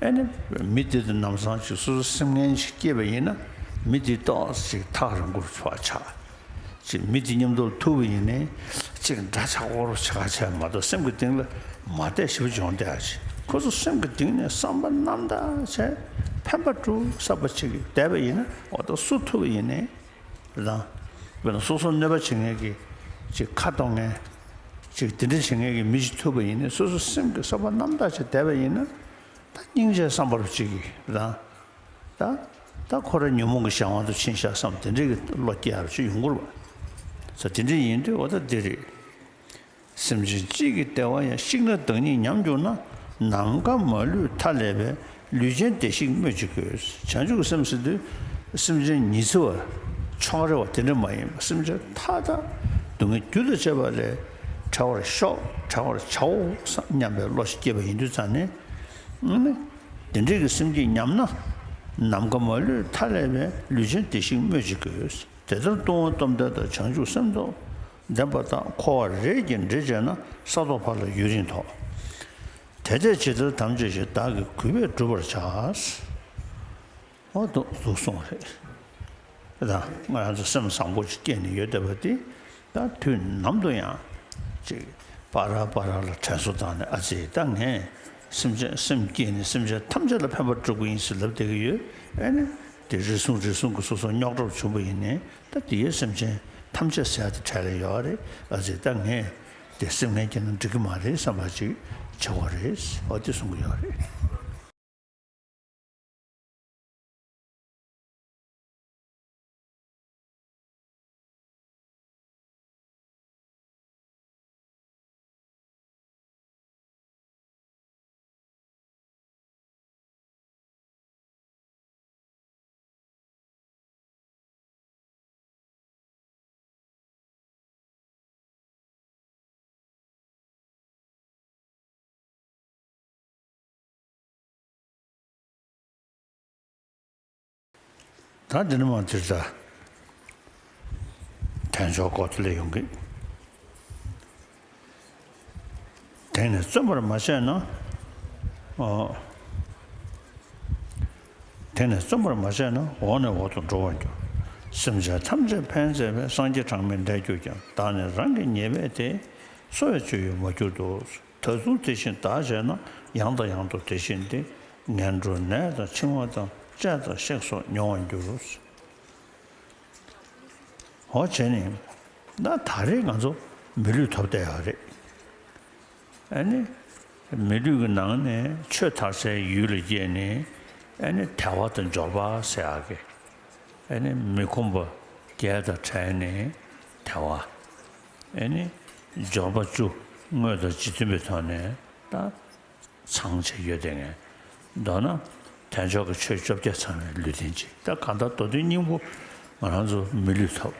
ཨེ་ནི། མི་དེ་དང་ལམ་སང་ཅིག་སོ་སོ་སེམས་ངན་ཅིག་སྐྱེས་པ་ཡིན་ན། མི་དེ་ཏོག་ཙམ་ཅིག་ཐག་རིང་པོར་ཕར་ཆགས། ཅིག་མི་དེ་མཉམ་དུ་ཐུག་པ་ཡིན་ནའི། ཅིག་འདྲ་ཆགས་ཁོ་རང་ཆགས་བྱས་མ་གཏོགས་སེམས་ཀྱི་གཏིང་ལ་མ་བསྡད་ཞེ་པོ་ཅིག་ཡོང་བསྡད་ཡ་ཅིག་ཁོ་ཚོ་སེམས་ཀྱི་གཏིང་ནས་བསམ་པ་རྣམ་དག་བྱས། ཕན་པ་སྒྲུབ་བསམ་པ་ཅིག་བསྡད་པ་ཡིན་ན། འོ་ད་སུ་ཐུག་པ་ཡིན་ནའི། རང་། དཔེར་ན་སོ་སོར་གནོད་པ་བྱེད་མཁན་གྱི། ཅིག་ཁ་གཏོང་མཁན། ཅིག་དེ་འདྲ་བྱེད་མཁན་གྱི་མི་ཞིག་ཐུག་པ་ཡིན་ནའི། སོ་སོ་སེམས་ཀྱི་བསམ་པ་རྣམ་དག་བྱས་བསྡད་པ་ཡིན་ན། ད་སྙིང་རྗེ་བསམ་པ་རུ་ཅིག་གིས་རང་། ད། ད་ཁོ་རང་ཉོན་མོངས་ཀྱི་གཞན་དབང་དུ་ཕྱིན་ཤག་བསམ། དེ་འདྲའི་གི་བློ་སྐྱེ་ཡག་ཅིག་ཡོང་གི་རེད་བ། ས་དེ་འདྲ་ཡིན་དུས་འོ་ད་འདི་རེད། སེམས་ཅན་གཅིག་གི་བདེ་བ་ཡང་། ཤིག་ན་བདག་ཉིད་ཉམས་གྱུར་ན། ནམ་མཁའ་མ་ལུས་མཐའ་ཀླས་པའི། ལུས་ཅན་བདེ་གཤེགས་སྨོས་ཅི་དགོས། བྱང་ཆུབ་ཀྱི་སེམས་ཟེར་དུས། སེམས་ཅན་ཉི་ཚེ་བ། ཆོ་ག་རེ་བ་དེ་འདྲ་མ་ཡིན་པ། སེམས་ཅན་མཐའ་དག་སྡུག་བསྔལ་རྒྱུ་དང་བཅས་པ་ལས་བྲལ་བར་ཤོག་བྲལ་བར་བྱའོ་བསམ་སྙམ་པའི་བློ་ཞིག་སྐྱེས་པ་ཡིན་དུས་ཙང་ནས། ཨ་ནི། དེ་འདྲའི་གི་སེམས་ཀྱིས་ཉམས་ན། ནམ་མཁའ་མ་ལུས་མཐའ་ཀླས་པའི། ལུས་ཅན་བདེ་གཤེགས་སྨོས་ཅི་དགོས། དེ་ལྟར་ལྟུང་བ་སྟོབས་ལྡན་དང་། བྱང་ཆུབ་སེམས་རྟོགས་ལྡན་པ་དག་འཁོར་བ་རེས་ཀྱིས་འདྲེ་བྱས་ན། ས་ཐོབ་ཕ་ལ་ཡུན་རིང་ཐོག་དེ་ལྟས་ཇི་ལྟར་དམ་བཅས་ཤིང་། བདག་གིས་གུས་པས་བསྒྲུབ་པར་བྱ། འོ་འདུག་འདུག་གསུངས་རེད། ད་ང་རང་ཚོ་སེམས་བཟང་པོ་ཅིག་སྐྱེས་ནས་ཡོད་བསྡད་པ་དེ། ད་དུས་ནམ་དུ་ཡང་ཅིག་པ་ར་པ་ར་ལ་དྲན་གསོ་བཏང་ནས། ཨ་ཙི། ད་ངས་སེམས་ཅན་སེམས་བསྐྱེད་ནས་སེམས་ཅན་ཐམས་ཅད་ལ་ཕན་པ་སྒྲུབ་ཀྱི་ཡིན་ཟེར་ལབ་བསྡད་ཀྱི་ཡོད། ཨེ་ནི། དེ་རེ་ཟུང་རེ་ཟུང་གིས་སོ་སོ་རྙོག་དྲ་བྱུང་བ་ཡིན་ནའི། ད་དེ་ཡི་སེམས་ཅན་ཐམས་ཅད་ཟེར་ཡ་དེ་གྲལ་ལ་ཡོད་རེད། ཨ་ཙི། ད་ངས་དེ་སེམས་ངན་སྐྱེས་ན་འགྲིག་གི་མ་རེད་བསམ་པ་ཅིག་བྱེད་དགོས་རེད། འོ་དེ་གསུང་གི་ཡོད་རེད། ད་འདི་ནས་མར་དེ་ལྟ། དལ་འབྱོར་སྐོར་དེ་ལ་ཡོང་གི། དེང་ནས་བརྩོན་པར་མ་བྱས་ན། ཨོ། དེང་ནས་བརྩོན་པར་མ་བྱས་ན། འོག་ནས་འོག་ཏུ་འགྲོ་བར་འགྱུར། སེམས་ཅན་ཐམས་ཅད་ཕན་མཛད་པའི། སངས་རྒྱས་གྲངས་མེད་འདས་གྱུར་ཀྱང་། བདག་ནི་རང་གི་ཉེས་པས་དེ། གསོ་བའི་སྤྱོད་ཡུལ་མ་གྱུར་ཏོ། ད་དུང་དེ་བཞིན་བདག་བྱས་ན། ཡང་དང་ཡང་དུ་དེ་བཞིན་ཏེ། ངན་འགྲོར་ནད་དང་འཆིང་བ་དང་། བཅད་དང་གཤེགས་སོགས་མྱོང་བར་འགྱུར། འོ་བྱས་ནས། ད་ད་རེས་ང་ཚོ་མི་ལུས་ཐོབ་བསྡད་ཡོད་རེད། ཨ་ནི། མི་ལུས་ཀྱི་ནང་ནས་ཆོས་དར་སའི་ཡུལ་ལ་སྐྱེས་ནས། ཨ་ནི་དལ་བ་དང་འབྱོར་པ་ཟེར་ཡག་གི། ཨ་ནི་མི་ཁོམ་པ་བརྒྱད་དང་བྲལ་ནས་དལ་བ། ཨ་ནི་འབྱོར་པ་བཅུ་དངོས་དང་རྗེས་མཐུན་པའི་ཐོག་ནས་ད་ཚང་བྱས་ཡོད་དེ། ངས་མདོར་ན་དལ་འབྱོར་གྱི་ཆོས་བཅོ་བརྒྱད་ཚང་བའི་ལུས་རྟེན་ཅིག་ད་གང་ལྟར་མདོ་དོན་སྙིང་པོ་ང་རང་ཚོ་མི་ལུས་ཐོབ།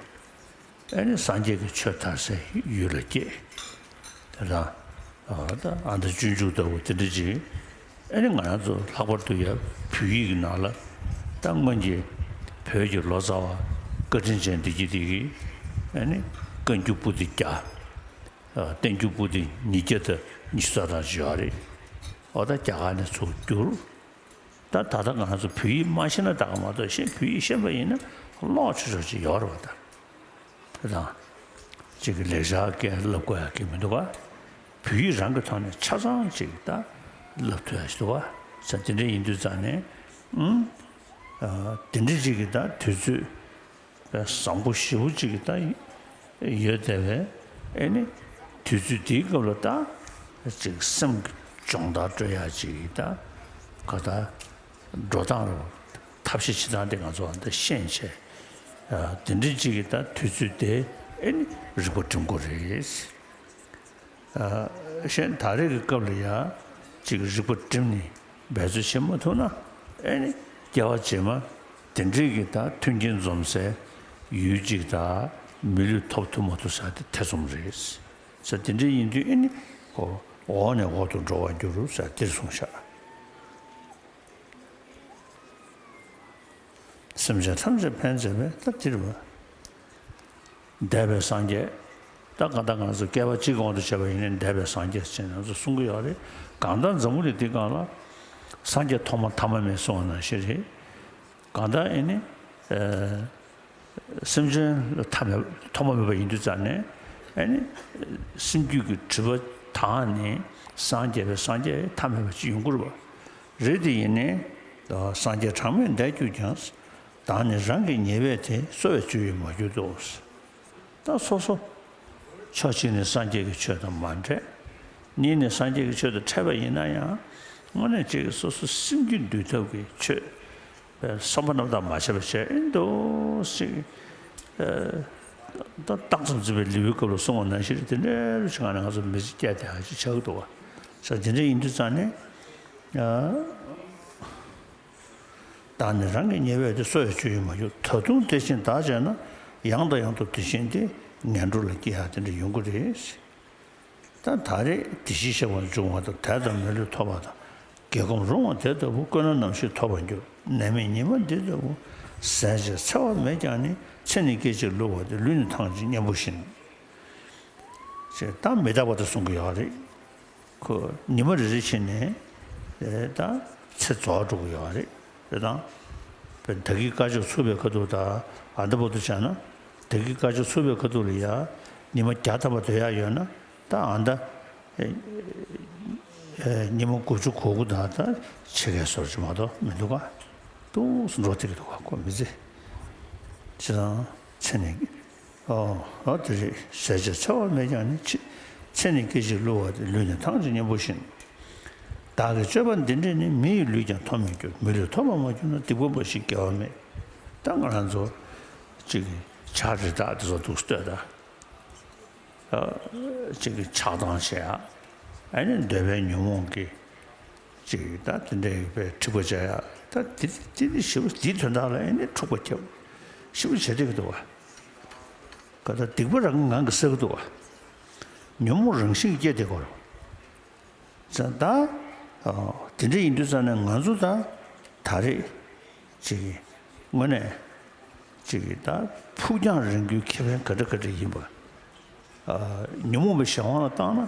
ཨ་ནི་སངས་རྒྱས་ཀྱི་ཆོས་དར་སའི་ཡུལ་ལ་སྐྱེས། དེ་དང་། ཨ་ད་ཨ་མདའ་སྤྱོད་འཇུག་ལྟ་བུ་དེ་འདྲ་ཅིག་ཨ་ནི་ང་རང་ཚོ་ལྷག་པར་དུ་ཡ་བོད་ཡིག་གི་ནང་ལ། ད་སྔོན་གྱི་བོད་ཀྱི་ལོ་ཙཱ་བ་བཀའ་དྲིན་ཅན་བདེ་སྐྱིད་དེ་གིས། ཨ་ནི་བཀའ་འགྱུར་པོ་ཏི་བརྒྱ། བསྟན་འགྱུར་པོ་ཏི་ཉིས་བརྒྱ་དང་ཉི་ཤུ་རྩ་གྲངས་ཅིག་ཡོད་རེད། འོ་ད་རྒྱ་གར་ནས་ཚུར་བསྒྱུར། ད་ད་ལྟ་ང་ཚོ་བོད་ཡིག་མ་ཤེས་ན་ད་ག་མ་གཏོགས། ཤེས། བོད་ཡིག་ཤེས་པ་ཡིན་ན་ཀློག་ཆོག་ཆོག་ཅིག་ཡོད་རེད་པ། ད་དེ་དང་། གཅིག་གི་ལེགས་སྦྱར་སྐད་བསླབ་དགོས་ཡག་གི་མི་འདུག་ག་བོད་ཡིག་རང་གི་ཐོག་ནས་ཆ་ཚང་ཅིག་ད་བསླབ་ཐུབ་ཡག་ཅིག་འདུག་ག་ས་དེ་འདྲ་ཡིན་དུས་ཙང་ནས། ཨང་། ཨ། དེ་འདྲ་ཅིག་གི་ད་དུས་ཚོད། བཟང་པོ་ཞེ་པོ་ཅིག་གི་ད་ཡོད་བསྡད་པས། ཨེ་ནི་དུས་ཚོད་དེའི་སྐབས་ལ་ད་ཅིག་སེམས་ཀྱི་སྦྱོང་བརྡར་སྤྲོད་ཡག་ཅིག་ད་ག་ད་འགྲོ་སྟངས་རེད། ཐབས་ཤེས་བྱེད་སྟངས་དེ་ང་ཚོ་ཨ་ད་ཤེས་བྱས། ཨ། དེ་འདྲ་ཅིག་གི་ད་དུས་ཚོད་དེ་ཨེ་ནི་རིག་པ་སྒྲིམ་དགོས་རེད། ཨ། གཞན་ད་རེས་ཀྱི་སྐབས་ལ་ཡ་ཅིག་རིག་པ་སྒྲིམ་ནས་འབད་རྩོལ་བྱེད་མ་ཐུབ་ན། ཨེ་ནི་སྐྱེ་བ་རྗེས་མ་དེ་འདྲའི་གི་ད་མཐུན་རྐྱེན་འཛོམས་སའི་ཡུལ་ཅིག་ད་མི་ལུས་ཐོབ་ཐུབ་མ་ཐུབ་ས་དེ་ཐེ་ཚོམ་རེད། ས་དེ་འདྲ་ཡིན་དུས་ཨེ་ནི་ཁོ་འོག་ནས་འོག་ཏུ་འགྲོ་བར་འགྱུར་ས་དེར་གསུངས་ཤག་སེམས་ཅན་ཐམས་ཅད་ཕན་མཛད་པའི་ད་དེར་བ། འདས་པའི་སངས་རྒྱས། ད་གང་ལྟར་ང་ཚོ་བསྐལ་པ་གཅིག་གི་དབང་དུ་བྱས་པ་ཡིན་ནའི་འདས་པའི་སངས་རྒྱས་ཟེར་ང་ཚོ་གསུང་གི་ཡོད་རེད། གང་ལྟར་འཛམ་བུ་གླིང་འདི་སྒང་ལ་སངས་རྒྱས་ཐོག་མ་ཐ་མ་མེད་གསུང་བ་ནང་བཞིན་རེད། གང་ལྟར་ཨེ་ནི། ཨེ། སེམས་ཅན་ལ་ཐ་མེད་ཐོག་མ་མེད་པ་ཡིན་དུས་ཙང་ནས་ཨེ་ནི། སེམས་རྒྱུད་ཀྱི་སྒྲིབ་པ་དག་ནས་སངས་རྒྱས་པའི་སངས་རྒྱས་ཐ་མལ་པ་ཅིག་ཡོང་གི་རེད་པ། རེད་དེ་ཡིན་ནའི། སངས་རྒྱས་གྲངས་མེད་འདས་གྱུར་ཀྱང་། བདག་ནི་རང་གི་ཉེས་པས་དེ། གསོ་བའི་སྤྱོད་ཡུལ་མ་གྱུར་ཏོ། ད་སོ་སོ། ཕྱོགས་གཅིག་ནས་སངས་རྒྱས་ཀྱི་ཆོས་དང་མ་འཕྲད། གཉིས་ནས་སངས་རྒྱས་ཀྱི་ཆོས་དང་འཕྲད་པ་ཡིན་ན་ཡང་། དངོས་གནས་གཅིག་གིས་སོ་སོ་སེམས་རྒྱུད་འདུལ་ཐབས་ཀྱི་ཆོས། བསམ་པ་རྣམ་དག་མ་བྱས་པ་བྱས་ཨེ་འདུག་ཅིག་ད་རྟགས་ཙམ་འཛིན་པའི་ལེའུའི་སྐབས་ལ་གསུངས་པ་ནང་བཞིན་དེ་འདྲའི་རུ་ཆགས་ནས་ང་ཚོ་མི་ཚེ་སྐྱེལ་བསྡད་ཡག་ཅིག་ཆགས་ཀྱི་འདུག་བ། ས་དེ་འདྲ་ཡིན་དུས་ཙང་ནས། བདག་ནི་རང་གི་ཉེས་པས་དེ། གསོ་བའི་སྤྱོད་ཡུལ་མ་གྱུར། ད་དུང་དེ་བཞིན་བདག་བྱས་ན། ཡང་དང་ཡང་དུ་དེ་བཞིན་ཏེ། ངན་འགྲོ་ལ་སྐྱེ་ཡག་དེ་འདྲ་ཡོང་གི་རེད། ད་ད་རེས་དེ་བཞིན་གཤེགས་པ་འབྱུང་བ་དང་། དད་དང་མི་ལུས་ཐོབ་པ་དང་། དགེ་སྒོམ་རུང་བ་དེ་ལྟ་བུ། བཀོད་ན་ནམ་ཞིག་ཐོབ་པར་འགྱུར། ནད་མེད་ཉི་མ་འདི་ལྟ་བུ། ཟས་བཅས་འཚེ་བ་མེད་ཀྱང་ནི། ཚེ་ནི་སྐད་ཅིག་བསླུ་བ་དེ། ལུས་ནི་ཐང་ཅིག་གཉེན་པོ་བཞིན། ཅེས་ད་མི་རྟག་པ་དེ་གསུང་གི་ཡོད་རེད། ཁོ་ཉི་མ་རེ་རེ་བྱས་ནས་ད་ཚེ་རྫོགས་འགྲོ་གི་ཡོད་རེད། རེད་དང་། བདག་གིས་དཀར་ཕྱོགས་ཚུགས་པའི་ཁ་ཐུག་དང་། ཨ་འདི་བར་དུ་བྱས་ན། བདག་གིས་དཀར་ཕྱོགས་ཚུགས་པའི་ཁ་ཐུག་ལ་ཡ། ཉི་མ་བརྒྱ་ཐམ་པ་སྡོད་ཡག་ཡོད་ན། ད་ཨ་ད། ཉི་མ་དགུ་བཅུ་གོ་དགུ་དང་ད་ཕྱེད་ཀའི་ཟུར་ཅིག་མ་གཏོགས་མི་འདུག་ག། ཏོག་ཙམ་འགྲོ་བསྡད་ཀྱི་འདུག་ག་ཁོ་མི་ཚེ། ཅི་དང་ཚེ་ནི། ཨོ་ཨོ་དེ་རེད། ཟས་བཅས་འཚེ་བ་མེད་ཀྱང་ནི། ཚེ་ཚེ་ནི་སྐད་ཅིག་བསླུ་བ་དེ། ལུས་ནི་ཐང་ཅིག་གཉེན་པོ་བཞིན། བདག་གི་སྤྱོད་པ་འདི་འདྲས་ནི། མི་ཡི་ལུས་ཀྱང་ཐོབ་མི་འགྱུར། མི་ལུས་ཐོབ་པར་མ་གྱུར་ན། སྡིག་པ་འབའ་ཞིག་དགེ་བ་མེད། ད་ང་རང་ཚོ་ཅིག་ཇ་རི་དྭགས་དེ་ཚོ་འདུག་ལྟོས་ད། ཅིག་གི་ཆགས་སྡང་བྱེད་ཡ། ཨ་ནི་འདོད་པའི་ཉོན་མོངས་ཀྱི་ཅིག་ད་དེ་འདྲའི་པའི་འཁྲིག་པ་བྱ་ཡ། ད་དེ་དེ་ནི་ཞེ་པོ་དེའི་དོན་དག་ལ་ཨ་ནི་འཁྲུག་པ་ཁྱབ། ཞེ་པོ་བྱེད་བསྡད་ཀྱི་འདུག་བ། ག་ད་སྡིག་པ་རང་ངང་གིས་བསགས་ཀྱི་འདུག་བ། ཉོན་མོངས་རང་བཞིན་གྱིས་སྐྱེས་བསྡད་ཀྱི་རེད། ད་དེ་འདྲ་ཡིན་དུས་ཙང་ནས་ང་ཚོ་ད་ད་རེས་ཅིག་དངོས་གནས་ཅིག་ད་ཕུགས་རྒྱང་རིང་པོའི་ཁེ་ཕན་ག་འདྲ་ག་འདྲ་ཡིན་པ། ཉོན་མོངས་པའི་གཞན་དབང་ལ་བཏང་ན་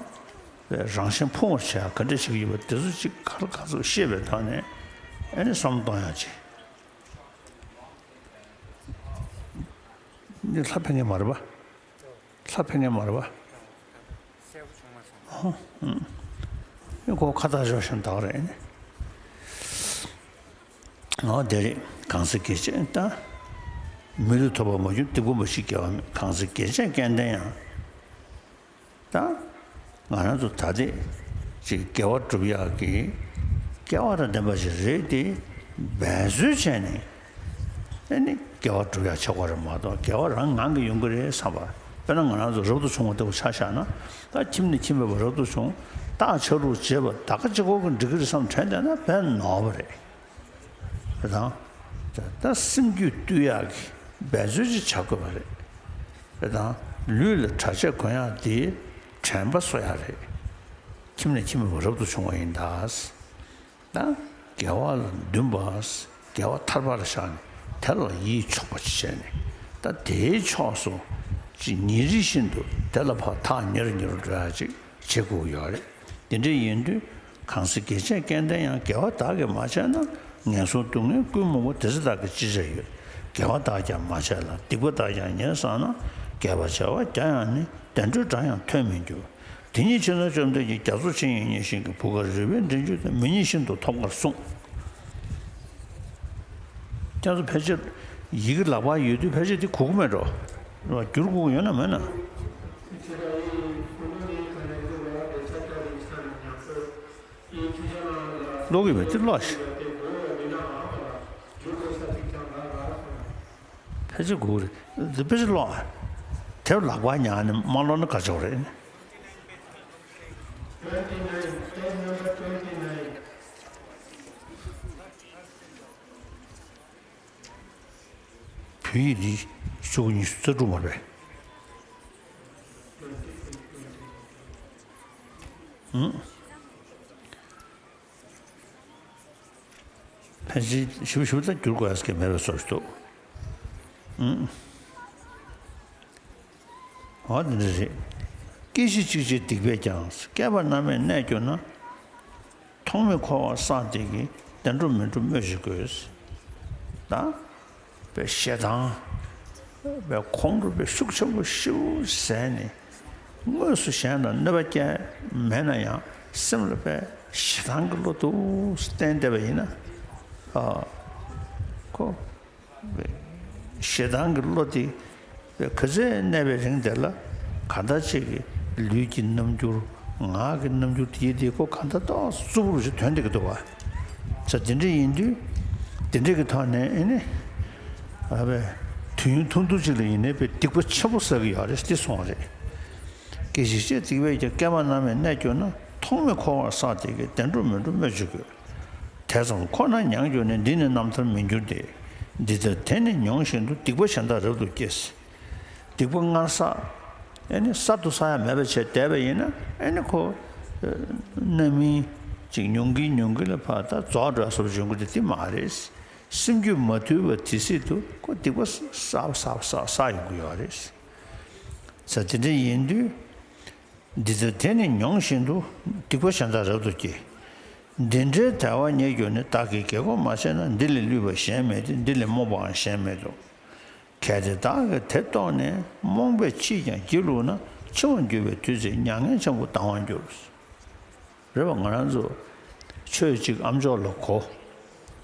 རང་གཞན་ཕུང་བར་བྱེད་ཡག་ག་འདྲ་ཞིག་ཡོད་པ་དེ་ཚོ་ཅིག་ག་ལ་ག་ཚོད་ཤེས་པའི་ཐོག་ནས་ཨ་ནི་བསམ་བློ་གཏོང་ཡག་ཅིག་འདི་ལྷ་ཕན་མཁན་མ་རེད་པ། ལྷ་ཕན་མཁན་མ་རེད་པ། ཨ། ཨ། ཁོ་ཁ་བཏགས་འཇོག་བཞིན་བཏགས་རེད། ཨོ་དེ་རེད། གང་ཚེ་རྒྱལ་ཆེན་ད། མི་ལུས་ཐོབ་པར་མ་གྱུར། སྡིག་པ་འབའ་ཞིག་དགེ་བ་མེད། གང་ཚེ་རྒྱལ་ཆེན་སྐལ་ལྡན་ཡང་། ད་ང་རང་ཚོ་ད་ལྟའི་ཅིག་དགེ་བ་སྒྲུབ་ཡག་གི་སྐལ་བ་དང་ལྡན་པ་ཞིག་རེད་དེ། འབད་རྩོལ་བྱས་ནས་ཨ་ནི་དགེ་བ་སྒྲུབ་ཡག་བྱེད་དགོས་རེད་མ་གཏོགས། དགེ་བ་རང་ངང་གིས་ཡོང་གི་རེད་བསམ་པ། དཔེར་ན་ང་རང་ཚོ་རབ་ཏུ་བྱུང་བ་ལྟ་བུ་ཆ་བཞག་ན། ད་ཁྱིམ་ནས་ཁྱིམ་མེད་པར་རབ་ཏུ་བྱུང་། རྟགས་ཆགས་རུང་བྱེད་པ་ད་ག་གཅིག་པོ་གིས་འགྲིག་གི་རེད་བསམ་དྲན་བསྡད་ན་དཔེ་ནོར་བ་རེད། རེད་དང་། ད་སེམས་རྒྱུད་བཏུལ་ཡག་གི་འབད་རྩོལ་ཅིག་བྱ་དགོས་པ་རེད། རེད་དང་། ལུས་ལ་གྲྭ་ཆས་གོན་ཡག་དེ་དྲན་པ་གསོ་ཡག་རེད། ཁྱིམ་ནས་ཁྱིམ་མེད་པར་རབ་ཏུ་བྱུང་བ་ཡིན་ད། ད་དགེ་བ་ལ་འདུན་པ། དགེ་བ་ཐར་པ་ལ་བཞག་ནས་དེ་ལ་ཡིད་ཕྱོགས་པ་ཅིག་བྱས་ནས། ད་དེའི་ཕྱོགས་སུ་ཅིག་ཉིན་རེ་བཞིན་དུ་དེ་ལ་ཕར་ཐག་ཉེ་རུ་ཉེ་རུ་འགྲོ་ཡག་ཅིག་བྱེད་དགོས་ཡོད་རེད། དེ་འདྲ་ཡིན་དུས་གང་ཚེ་རྒྱལ་ཆེན་སྐལ་ལྡན་ཡང་། དགེ་བ་བདག་གིས་མ་བྱས་ན། ངན་སོང་སྡུག་བསྔལ་ཀུན་རྨོངས་པ། དེ་ཚེ་བདག་གིས་ཅི་བྱ་ཡུལ། དགེ་བ་བདག་ཀྱང་མ་བྱས་ལ། སྡིག་པ་བདག་ཀྱང་ཉེར་བསགས་ན། དགེ་བ་བྱ་བ་བརྒྱ་ཡང་ནི། བདེ་འགྲོའི་སྒྲ་ཡང་ཐོས་མི་འགྱུར། དེ་ཉིད་ཕྱིར་ན་བཅོམ་ལྡན་གྱིས། རྒྱ་མཚོ་ཆེ་ཡང་ཉེ་ཞིང་གི། བུ་གར་རི་བོའི་འགྲམ་རྒྱུད་དུ། མི་ཉིད་ཤིན་ཏུ་ཐོབ་དཀར་གསུངས། ཁྱེད་ཚོ་ཕལ་ཆེར་ཡི་གེ་ལག་པར་ཡོད་དུས་ཕལ་ཆེར་དེ་གོ་གི་མེད་འགྲོ། བསྒྱུར་དགོས་ཀྱི་ཡོད་ན་མེད་ན། ཀློག་གི་མེད་དེ་ཀློག་ཤིག་ཕལ་ཆེར་གོ་གི་རེད། དེ་ཕལ་ཆེར་ཀློག་དེབ་ལག་པར་ཉར་ནས་མ་ཀློག་ན་ག་ཆོག་རེད། བོད་ཡིག་འདི་ཤོག་གུ་ཉི་ཤུ་རྩ་དྲུག་མ་རེད་པས། ཨང་། ཕལ་ཆེར་ཞིབ་ཞིབ་ལ་བསྒྱུར་དགོས་ཡ་ཟེར་མཁན་མེད་པའི་བཟོ་ཞིག་འདུག་ཨང་། འོ་འདི་འདྲ་རེད། སྐྱེ་ཤི་གཅིག་བྱེད་སྡིག་པས་ཀྱང་། བསྐལ་པ་རྣམ་གཡེང་གནས་གྱུར་ན། ཐོག་མེད་འཁོར་བར་བསགས་དེ་གིས། བདེ་འགྲོ་མི་འགྲོ་སྨོས་ཅི་དགོས། ད་པའི་ཞེ་སྡང་པའི་ཁོང་ཁྲོ་པའི་ཤུགས་ཆེན་པོ་ཞེ་པོ་ཟད་ནས། དངོས་སུ་གཞན་ལ་གནོད་པ་བསྐྱལ་མེད་ན་ཡང་སེམས་ལ་པའི་ཞེ་སྡང་གི་བློ་འདུག་བསྟན་བསྡད་པ་ཡིན་ན། ཨ་ཁོ། ཞེ་སྡང་གི་བློ་དེ་ག་ཚད་གནས་པའི་རིང་དེ་ལ། གང་ལྟར་ཅིག་གི་ལུས་ཀྱི་རྣམ་འགྱུར། ངག་གི་རྣམ་འགྱུར་དེ་ཡི་དེ་ཁོ་གང་ལྟར་ཏོག་ཙམ་རྩུབ་པོ་ཞིག་ཐོན་བསྡད་ཀྱི་འདུག་བ། ས་དེ་འདྲ་ཡིན་དུས། དེ་འདྲ་གི་ཐོག་ནས་ཨེ་ནི། ཨ་བས་དུས་ཡུན་ཐུང་ཐུང་ཅིག་ལ་ཡིན་ནའི་པའི་སྡིག་པ་ཆེན་པོ་བསགས་ཀྱི་ཡོད་རེད་ཟེར་གསུངས་པ་རེད། སྐྱེ་ཤི་གཅིག་བྱེད་སྡིག་པས་ཀྱང་། བསྐལ་པ་རྣམ་གཡེང་གནས་གྱུར་ན། ཐོག་མེད་འཁོར་བར་བསགས་དེ་གིས། བདེ་འགྲོ་མི་འགྲོ་སྨོས་ཅི་དགོས། དེ་ཙམ་ཁོ་ན་མྱངས་གྱུར་ནས། འདི་ནི་རྣམ་ཐར་མི་འགྱུར་ཏེ། འདི་ལྟར་དེ་ནི་མྱོང་བཞིན་དུ། སྡིག་པ་གཞན་དག་རབ་ཏུ་སྐྱེ། སྡིག་པ་སྔར་བསགས། ཨེ་ནི་གསར་དུ་བསགས་ཡ་མེད་པ་བྱས་བསྡད་པ་ཡིན་ན། ཨེ་ནི་ཁོ་རྣམ་སྨིན་ཅིག་མྱོང་གིན་མྱོང་གིན་ལ་ཕར་ད་རྫོགས་འགྲོ་ཡ་བཟོ་འབྱུང་གི་དེ་དེ་མ་རེད། སེམས་རྒྱུད་མ་དུལ་བ་དེ་སྲིད་དུ་ཁོ་སྡིག་པ་བསགས་བསགས་བསགས་བསགས་ཡོང་གི་ཡོད་རེད། ས་དེ་འདྲ་ཡིན་དུས། འདི་ལྟར་དེ་ནི་མྱོང་བཞིན་དུ། སྡིག་པ་གཞན་དག་རབ་ཏུ་སྐྱེ། འདི་འདྲའི་དལ་བ་རྙེད་གྱུར་ནས། བདག་གིས་དགེ་སྐོར་མ་བྱས་ན། འདི་ལས་བསླུས་པ་གཞན་མེད་དེ། འདི་ལས་རྨོངས་པའང་གཞན་མེད་དོ། གལ་ཏེ་བདག་གིས་དེ་རྟོགས་ནས། རྨོངས་པས་ཕྱིས་ཀྱང་སྒྱིད་ལུག་ན། འཆི་བར་འགྱུར་བའི་དུས་ཚེ། མྱ་ངན་འཆང་དུ་ལྡང་བར་འགྱུར། རེད་བ། ང་རང་ཚོ་ཆོས་གཅིག་ཨ་མཆོག་ལ་གོ།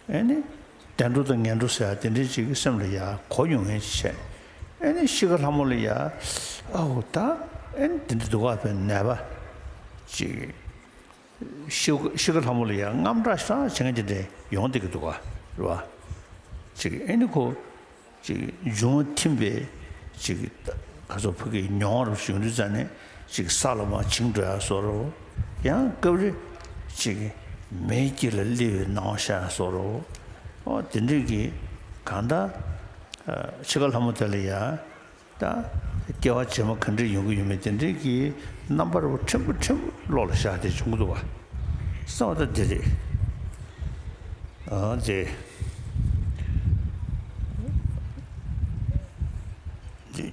ཨེ་ནི། བདེ་འགྲོ་དང་ངན་འགྲོ་ཟེར་ཡ་དེ་འདྲའི་ཅིག་གི་སེམས་ལ་ཡ་གོ་མྱོང་མཁན་ཅིག་བྱས། ཨེ་ནི་ཤི་ཁ་ལྷ་མོ་ལ་ཡ། ཨའོ་ད། ཨེ་ནི་དེ་འདྲ་འདུག་ག་བའི་ནད་པ་ཅིག་ཤི་ཤི་ཁ་ལྷ་མོ་ལ་ཡ་རྔམ་སྐྲག་ཤ་སྟག་བྱེད་མཁན་དེ་འདྲ་ཡོང་བསྡད་ཀྱི་འདུག་ག་རེད་བ། ཅིག་ཨེ་ནི་ཁོ། ཅིག་འབྱུང་བ་ཐིམ་པའི་ཅིག་ག་ཚོད་ཕ་གི་མྱོང་བ་རུ་བྱུང་དུས་ཙ་ནས། ཅིག་ས་ལ་མར་བྱིང་འགྲོ་ཡ་བཟོ་འདྲ། ཡང་སྐབས་རེ་ཅིག་མེའི་དཀྱིལ་ལ་སླེབས་པའི་སྣང་བ་ཤར་ཡ་བཟོ་འདྲ། ཨོ་དེ་འདྲ་གི་གང་ལྟར་འཆི་ཁ་ལྷ་མོ་དེ་ལ་ཡ། ད་སྐྱེ་བ་རྗེས་མ་ག་འདྲ་ཡོང་གི་ཡོད་མེད་དེ་འདྲའི་གི་རྣམ་པ་རུ་ཕྲན་བུ་ཕྲན་བུ་བློ་ལ་ཤར་ཏེ་བྱུང་གི་འདུག་བ། གསང་བ་ད་འདི་རེད། ཨ་དེ།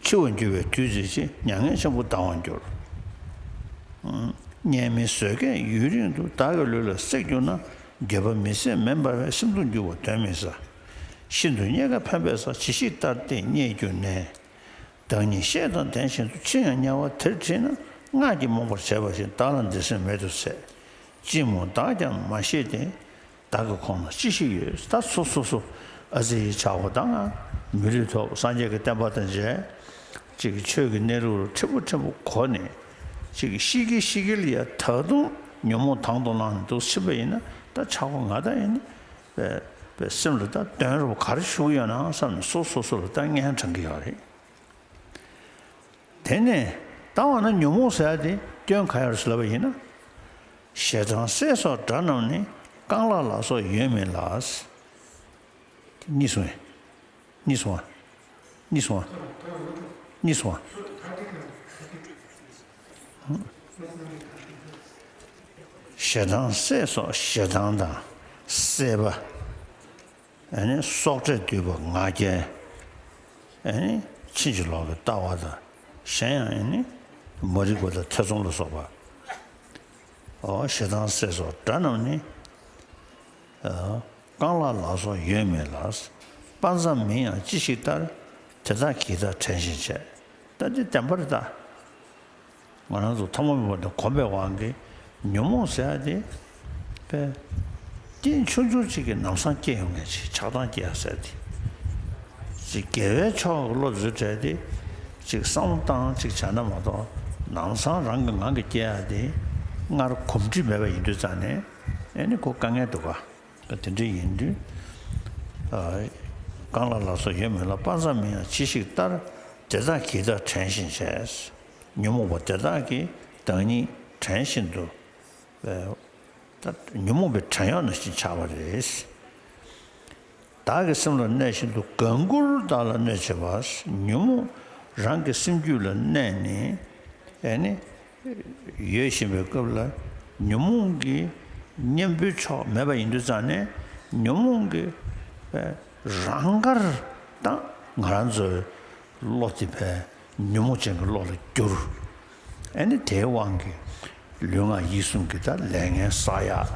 འཆི་བར་འགྱུར་བའི་དུས་ཚེ་ཆེ། མྱ་ངན་འཆང་དུ་ལྡང་བར་འགྱུར། ཨ་སྙེགས་མའི་ཟོལ་གྱིས་ཡུན་རིང་དུ། བདག་གི་ལུས་ལ་བསྲེགས་གྱུར་ན། འགྱོད་པ་མི་བཟད་མེ་འབར་བས། སྲིན་དུ་འགྱུར་བ་གདོན་མི་ཟ། ཤིན་ཏུ་རྙེད་དཀའ་ཕན་པའི་ས། ཇི་ཞིག་ལྟར་བལྟས་རྙེད་གྱུར་ནས། བདག་ཉིད་བཤེས་དང་ལྡན་བཞིན་དུ། ཕྱིར་ཡང་དམྱལ་བ་དེར་ཁྲིད་ན། སྔགས་ཀྱིས་རྨོངས་པར་བྱས་པ་བཞིན། བདག་ལ་འདི་སེམས་མེད་དུ་ཟད། ཅི་སྨོས་བདག་ཀྱང་མ་ཤེས་ཏེ། བདག་གི་ཁོང་ན་ཅི་ཞིག་ཡོད། ད་སོ་སོ་སོ་ཨ་ཙི་ཡི་ཆག་སྒོ་དང་། མི་ལུས་ཐོབ། སངས་རྒྱས་ཀྱི་བསྟན་པ་དང་མཇལ། ཅིག་གི་ཆོས་ཀྱི་གནས་ལུགས་ལ་ཕྲན་བུ་ཕྲན་བུ་གོ་ནས། ཅིག་གི་ཤི་གི་ཤི་གི་ལ་ཡ་ད་དུང་ཉོན་མོངས་དང་དུ་བླངས་ནས་འདུག་ཕྱིན་པ་ཡིན་ན། ད་ཆག་སྒོ་ང་ད་ཡིན་ན་པའི་པའི་སེམས་ལ་ད་དོན་རུ་ག་རེ་ཞུགས་ཡོད་ན་བསམ་ནས་སོ་སོ་སོ་ལ་ད་གཉན་དྲངས་ཀྱི་ཡོད་རེད། དེ་ནས་ད་འོ་ན་ཉོན་མོངས་ཟེར་ཡ་དེ་སྐྱོན་ག་ཡོད་རེད་ཟེར་ལབ་པ་ཡིན་ན། ཞེ་སྡང་སྲེད་སོགས་དགྲ་རྣམས་ནི། རྐང་ལག་ལ་སོགས་ཡོད་མིན་ལ། གཉིས་སོང་ངས། གཉིས་སོང་བ། གཉིས་སོང་བ། གཉིས་སོང་བ། ཞེ་སྡང་སྲེད་སོགས། ཞེ་སྡང་དང་། སྲེད་པ། ཨ་ནི་སྲོག་གཅོད་འདོད་པ་ང་རྒྱལ། ཨ་ནི་ཕྱིན་ཅི་ལོག་གི་ལྟ་བ་དང་། གཞན་ཡང་ཨ་ནི་མ་རིག་པ་དང་ཐེ་ཚོམ་ལ་སོགས་པ། ཨོ་ཞེ་སྡང་སྲེད་སོགས་དགྲ་རྣམས་ནི། ཨ་རྐང་ལག་ལ་སོགས་ཡོད་མིན་ལ། དཔའ་མཛངས་མིན་ཡང་ཅི་ཞིག་ལྟར། དེ་དག་གིས་བདག་དྲན་བཞིན་བྱས། ད་འདི་བདེན་པ་རེད་ད། ང་རང་ཚོ་ཐོག་མ་མེད་པ་ནས་གོམས་པའི་དབང་གིས་ཉོན་མོངས་ཟེར་ཡ་དེ་དཔེ་རྐྱེན་ཆུང་ཆུང་ཅིག་གིས་ལམ་སང་སྐྱེ་ཡོང་མཁན་ཅིག་ཆགས་སྡང་སྐྱེ་ཡ་ཟེར་ཡ་དེ། ཅིག་དགེ་བའི་ཕྱོགས་ཀྱི་བློ་འཛུལ་བྲལ་ཏེ་ཅིག་བསམ་བློ་བཏང་ཅིག་བྱས་ན་མ་གཏོགས། ལམ་སང་རང་གི་ངང་གིས་སྐྱེ་ཡ་དེ་སྔར་གོམས་འདྲིས་མེད་པ་ཡིན་དུས་ཙང་ནས། ཨེ་ནི་ཁོ་དཀའ་ངལ་འདུག་ག་དེ་འདྲ་ཡིན་དུས། ཨ་རྐང་ལག་ལ་སོགས་ཡོད་མིན་ལ། དཔའ་མཛངས་མིན་ཡང་ཅི་ཞིག་ལྟར། དེ་དག་གིས་བདག་དྲན་བཞིན་བྱས། ཉོན་མོངས་པ་དེ་དག་གིས་བདག་ཉིད་དྲན་བཞིན་དུ། ད་ཉོན་མོངས་པའི་བྲན་གཡོག་ནང་བཞིན་ཆགས་པ་རེད། བདག་གི་སེམས་ལ་གནས་བཞིན་དུ། དགའ་མགུར་བདག་ལ་གནོད་བྱེད་པ། ཉོན་མོངས་རང་གི་སེམས་རྒྱུད་ལ་གནས་ནས། ཨེ་ནི། ཡོད་བཞིན་པའི་སྐབས་ལ་ཉོན་མོངས་ཀྱི་གཉེན་པོའི་ཕྱོགས་མེད་པ་ཡིན་དུས་ཙང་ནས། ཉོན་མོངས་ཀྱི་རང་དགར་དང་ང་རང་ཚོའི་བློ་དེ་ཕར་ཉོན་མོངས་ཅན་གྱི་བློ་ལ་བསྒྱུར། ཨ་ནི་དེའི་དབང་གིས་ལུས་ངག་ཡིད་གསུམ་གྱི་ད་ལས་ངན་བསགས་ཡག་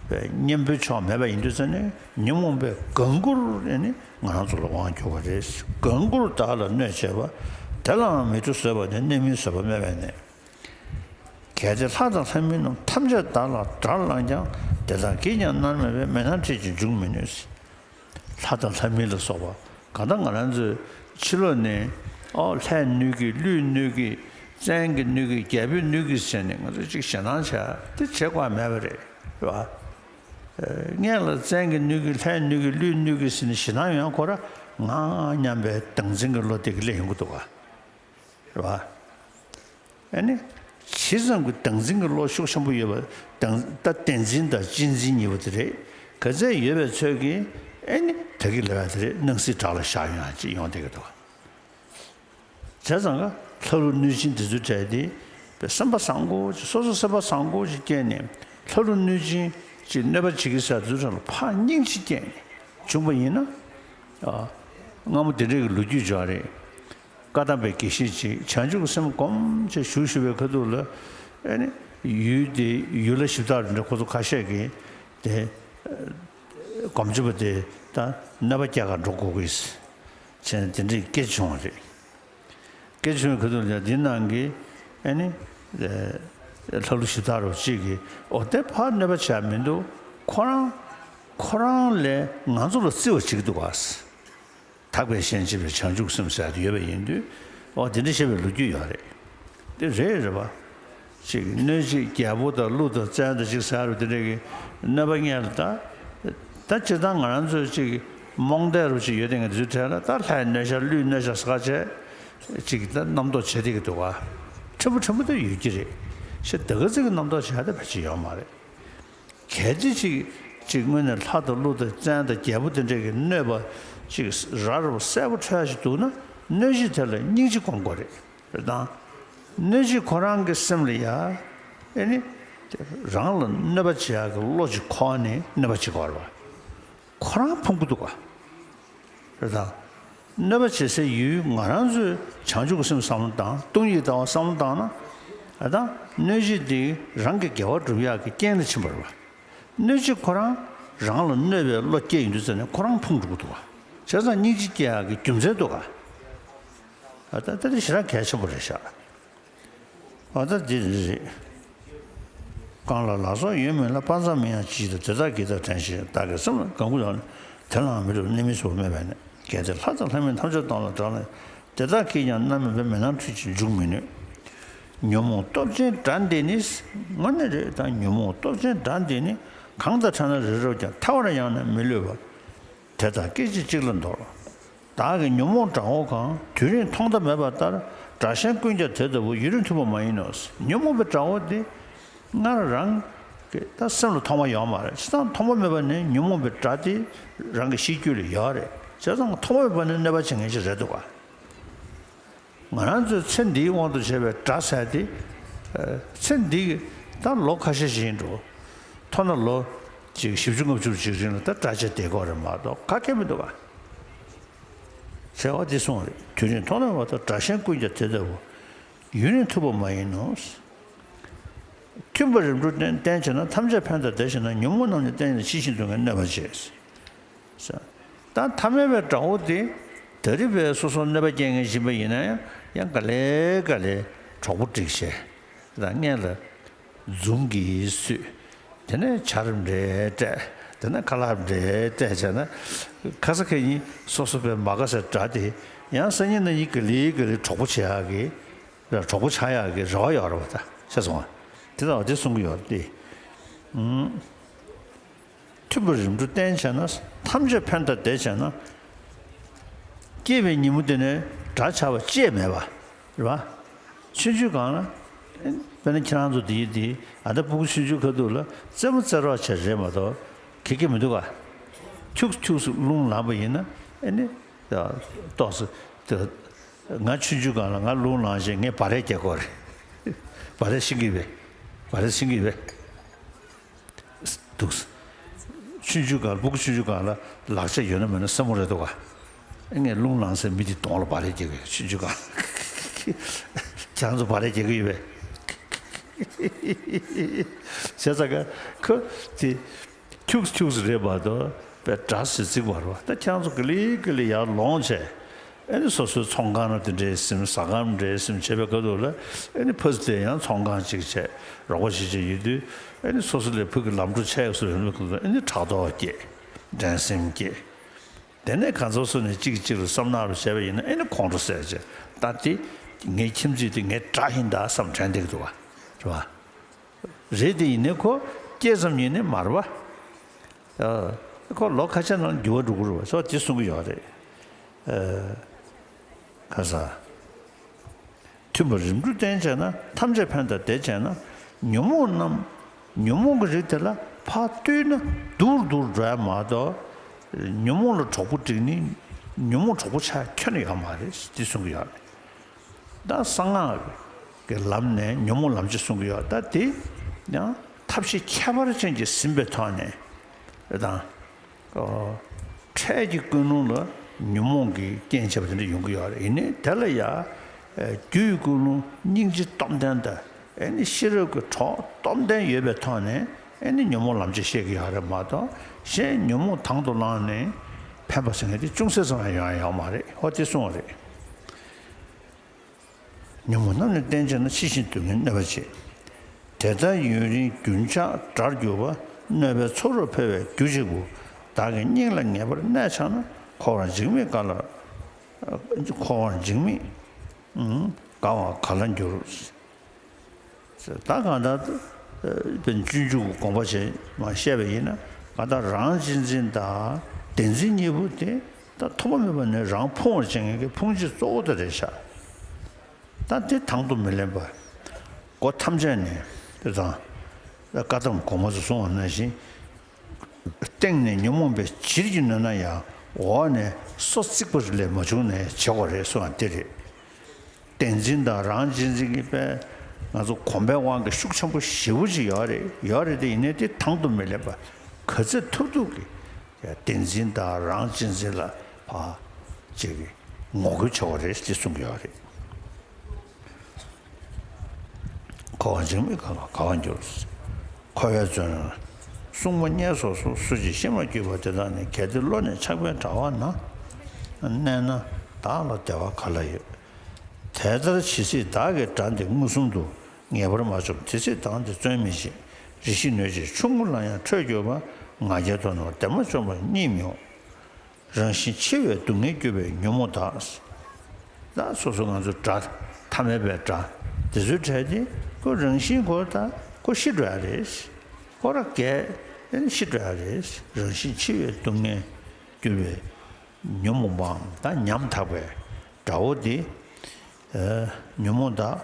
པའི་གཉེན་པོའི་ཕྱོགས་མེད་པ་ཡིན་དུས་ཙང་ནས་ཉོན་མོངས་པའི་གང་བཀུར་ཨ་ནི་ང་རང་ཚོ་ལ་དབང་སྐྱོར་བ་རེད། གང་བཀུར་བདག་ལ་གནོད་བྱེད་པ། དེ་ལའང་མི་ཁྲོ་བཟོད་པ་ནི། གནོད་མིན་བཟོད་པ་སྨོད་པས་ནི། གལ་ཏེ་ལྷ་དང་ལྷ་མིན་རྣམས། ཐམས་ཅད་བདག་ལ་དགྲར་ལངས་ཀྱང་། དེ་དག་གིས་ཀྱང་མནར་མེད་པའི། མེ་ནང་ཁྲོད་ཀྱི་འཇུག་མི་ནུས། ལྷ་དང་ལྷ་མིན་ལ་སོགས་པ་གང་ལྟར་ང་རང་ཚོའི་ཕྱི་ལོགས་ནས་ཨོ་ལྷས་གནོད་ཀྱི། ཀླུས་གནོད་ཀྱི། བཙན་གྱིས་གནོད་ཀྱི། རྒྱལ་པོས་གནོད་ཀྱི་ཟེར་ནས་ང་ཚོས་ཅིག་ཞེད་སྣང་བྱས་དེ་བྱེད་དགོས་མེད་པ་རེད། རེད་བ། སྔོན་ལ་བཙན་གྱིས་གནོད་ཀྱི། ལྷས་གནོད་ཀྱི། ཀླུས་གནོད་ཀྱི་ཟེར་ནས་ཞེད་སྣང་ཡོང་ཁོ་ར་ང་སྙམ་པའི་བདག་འཛིན་གྱི་བློ་དེ་གི་སླེབས་ཡོང་གི་འདུག་བ། རེད་བ། ཨ་ནི། ཇི་ཙམ་གྱི་བདག་འཛིན་གྱི་བློ་ཤུགས་ཆེན་པོ་ཡོད་པ་དང་། ད་བདེན་འཛིན་དང་གཅེས་འཛིན་གཉིས་པོ་དེ་རེད། ག་ཚད་ཡོད་པའི་ཚོད་ཀྱིས་ཨ་ནི་ད་གི་ལས་དེ་རེད། སྣང་སྲིད་བྲག་ལ་བཞག་ཡོང་ཡག་ཅིག་ཡོང་བསྡད་ཀྱི་འདུག་བྱས་ཙང་ཀ་ལྷ་ཀླུ་གནོད་སྦྱིན་དེ་ཚོའི་གྲས་དེ་བསམ་པ་བཟང་པོ་ཅིག་སོ་སོ་སེམས་པ་བཟང་པོ་ཅིག་སྐྱེས་ནས་ལྷ་ཀླུ་གནོད་སྦྱིན་ཅིག་གནོད་པ་བྱེད་ཀྱི་ས་དེ་ཚོ་ལ་ཕར་སྙིང་རྗེ་སྐྱེས་ནས་བྱུང་པ་ཡིན་ན། ཨ། སྔ་མོ་དེ་འདྲའི་གི་ལོ་རྒྱུས་ཅིག་ཡོད་རེད། བཀའ་གདམས་པའི་དགེ་བཤེས་ཅིག་བྱང་ཆུབ་ཀྱི་སེམས་སྒོམ་ཅིག་བཞུགས་བཞུགས་པའི་ཁ་ཐུག་ལ། ཨ་ནི་ཡུལ་དེ་ཡུལ་ལྷ་གཞི་བདག་རེད་འདྲ། ཁོ་ཚོ་ཁ་ཤས་ཀྱིས་དེ་སྒོམ་ཆེན་པོ་དེ་ད་གནོད་པ་རྒྱག་གར་འགྲོ་དགོས་ཀྱི་ཟེར་ནས་དེ་འདྲའི་སྐད་བྱུང་བ་རེད། སྐད་བྱུང་བའི་ཁ་ཐུག་ལ་འདི་ནང་གི་ཨ་ནི་ལྷ་ཀླུ་གཞི་བདག་རུ་གཅིག་གིས་ཨོ་དེ་ཕར་གནོད་པ་བྱས་མི་འདུག་ཁོ་རང་ཁོ་རང་ལས་ང་ཚོ་ལ་བརྩི་བ་བྱེད་ཀྱི་འདུག་ག། དག་པའི་ཞེན་བྱེད་པའི་བྱང་ཆུབ་སེམས་ཟེར་དེ་ཡོད་པ་ཡིན་དུས། ཨོ་དེ་འདྲ་བཤད་པའི་ལོ་རྒྱུས་ཡོད་རེད། དེ་རེད་རེད་པ། ཅིག་གནོད་བྱེད་རྒྱལ་པོ་དང་ཀླུ་དང་བཙན་དང་ཅིག་ཟེར་བ་དེ་འདྲ་གི་གནོད་པ་སྔོན་ལ་ད། ད་སྤྱིར་བཏང་ང་རང་ཚོའི་ཅིག་རྨོངས་དད་རུ་ཅིག་ཡོད་དེ་ང་དེ་ཚོའི་གྲས་ལ་ད་ལྷས་གནོད་ཤག་ཀླུས་གནོད་ཤག་ཟེར་བྱས་ཅིག་ད་རྣམ་རྟོག་བྱེད་བསྡད་ཀྱི་འདུག་ག། ཕྲན་བུ་ཕྲན་བུ་ད་ཡོད་ཀྱི་རེད། ཤི་ད་ག་ཚོད་ཀྱི་རྣམ་རྟོག་བྱས་ད་ཕལ་ཆེར་ཡོད་མ་རེད། གལ་ཏེ་ཅིག་ཅིག་དངོས་གནས་ལྷ་དང་ཀླུ་དང་བཙན་དང་རྒྱལ་པོ་དེ་འདྲས་ཀྱི་གནོད་པ་ཅིག་ར་རུ་གསལ་པོ་འཕྲོད་ཡ་ཞིག་འདུག་ན་གནོད་བྱེད་དེ་ལ་སྙིང་རྗེ་སྒོམ་དགོས་རེད། རེད་དང་། གནོད་བྱེད་ཁོ་རང་གི་སེམས་ལ་ཡ། ཨེ་ནི། རང་ལ་གནོད་པ་བྱེད་ཡག་གི་བློ་ཅིག་འཁོར་ནས་གནོད་པ་བྱེད་དགོས་རེད་བ། ཁོ་རང་ཕོངས་ཀྱི་འདུག་ག། རེད་དང་། གནོད་པ་བྱེད་སའི་ཡུལ་ང་རང་ཚོའི་བྱང་ཆུབ་ཀྱི་སེམས་བསམ་བློ་བཏང་། སྟོང་ཉིད་ལྟ་བ་བསམ་བློ་བཏང་ན། རེད་དང་། གནོད་བྱེད་འདི་རང་གི་དགེ་བ་སྒྲུབ་ཡག་གི་རྐྱེན་ལ་ཕྱིན་པ་རེད་བ། གནོད་བྱེད་ཁོ་རང་རང་ལ་གནོད་པའི་བློ་སྐྱེས་ཡོང་དུས་ཙམ་ནས་ཁོ་རང་ཕོངས་འགྲོ་གི་འདུག་བ། བྱས་ཙང་སྙིང་རྗེ་སྐྱེ་ཡག་གི་རྒྱུ་མཚན་འདུག་ག། ཨ་ད་ད་དེ་ཞེ་དྲག་གལ་ཆེན་པོ་རེད་ཤག། ཨ་ད་འདི་རེད། གང་ལ་ལ་སོགས་ཡོད་མིན་ལ། དཔག་བསམ་མིན་ཡང་ཇི་ལྟར། དེ་དག་གིས་ད་དྲན་ཞེས་བདག་གི་སེམས་ལ། གང་བཀུར་ཡང་དེ་ལའང་མི་སྒྲུབ། གནོད་མིན་བཟོད་པ་སྨོད་པས་ནི། གལ་ཏེ་ལྷ་དང་ལྷ་མིན་ཐམས་ཅད་སྟོང་ལ་དགྲར་ལངས། དེ་དག་གིས་ཀྱང་མནར་མེད་པའི། མེ་ནང་ཁྲོད་ཀྱི་འཇུག་མི་ནུས། ཉོན་མོངས་སྟོབས་ཆེན་དགྲ་འདི་ནི། དངོས་གནས་རེད་ད། ཉོན་མོངས་སྟོབས་ཆེན་དགྲ་འདི་ནི། གང་དང་ཕྲད་ན་རེ་རབ་ཀྱང་། ཐལ་བར་ཡང་ནི་མི་ལུས་པ། དེ་དག་སྐད་ཅིག་གཅིག་ལ་འདོར། བདག་གི་ཉོན་མོངས་དགྲ་བོ་གང་། དུས་རིང་མཐོང་ཐབས་མེད་པ་ལྟར། དགྲ་གཞན་ཀུན་ཀྱང་དེ་ལྟ་བུ། ཡུན་རིང་ཐུབ་པ་མ་ཡིན་ནོ། ཉོན་མོངས་པའི་དགྲ་བོ་དེ་སྔར་རང་གི་ད་སེམས་ལ་མཐོང་བ་ཡོད་མ་རེད། བྱས་ཙང་མཐོང་བ་མེད་པ་ནི་ཉོན་མོངས་པའི་དགྲ་དེ་རང་གི་ཤེས་རྒྱུད་ལ་ཡོད་རེད། བྱས་ཙང་མཐོང་བ་མེད་པ་ནི་གནོད་པ་བྱེད་མཁན་ཞིག་རེད་འདུག་ག། ང་རང་ཚོའི་ཚེ་འདིའི་དབང་དུ་བྱས་པའི་དགྲ་ཟེར་དེ། ཚེ་འདི་གི་ད་ལོ་ཁ་ཤས་ཤིག་ཡིན་འགྲོ། མཐོ་ན་ལོ་གཅིག་བཞི་བཅུ་ལྔ་བཅུ་ཅིག་རིང་ལ་ད་དགྲ་ཆས་བསྡད་ཀྱི་ཡོད་རེད་མ་གཏོགས་ག་གེ་མི་འདུག་ག། ཟེར་བ་འདི་གསུངས་རེད། དུས་རིང་མཐོང་ཐབས་མེད་པ་ལྟར། དགྲ་གཞན་ཀུན་ཀྱང་དེ་ལྟ་བུ། ཡུན་རིང་ཐུབ་པ་མ་ཡིན་ནོ། མཐུན་པར་རིམ་གྲོ་བསྟེན་བྱས་ན། ཐམས་ཅད་ཕན་དང་བདེ་ཞིང་གནས། ཉོན་མོངས་རྣམས་ནི་བསྟེན་ཡང་། ཇི་བཞིན་སྡུག་བསྔལ་གནོད་པར་བྱེད། ད་ཐ་མལ་པའི་དགྲ་བོ་དེ་ད་རེས་པའི་སོ་སོར་གནོད་པ་སྐྱེལ་མཁན་ཞིག་ཡིན་པ་ཡིན་ན་ཡང་། ཡང་ག་ལེ་ག་ལེ་གྲོགས་པོ་སྒྲིག་བྱས། ད་སྔོན་ལ་འཛུམ་གྱིས་བསུས། དེ་ནས་ཆར་འདྲེ་སྤྲད། དེ་ནས་ཁ་ལག་འདྲེ་སྤྲད་བྱས་ན། ཁ་ས་ཁ་ཉིན་སོ་སོ་པའི་མ་དགའ་སའི་དགྲ་དེ་ཡང་སང་ཉིན་གནངས་ཉིན་ག་ལེ་ག་ལེ་གྲོགས་པོ་བྱེད་ཡག་གི། གྲོགས་པོ་ཆགས་ཡག་གི་རེ་བ་ཡོད་རེད་བ། ད་ཤེས་སོང་ང་། དེ་ལྟ་བ་དེ་གསུང་གི་ཡོད་རེད་དེ། ཨུམ། མཐུན་པར་རིམ་གྲོ་བསྟེན་བྱས་ན། ཐམས་ཅད་ཕན་དང་བདེ་བྱས་ན། སྐྱེས་པའི་ཉིན་མོ་དེ་ནས་དགྲ་ཆགས་པ་ཅི་ཡང་མེད་པ་རེད་བ། ཆུང་ཆུང་སྒང་ལ་དཔེར་ན་ཁྱེད་རང་ཚོ་དེའི་དེའི་ཨ་ད་སྤུ་གུ་ཆུང་ཆུང་ཁ་ཐུག་ལ་རྩེད་མོ་རྩེ་རོགས་བྱས་རེད་མ་གཏོགས་ག་གེ་མི་འདུག་ག། ཁྱུག་ཁྱུག་སུ་རླུང་ལངས་པ་ཡིན་ན་ཨེ་ནི་ཏོག་ཙམ་དེ། ང་ཆུང་ཆུང་སྒང་ལ་ང་རླུང་ལངས་བྱས་ངས་བག་རེད་རྒྱག་གི་ཡོད་རེད། བག་རེད་ཤེས་ཀྱི་ཡོད་པས། བག་རེད་ཤེས་ཀྱི་ཡོད་པས། འདུག། ཆུང་ཆུང་སྒང་ལ་སྤུ་གུ་ཆུང་ཆུང་སྒང་ལ་ལག་ཆ་ཡོད་ན་མེད་ན་སེམས་པོ་རེད་འདུག་ག། ངས་རླུང་ལངས་སའི་མི་དེ་གདོང་ལ་བག་རེད་རྒྱག་གི་ཡོད། ཆུང་ཆུང་སྒང་ལ། ཁྱེད་རང་ཚོ་བག་རེད་རྒྱག་གི་ཡོད་པས། བྱས་ཙང་ཁོ་དེ་ཁྱུག་ཁྱུག་རེད་མ་གཏོགས་པའི་དགྲ་ཟེར་ཚིག་མ་རེད་བ། ད་ཁྱེད་རང་ཚོ་ག་ལེ་ག་ལེ་ཡར་ལོངས་བྱས། ཨེ་ནི་སོ་སོའི་ཚོང་ཁང་ན་དེ་འདྲའི་སེམས་ཟ་ཁང་འདྲའི་སེམས་བྱེད་པའི་སྐབས་དུ་ལ། ཨེ་ནི་ཕ་ཚོ་དེ་ཡང་ཚོང་ཁང་ཅིག་བྱས་རོགས་པ་ཞིག་བྱས་ཡོད་དུས། ཨེ་ནི་སོ་སོ་ལས་ཕུགས་ཀྱི་ལམ་འགྲོ་ཆགས་སུ་ཡོད་པའི་སྐབས་དུ། ཨེ་ནི་ཕྲག་དོག་སྐྱེས། འགྲན་སེམས་སྐྱེས། དེ་ནས་གང་ཚོ་སུ་ནས་གཅིག་གིས་གཅིག་ལ་བསམ་ནག་རུ་བྱས་པ་ཡིན་ན། ཨེ་ནི་ཁོང་ཁྲོ་ཟ་བྱས། ད་དེ་ངའི་ཁྱིམ་མཚེས་དེ་ངའི་དགྲ་ཡིན་ད་བསམ་དྲན་བསྡད་ཀྱི་འདུག་བ། རེད་བ། རེད་དེ་ཡིན་ནའི་ཁོ་སྐྱེས་ཙམ་ཡིན་ནའི་མ་རེད་བ། ཨ། ཁོ་ལོ་ཁ་ཤས་ནང་འགྱུར་བ་འགྲོ་གི་རེད་བ། སོགས་དེ་གསུང་གི་ཡོད་རེད། ཨ། ཁ་ས། མཐུན་པ་རིམ་གྲོ་བསྟེན་བྱས་ན། ཐམས་ཅད་ཕན་དང་བདེ་བྱས་ན། ཉོན་མོངས་རྣམས། ཉོན་མོངས་ཀྱི་རིགས་དེ་ལ་ཕར་བཏུལ་ན། སྡུག་རུ་སྡུག་རུ་འགྲོ་ཡ་མ་གཏོགས། ཉོན་མོངས་ལ་གྲོགས་པོ་བསྒྲིགས་ནས་ཉོན་མོངས་གྲོགས་པོ་ཆགས་ཁྱོན་ནས་ཡོད་མ་རེད། འདི་གསུང་གི་ཡོད་རེད། ད་གསང་སྔགས་ཀྱི་ལམ་ནས་ཉོན་མོངས་ལམ་གཅིག་གསུང་གི་ཡོད། ད་དེ་ཡང་ཐབས་ཤེས་ཁྱད་པར་ཅན་གྱིས་ཟིན་པའི་ཐོག་ནས་རེད་དང་། འཕྲལ་གྱི་ཀུན་སློང་ལ་ཉོན་མོངས་ཀྱི་རྐྱེན་བྱེད་པ་དེ་འདྲ་ཡོང་གི་ཡོད་རེད། ཡིན་ནའི་དེ་ལ་ཡ། རྒྱུ་ཡི་ཀུན་སློང་སྙིང་རྗེ་སྟོབས་ལྡན་དང་། ཨེ་ནི་ཤེས་རབ་ཀྱི་གྲོགས་སྟོབས་ལྡན་ཡོད་པའི་ཐོག་ནས། ཨེ་ནི་ཉོན་མོངས་ལམ་གཅིག་བཤད་ཀྱི་ཡོད་རེད་མ་གཏོགས། གཞན་ཉོན་མོངས་དང་དུ་བླངས་ནས་ཕན་པ་ཟེར་མཁན་དེ་ཅུང་ཟད་ཙམ་ཡང་ཡོང་ཡ་ཡོད་མ་རེད། ཧོ་དེ་གསུངས་པ་རེད། ཉོན་མོངས་རྣམས་ནི་བསྟེན་བྱས་ན། ཕྱི་བཞིན་སྡུག་བསྔལ་གནོད་པ་བྱེད། དེ་ལྟར་ཡུན་རིང་རྒྱུན་ཆགས་དགྲར་གྱུར་པ། གནོད་པའི་ཚོགས་རབ་འཕེལ་བའི་རྒྱུ་གཅིག་པུ། བདག་གི་སྙིང་ལ་ངེས་པར་གནས་འཆའ་ན། འཁོར་བར་འཇིགས་མེད་དགའ་ལ། འཁོར་བར་འཇིགས་མེད་དགའ་བ་ག་ལ་འགྱུར། ད་གང་ལྟར་དཔེར་ན་སྤྱོད་འཇུག་གི་དགོངས་པ་བྱས་མ་བཤད་པ་ཡིན་ན། གང་ལྟར་རང་གཅེས་འཛིན་དང་བདེན་འཛིན་གཉིས་པོ་དེ། ད་ཐོག་མ་མེད་པ་ནས་རང་ཕུང་བར་བྱེད་མཁན་གྱི་ཕུང་བྱེད་གཙོ་བོ་དེ་རེད་ཤག་ད་དེ་དང་དུ་མི་ལེན་པར། སྒོ་ཐམས་ཅད་ནས་དེ་དང་། བཀའ་གདམས་གོང་མ་ཚོས་གསུངས་པ་ནང་བཞིན། སྟེང་ནས་ཉོན་མོངས་པའི་བྱིར་གྱིས་གནོན་ན་ཡང་། འོག་ནས་སོ་བརྩིགས་པ་ལས་མ་བྱུང་ནས་བྱེད་དགོས་རེད་གསུངས་པ་དེ་རེད། བདེན་འཛིན་དང་རང་གཅེས་འཛིན་གྱི་དཔེ། ང་ཚོ་གོམས་པའི་དབང་གིས་ཤུགས་ཆེན་པོ་ཞེ་པོ་ཅིག་ཡོད་རེད། ཡོད་རེད་དེ། ཡིན་ནའི་དེ་དང་དུ་མི་ལེན་པར། ག་ཚོད་ཐུབ་ཐུབ་ཀྱིས་བདེན་འཛིན་དང་རང་གཅེས་འཛིན་ལ་ཕར་ཅིག་ངོ་རྒོལ་བྱེད་དགོས་རེད་ཅེས་གསུང་གི་ཡོད་རེད། འཁོར་བར་འཇིགས་མེད་དགའ་བ་ག་བར་འགྱུར། འཁོར་བའི་བཙོན་རར་སྲུང་མ་བསྙེན་སོགས་སུ། སུ་ཞིག་ཤི་མ་གྱུར་པ་དེ་དག་ནི། གལ་ཏེ་བློ་ནི་ཆགས་པས་བྲལ་བ་ན། གནས་ན་བདག་ལ་བདེ་བ་ག་ལ་ཡོད། དེ་ལྟར་ཇི་སྲིད་བདག་གིས་དགྲ་འདི་མངོན་སུམ་དུ། ངེས་པར་མ་བཅོམ་དེ་སྲིད་བདག་འདི་བརྩོན་མི་བྱེད། རེ་ཞིག་གནོད་བྱེད་ཆུང་ངུ་ལ་ཡང་ཁྲོས་གྱུར་པ། ང་རྒྱལ་དོ་སྣང་བདེ་མ་བཅོམ་པ་གཉིད་མི་འོང་། རང་བཞིན་འཆི་བའི་སྡུག་བསྔལ་གྱུར་པའི་ཉོན་མོངས་དག། ད་སོ་སོ་ང་ཚོ་དགྲ། ཐ་མལ་པའི་དགྲ་དེ་ཚོའི་གྲས་དེ། ཁོ་རང་བཞིན་ཁོ་ད་ཁོ་ཤི་འགྲོ་ཡ་རེད། ཁོ་ར་རྒས་ཤི་འགྲོ་ཡ་རེད། རང་བཞིན་འཆི་བའི་སྡུག་བསྔལ་གྱུར་པའི་ཉོན་མོངས་པའམ་ད་ཉམ་ཐག་པའི་དགྲ་བོ་དེ། ཨ། ཉོན་མོངས་དག་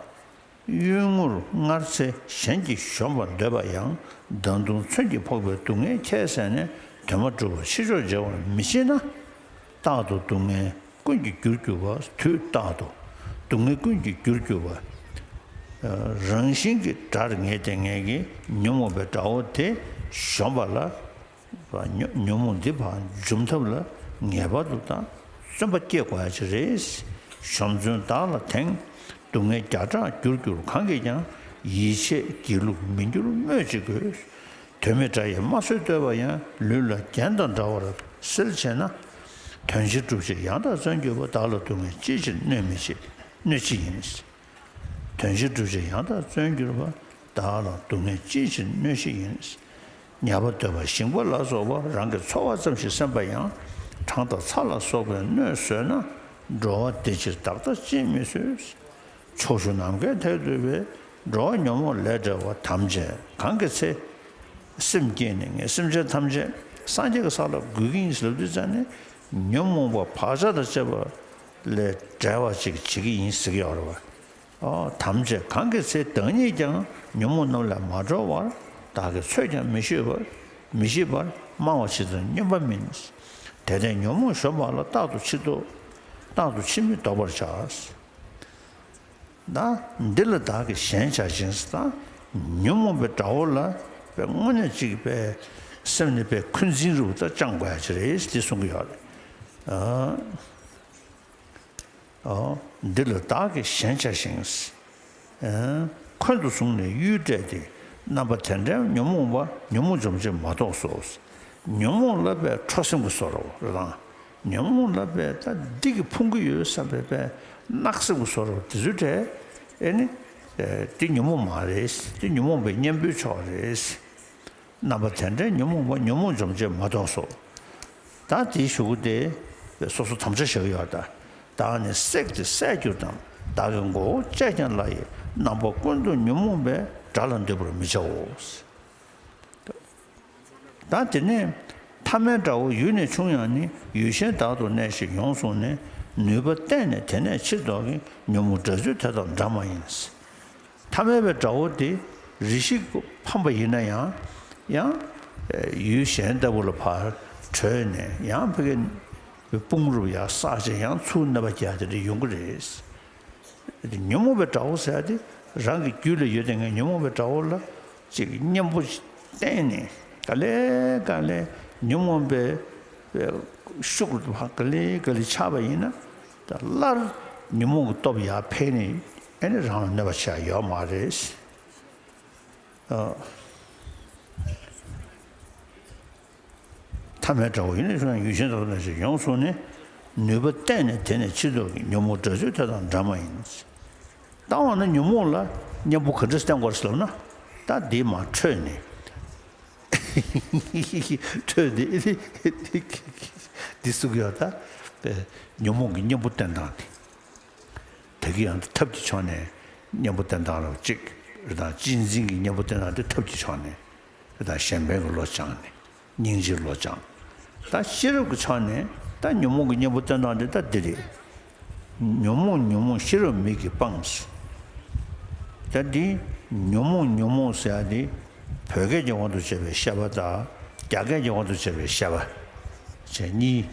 གཡུལ་ངོར་སྔར་ཚེ་གཞན་གྱིས་གཞོམ་པར་འདོད་པ་ཡང་། ད་དུང་མཚོན་གྱིས་ཕོག་པའི་སྡུག་བསྔལ་ཁྱད་བསད་ནས། དོན་མ་གྲུབ་པར་ཕྱིར་ཕྱོགས་འབྱེད་པར་མི་བྱེད་ན། རྟག་ཏུ་སྡུག་བསྔལ་ཀུན་གྱི་རྒྱུར་གྱུར་པ། དུས་རྟག་ཏུ་སྡུག་བསྔལ་ཀུན་གྱི་རྒྱུར་གྱུར་པ། རང་བཞིན་གྱིས་དགྲར་ངེས་ཏེ་ངེས་ཀྱི་ཉོན་མོངས་པའི་དགྲ་བོ་དེ་གཞོམ་པ་ལ། ཉོན་ཉོན་མོངས་འདི་ཕར་འཇོམས་ཐབས་ལ་ངེས་པར་དུ་དང་བརྩོན་པ་བསྐྱེད་དགོས་ཡ་ཅིག་རེད། གཞོམ་བརྩོན་བདག་ལ་དེང་། སྡུག་བསྔལ་བརྒྱ་ཕྲག་རྒྱུར་གྱུར་གང་གིས་ཀྱང་། ཡིད་ཆེས་སྒྱིད་ལུག་མི་འགྱུར་སྨོས་ཅི་དགོས། དོན་མེད་དགྲ་ཡིས་དམའ་སྲོལ་བསྟོད་པ་ཡང་། ལུས་ལ་རྒྱན་དང་འདྲ་བར་སེལ་བྱེད་ན། དོན་ཆེན་སྒྲུབ་ཕྱིར་ཡང་དག་བརྩོན་གྱུར་པ། བདག་ལ་སྡུག་བསྔལ་ཅིའི་ཕྱིར་གནོད་མི་བྱེད། གནོད་ཅི་ཡིན། དོན་ཆེན་སྒྲུབ་ཕྱིར་ཡང་དག་བརྩོན་གྱུར་པ། བདག་ལ་སྡུག་བསྔལ་ཅིའི་ཕྱིར་གནོད་བྱེད་ཡིན། ཉ་པ་འདོད་པ་ཞིང་པ་ལ་སོགས་པ། རང་གི་འཚོ་བ་ཙམ་ཞིག་སེམས་པ་ཡང་། གྲང་དང་ཚ་ལ་སོགས་པའི་གནོད་བཟོད་ན། འགྲོ་བ་བདེ་ཕྱིར་བདག་ལྟ་ཅིས་མི་བཟོད། ཕྱོགས་བཅུ་ནམ་མཁའི་མཐས་གཏུགས་པའི། འགྲོ་བ་ཉོན་མོངས་ལས་བྲལ་བ། ཐམས་ཅད་གང་གི་ཚེ། སེམས་བསྐྱེད་ནས་ངས་སེམས་ཅན་ཐམས་ཅད་སངས་རྒྱས་ཀྱི་ས་ལ་འགོད་ཀྱི་ཡིན་ཟེར་ལབ་དུས་ཙང་ནས། ཉོན་མོངས་པ་བག་ཆགས་དང་བཅས་པ་ལས་བྲལ་བ་ཅིག་བྱེད་ཀྱི་ཡིན་ཟེར་གྱི་ཡོད་རེད་བ། ཨོ། ཐམས་ཅད་གང་གི་ཚེ་བདག་ཉིད་ཀྱང་། ཉོན་མོངས་རྣམས་ལས་མ་གྲོལ་བར། བདག་གིས་ཚོད་ཀྱང་མི་ཤེས་པར། མི་ཤེས་པར་སྨྲ་བ་ཇི་ལྟར་སྨྱོན་པ་མིན། དེ་ལྟས་ཉོན་མོངས་གཞོམ་པ་ལ། རྟག་ཏུ་འཆི་ལྡོག་རྟག་ཏུ་འཆི་མེད་བཟློག་པར་བྱ། ད་འདི་ལ་བདག་གིས་ཞེན་བྱ་ཞིང་། ད་ཉོན་མོངས་པའི་དགྲ་བོ་ལ་དཔེ་དངོས་གནས་ཅིག་དཔེ་སེམས་ནས་དཔེ་འཁོན་འཛིན་རུ་ད་བཅང་དགོས་ཡ་ཅིག་རེད་ཅེས་གསུང་གི་ཡོད་རེད། ཨ། ཨོ། འདི་ལ་བདག་གིས་ཞེན་བྱ་ཞིང་། ཨ། འཁོན་དུ་བཟུང་ནས་གཡུལ་བསྐྲད་དེ། རྣམ་པ་དེ་འདྲའི་ཉོན་མོངས་པ་ཉོན་མོངས་འཇོམས་བྱེད་མ་གཏོགས་སོ། ཉོན་མོངས་ལ་པའི་ཁྲོ་སེམས་ཀྱི་བཟོ་འདྲ་བོ་རེད་དང་། ཉོན་མོངས་ལ་པའི་ད་འདི་གི་ཕུང་གི་ཡོད་བསམ་པའི་པའི་གནག་སེམས་ཀྱི་བཟོ་འདྲ་བོ་དེ་ཚོའི་གྲས་ཨེ་ནི། འདི་ཉོན་མོངས་མ་རེད། འདི་ཉོན་མོངས་པའི་གཉེན་པོའི་ཕྱོགས་རེད། རྣམ་པ་དེ་འདྲའི་ཉོན་མོངས་པ་ཉོན་མོངས་འཇོམས་བྱེད་མ་གཏོགས་སོ། ད་དེའི་གཞུག་གུ་དེ་སོ་སོ་དམ་བཅའ་བཞག་གི་ཡོད་ད། བདག་ནི་བསྲེགས་ཏེ་བསད་གྱུར་ཏམ། བདག་གི་མགོ་བོ་བཅད་ཀྱང་བླའི། རྣམ་པ་ཀུན་ཏུ་ཉོན་མོངས་པས། དགྲ་ལ་འདུད་པར་མི་བྱའོ། ད་དེ་ནས་ཐ་མལ་དགྲ་བོ་ཡུལ་ནས་ཕྱུང་ཡང་ནི། ཡུལ་གཞན་དག་ཏུ་གནས་ཤིག་ཡོངས་བཟུང་ནས། ནུས་པ་བརྟན་ནས་དེ་ནས་ཕྱིར་ལྡོག་གི། ཉོན་མོངས་དགྲ་ཚུལ་དེ་དང་འདྲ་མ་ཡིན། ཐ་མལ་པའི་དགྲ་བོ་དེ་རེ་ཞིག་ཕམ་པ་ཡིན་ན་ཡང་། ཡང་ཡུལ་གཞན་ལྟ་བུ་ལ་ཕར་བྲོས་ནས་ཡང་ཕ་གི་དཔུང་རུབ་ཡ་བསགས་བྱས་ཡང་ཚུར་གནོད་པ་རྒྱག་དེ་འདྲ་ཡོང་གི་རེད། ཉོན་མོངས་པའི་དགྲ་བོ་ཟེར་ཡ་དེ་རང་གི་རྒྱུད་ལ་ཡོད་དེ་ངས་ཉོན་མོངས་པའི་དགྲ་བོ་ལ་ཅིག་གཉེན་པོ་བསྟེན་ནས་ག་ལེ་ག་ལེ་ཉོན་མོངས་པའི་ཤུགས་ལ་ག་ལེ་ག་ལེ་ཆགས་པ་ཡིན་ན། ད་སླར་ཉོན་མོངས་ཀྱི་སྟོབས་ཡར་འཕེལ་ནས་ཨེ་ནི་རང་ལ་གནོད་པ་བྱེད་ཡ་ཡོད་མ་རེད། ཨ། ཐ་མལ་དགྲ་བོ་ཡུལ་ནས་ཕྱུང་ཡང་ཡུལ་གཞན་དག་ཏུ་གནས་ཤིག་ཡོངས་བཟུང་ནས། ནུས་པ་བརྟན་ནས་དེ་ནས་ཕྱིར་ལྡོག་གི། ཉོན་མོངས་དགྲ་ཚུལ་དེ་དང་འདྲ་མ་ཡིན། ད་འོ་ན་ཉོན་མོངས་ལ་གཉེན་པོ་ག་འདྲ་བསྟེན་དགོས་ཟེར་ལབ་ན། ད་འདི་མར་འཕྲོས་ནས། འཕྲོས་ཏེ་འདི་གསུང་གི་ཡོད་ད། ཉོན་མོངས་ཀྱི་གཉེན་པོ་བསྟེན་སྟངས་དེ། ད་གིན་ཡང་ཐབས་ཀྱི་ཕྱོགས་ནས་གཉེན་པོ་བསྟེན་སྟངས་རོ་གཅིག་རེད་དང་། གཅེས་འཛིན་གྱི་གཉེན་པོ་བསྟེན་སྟངས་དེ་ཐབས་ཀྱི་ཕྱོགས་ནས་རེད་དང་། གཞན་ཕན་གྱི་བློ་སྦྱངས་ནས་སྙིང་རྗེའི་བློ་སྦྱངས། ད་ཤེས་རབ་ཀྱི་ཕྱོགས་ནས་ད་ཉོན་མོངས་ཀྱི་གཉེན་པོ་བསྟེན་སྟངས་དེ་ད་འདི་རེད། ཉོན་མོངས་ཉོན་མོངས་ཤེས་རབ་མིག་གིས་སྤངས། ད་འདི་ཉོན་མོངས་ཉོན་མོངས་ཟེར་ཡ་དེ་བོད་སྐད་ཀྱི་དབང་དུ་བྱས་པའི་བཤད་པ་དང་རྒྱ་སྐད་ཀྱི་དབང་དུ་བྱས་པའི་བཤད་པ་བྱས་གཉིས།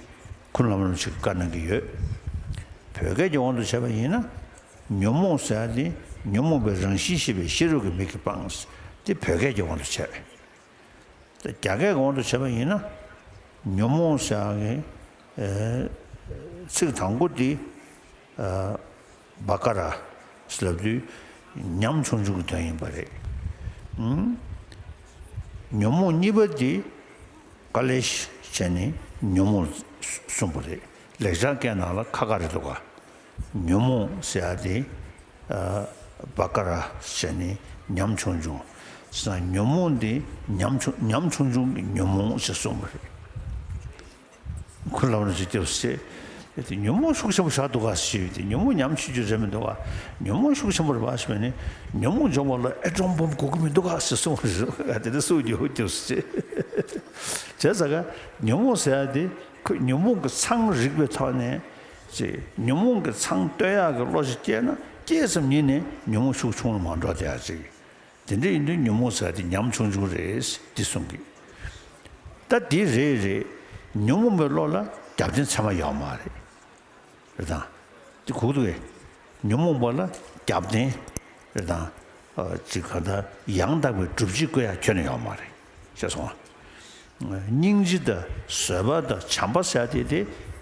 ཁུ་ལམ་རིམ་ཞིག་བཀའ་གནང་གི་ཡོད། བོད་སྐད་ཀྱི་དབང་དུ་བྱས་པ་ཡིན་ན། ཉོན་མོངས་ཟེར་ཡ་དེ་ཉོན་མོངས་པའི་རང་བཞིན་ཤེས་པའི་ཤེས་རབ་ཀྱི་མིག་གིས་སྤངས། དེ་བོད་སྐད་ཀྱི་དབང་དུ་བྱས། རྒྱ་སྐད་ཀྱི་དབང་དུ་བྱས་པ་ཡིན་ན། ཉོན་མོངས་ཟེར་ཡ་གི་ཚིག་དང་པོ་དེ་བྷ་ཀ་ར་ཟེར་ལབ་དུས་ཉམ་ཆུང་ཆུང་གི་དོན་ཡིན་པ་རེད། ཉོན་མོངས་གཉིས་པ་དེ། ཀ་ལེ་ཤ་བྱས་ནས་ཉོན་མོངས་གསུངས་པ་རེད། ལེགས་སྦྱར་སྐད་ནང་ལ་ཁ་ཁ་རེད་འདུག་ག་ཉོན་མོངས་ཟེར་ཡ་དེ་བྷ་ཀ་ར་བྱས་ནས་ཉམ་ཆུང་ཆུང་། ཟེར་ན་ཉོན་མོངས་དེ་ཉམ་ཆུང་ཉམ་ཆུང་ཆུང་གི་ཉོན་མོངས་ཞེས་གསུངས་པ་རེད། ཁུ་ལམ་རིམ་ཞིག་སྐྱབས་སེ། དེ་ཉོན་མོངས་ཤུགས་ཆེན་པོ་ཞེ་དྲག་འདུག་ག་ཞེས་པའི་དེ་ཉོན་མོངས་ཉམ་ཆུང་ཆུང་རེད་མི་འདུག་ག་ཉོན་མོངས་ཤུགས་ཆེན་པོ་རེད་པ་ཞེས་པ་ནི། ཉོན་མོངས་འཇོམས་པ་ལ་ཨེ་ཊོམ་བོམ་དགོས་ཀྱི་མི་འདུག་ག་ཞེས་གསུངས་པ་རེད། དེ་འདྲ་གསུངས་རྒྱུ་སྐྱབས་སེ། བྱས་ཙང་ག་ཉོན་མོངས་ཟེར་ཡ་དེ་ཁོ་ཉོན་མོངས་ཀྱི་མཚང་རིག་པའི་ཐོག་ནས་ཅིག་ཉོན་མོངས་ཀྱི་མཚང་བཏོད་ཡག་གི་བློ་ཞིག་སྐྱེས་ན། སྐྱེས་ཙམ་ཉིད་ནས་ཉོན་མོངས་ཤུགས་ཆུང་རུ་མ་འགྲོ་བསྡད་ཡག་ཅིག་དེ་འདྲ་ཡིན་དུས་ཉོན་མོངས་ཟེར་དེ་ཉམ་ཆུང་ཆུང་རེད་འདི་གསུང་གི། ད་འདི་རེད་རེད། ཉོན་མོངས་པའི་བློ་ལ་རྒྱབ་རྟེན་ཚད་མ་ཡོད་མ་རེད། རེད་དང་། འདི་གོ་གི་འདུག་གས། ཉོན་མོངས་པ་ལ་རྒྱབ་རྟེན་རེད་དང་། ཅིག་ག་ད་ཡང་དག་པའི་སྒྲུབ་བྱེད་བཀོད་ཡག་ཁྱོན་ནས་ཡོད་མ་རེད། ཤེས་སོང་ང་། སྙིང་རྗེ་དང་བཟོད་པ་དང་བྱམས་པ་ཟེར་དེ་དེ་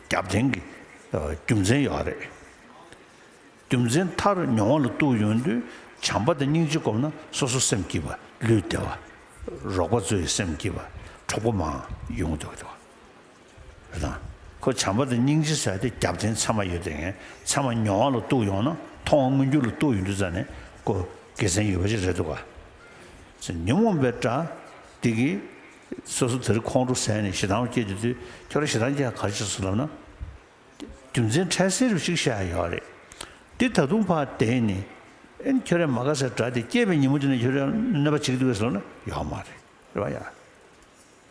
རྒྱབ་རྟེན་གྱི་རྒྱུ་མཚན་ཡོད་རེད། རྒྱུ་མཚན་མཐར་མྱོང་བ་ལ་གཏུགས་ཡོང་དུས་བྱམས་པ་དང་སྙིང་རྗེ་བསྒོམས་ན་སོ་སོ་སེམས་སྐྱིད་པ། ལུས་བདེ་བ། རོགས་པ་ཚོའི་སེམས་སྐྱིད་པ། གྲོགས་པོ་མང་ཡོང་འདུག་འདུག་རེད་དང་། ཁོ་བྱམས་པ་དང་སྙིང་རྗེ་ཟེར་དེ་རྒྱབ་རྟེན་ཚད་མ་ཡོད་དེ་ངས་ཚད་མ་མྱོང་བ་ལ་གཏུགས་ཡོང་ན། མཐོང་བ་མངོན་གྱུར་ལ་གཏུགས་ཡོང་དུས་ཙ་ནས་ཁོ་དགེ་མཚན་ཡོད་པ་ཞིག་རེད་འདུག་ག་ཉོན་མོངས་པའི་དགྲ་དེ་གིས་སོ་སོ་དེར་ཁོང་ཁྲོ་ཟ་ནས་ཞེ་སྡང་སྐྱེ་དུས། ཁྱོད་རང་ཞེ་སྡང་སྐྱེ་ག་རེ་བྱས་སོང་ལབ་ན། རྒྱུ་མཚན་འཕྲལ་སེལ་རུ་ཞིག་བཤད་ཡ་ཡོད་རེད། འདི་ད་དུང་ཕར་བསྡད་ནས་ཨེ་ཁྱོད་རང་མ་དགའ་སའི་དགྲ་དེ་སྐྱེས་པའི་ཉིན་མོ་དེ་ནས་ཁྱོད་རང་གནོད་པ་བྱེད་ཀྱི་འདུག་གས་ཟེར་ན་ཡོད་མ་རེད། རེད་བ་ཡ།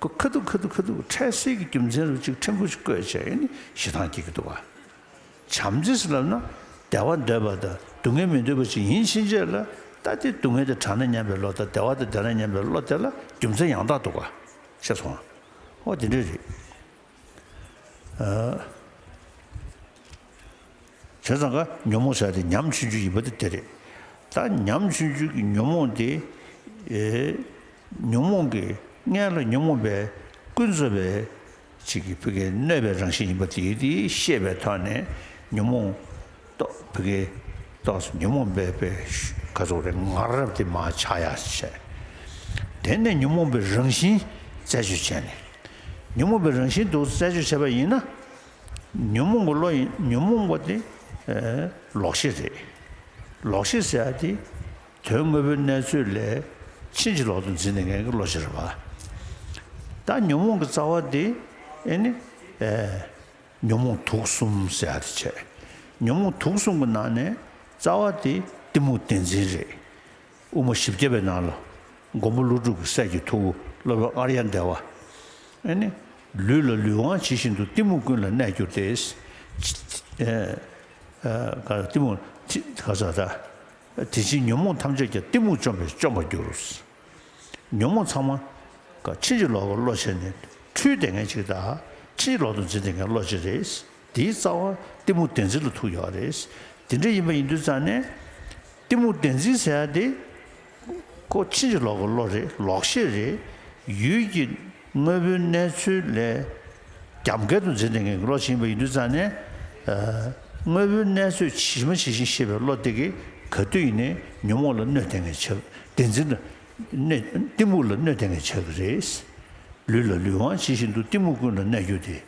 ཁོ་ཁ་ཐུག་ཁ་ཐུག་ཁ་ཐུག་འཕྲལ་སེལ་གྱི་རྒྱུ་མཚན་རུ་ཅིག་ཕྲན་བུ་ཞིག་བཀོད་བྱས་ཨེ་ནི་ཞེ་སྡང་སྐྱེ་གི་འདུག་བ། བྱམས་བརྩེ་ཟེར་ལབ་ན་བདེ་བ་འདོད་པ་དང་སྡུག་བསྔལ་མི་འདོད་པ་ཅིག་ཡིན་ཕྱིན་ཆད་ལ། ད་དེ་སྡུག་བསྔལ་དེ་དྲག་ན་སྙམ་པའི་བློ་དང་། བདེ་བ་དེ་བདེ་ན་སྙམ་པའི་བློ་དེ་ལ་རྒྱུ་མཚན་ཡང་དག་འདུག་ག་ཤེས་སོང་ཨ། ཨོ་དེ་འདྲ་རེད། ཨ། བྱས་ཙང་ག་ཉོན་མོངས་ཟེར་དེ་ཉམ་ཆུང་ཆུང་ཡིན་པ་དེ་དེ་རེད། ད་ཉམ་ཆུང་ཆུང་གི་ཉོན་མོངས་དེ། ཨེ། ཉོན་མོངས་ཀྱི་སྔོན་ལ་ཉོན་མོངས་པའི་ཀུན་རྫོབ་པའི་ཅིག་གི་ཕ་གིའི་གནོད་པའི་རང་བཞིན་ཡིན་པ་དེ་དེ་ཤེས་པའི་ཐོག་ནས་ཉོན་མོངས་ཏོག་ཕ་གིའི་ཏོག་ཙམ་ཉོན་མོངས་པའི་པའི་ ག་ཚོད་རེད། ང་རབ་དེ་མར་ཆག་ཡག་བྱས། དེ་ནས་ཉོན་མོངས་པའི་རང་བཞིན་རྩད་གཅོད་བྱས་ནས། ཉོན་མོངས་པའི་རང་བཞིན་དུ་རྩད་གཅོད་བྱས་པ་ཡིན་ན། ཉོན་མོངས་ཀྱི་བློ་ཡིན། ཉོན་མོངས་པ་དེ་ཨེ་ལོག་ཤེས་རེད། ལོག་ཤེས་ཟེར་ཡ་དེ་དོན་དངོས་པོའི་གནས་ཚུལ་ལས་ཕྱིན་ཅི་ལོག་ཏུ་འཛིན་བསྡད་མཁན་གྱི་བློ་ཅིག་རེད་པ། ད་ཉོན་མོངས་ཀྱི་རྩ་བ་དེ་ཨེ་ནི་ཨེ་ཉོན་མོངས་དུག་གསུམ་ཟེར་ཡ་དེ་བྱས། ཉོན་མོངས་དུག་གསུམ་གྱི་ནང་ནས་རྩ་བ་དེ་གཏི་མུག་བདེན་འཛིན་རེད། དབུ་མ་བཞི་བརྒྱ་པའི་ནང་ལ་མགོན་པོ་ཀླུ་སྒྲུབ་ཀྱི་སྲས་ཀྱི་ཐུ་བོ་སློབ་དཔོན་ཨཱརྱ་དེ་བ། ཨེ་ནི། ལུས་ལ་ལུས་དབང་ཇི་བཞིན་དུ་གཏི་མུག་ཀུན་ལ་གནས་གྱུར་ཏེ། ཨེ་ཨེ་ག་གཏི་མུག་དེ་ག་ས་ད། དེ་ཕྱིར་ཉོན་མོངས་ཐམས་ཅད་ཀྱང་གཏི་མུག་བཅོམ་པས་བཅོམ་པར་འགྱུར། ཉོན་མོངས་ཚང་མ་ག་ཕྱིན་ཅི་ལོག་གི་བློ་བྱས་ནས་འཁྲུལ་བསྡད་མཁན་ཅིག་དང་ཕྱིན་ཅི་ལོག་ཏུ་འཛིན་བསྡད་མཁན་བློ་ཅིག་རེད། དེའི་རྩ་བ་གཏི་མུག་བདེན་འཛིན་ལ་ཐུག་ཡོད་རེད། དེ་འདྲ་ཡིན་པ་ཡིན་དུས་ཙང་ནས། གཏི་མུག་བདེན་འཛིན་ཟེར་ཡ་དེ། ཁོ་ཕྱིན་ཅི་ལོག་གི་བློ་རེད། ལོག་ཤེས་རེད། ཡུལ་གྱི་དངོས་པོའི་གནས་ཚུལ་ལས་རྒྱབ་འགལ་དུ་འཛིན་བསྡད་མཁན་གྱི་བློ་ཞིག་ཡིན་པ་ཡིན་དུས་ཙང་ནས། ཨ་དངོས་པོའི་གནས་ཚུལ་ཇི་མ་ཇི་བཞིན་ཤེས་པའི་བློ་དེ་གིས་ག་དུས་ཡིན་ནའི་ཉོན་མོངས་ལ་གནོད་བསྡད་མཁན་ཆགས། བདེན་འཛིན་ལ་གནོད། གཏི་མུག་ལ་གནོད་བསྡད་མཁན་ཆགས་ཀྱི་རེད། ལུས་ལ་ལུས་དབང་ཇི་བཞིན་དུ་གཏི་མུག་ཀུན་ལ་གནས་གྱུར་ཏེ།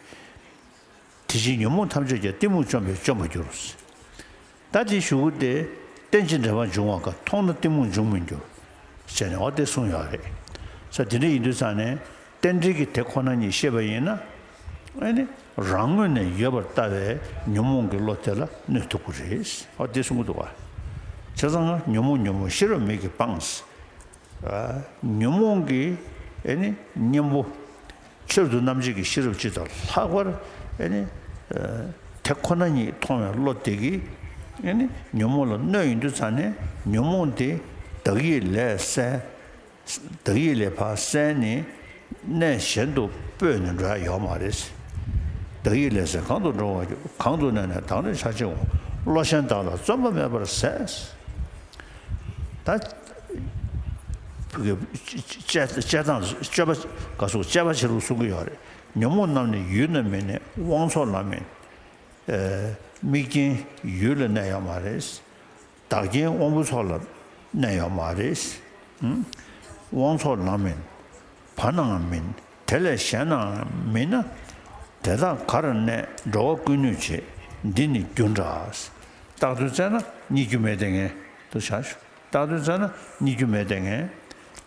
དེ་ཕྱིར་ཉོན་མོངས་ཐམས་ཅད་ཀྱང་གཏི་མུག་བཅོམ་པས་བཅོམ་པར་འགྱུར། ད་དེའི་གཞུག་གུ་དེ། རྟེན་ཅིང་འབྲེལ་པར་འབྱུང་བ་དག་མཐོང་ན་གཏི་མུག་འབྱུང་མི་འགྱུར། ཞེས་ནས་འོ་དེ་གསུངས་ཡོད་རེད། ས་དེ་འདྲ་ཡིན་དུས་ཙང་ནས་རྟེན་འབྲེལ་གྱི་དེ་ཁོ་ན་ཉིད་ཤེས་པ་ཡིན་ན། ཨེ་ནི། རང་ངོས་ནས་ཡོད་པར་ལྟ་བའི་ཉོན་མོངས་ཀྱི་བློ་དེ་ལ་གནོད་ཐུབ་ཀྱི་རེད། འོ་དེ་གསུང་གི་འདུག་བ། བྱས་ཙང་ཉོན་མོངས་ཉོན་མོངས་ཤེས་རབ་མིག་གིས་སྤངས། ཉོན་མོངས་ཀྱི་ཨེ་ནི་གཉེན་པོ། ཆེད་དུ་རྣམ་འབྱེད་ཀྱི་ཤེས་རབ་སྤྱི་དང་ལྷག་པར་ཨེ་ནི། དེ་ཁོ་ན་ཉིད་མཐོང་བའི་བློ་དེ་གིས་ཨེ་ནི་ཉོན་མོངས་ལ་གནོད་ཡིན་དུས་ཙང་ནས་ཉོན་མོངས་དེ་བདག་ཡིད་ལས་བསལ། བདག་ཡིད་ལས་ཕར་བསལ་ནས་གནས་གཞན་དུ་སྤོས་ནས་འགྲོ་ཡ་ཡོད་མ་རེད། བདག་ཡིད་ལས་བསལ་གང་དུ་འགྲོ་བ་གང་དུ་གནས་ནས་བདག་ནི་ཆགས་ཆེ་འོང་། བློ་གཞན་དག་ལ་བརྩོན་པ་མེད་པར་ཟད། ད། བཅད་བཅད་སྟངས་སྤྱོད་པ་ག་སོགས་དཔྱད་པ་བྱེད་ལུགས་གསུང་གི་ཡོད་རེད། ཉོན་མོངས་རྣམས་ནི་ཡུལ་ན་མེད་ནས་དབང་ཚོགས་ལ་མེད། དམིགས་རྐྱེན་ཡུལ་ལ་གནས་ཡོད་མ་རེད། བདག་རྐྱེན་དབང་པོའི་ཚོགས་ལ་གནས་ཡོད་མ་རེད། དབང་ཚོགས་ལ་མེད། བར་ནའང་མིན། དེ་ལས་གཞན་ནའང་མིན་ན། དེ་དག་གར་གནས་འགྲོ་བ་ཀུན་གནོད་བྱེད། འདི་ནི་རྒྱུ་འདྲ། བཏགས་དོན་བཙལ་ན་རྙེད་རྒྱུ་མེད་དེ་ངེས་དུ་བྱ་ཞུ། བཏགས་དོན་བཙལ་ན་རྙེད་རྒྱུ་མེད་དེ་ངེས།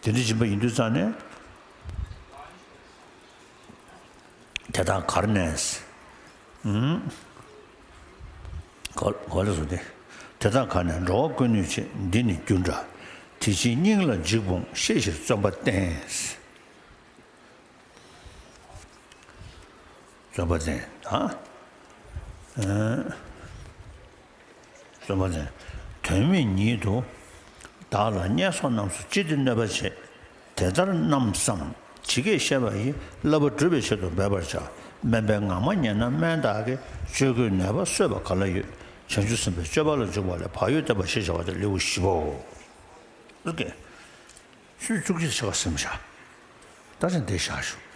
དེ་འདྲ་ཡིན་པ་ཡིན་དུས་ཙང་ནས། དེ་དག་གར་གནས། གོ་གོ་ལ་སོ་དེ། དེ་དག་གར་གནས་འགྲོ་བ་ཀུན་གནོད་བྱེད། འདི་ནི་རྒྱུ་འདྲ། དེ་ཕྱིར་སྙིང་ལ་འཇིགས་སྤོང་། ཤེས་བཞིན་བརྩོན་པ་བསྟེན། བརྩོན་པ་བསྟེན། ཨ། བརྩོན་པ་བསྟེན། དོན་མེད་ཉིད་དུ་བདག་ལ་བརྙས་སོགས་རྣམས་སུ་ཅི་སྟེ་གནོད་པ་བྱེད། དེ་ལྟར་རྣམ་བསམ་ཇི་སྐད་བཤད་པ་ཡི། བསླབ་པ་སྒྲུབ་པའི་ཆེད་དུ་འབད་པར་བྱ། དམན་པའི་ངག་མ་ཉན་ན་དམན་བདག་གི། སྤྱོད་དགོས་ནད་པ་གསོས་པ་ག་ལ་ཡོད། བྱང་ཆུབ་སེམས་དཔའི་སྤྱོད་པ་ལ་འཇུག་པ་ལས། བག་ཡོད་བསྟན་པ་ཞེས་བྱ་བ་སྟེ་ལེའུ་བཞི་པའོ། ཨོ་ཀེ། ཚུལ་བཅུ་གཅིག་ཆ་ག་སེམས་བྱ། ད་ཅི་འདི་བཞག་ཞུ།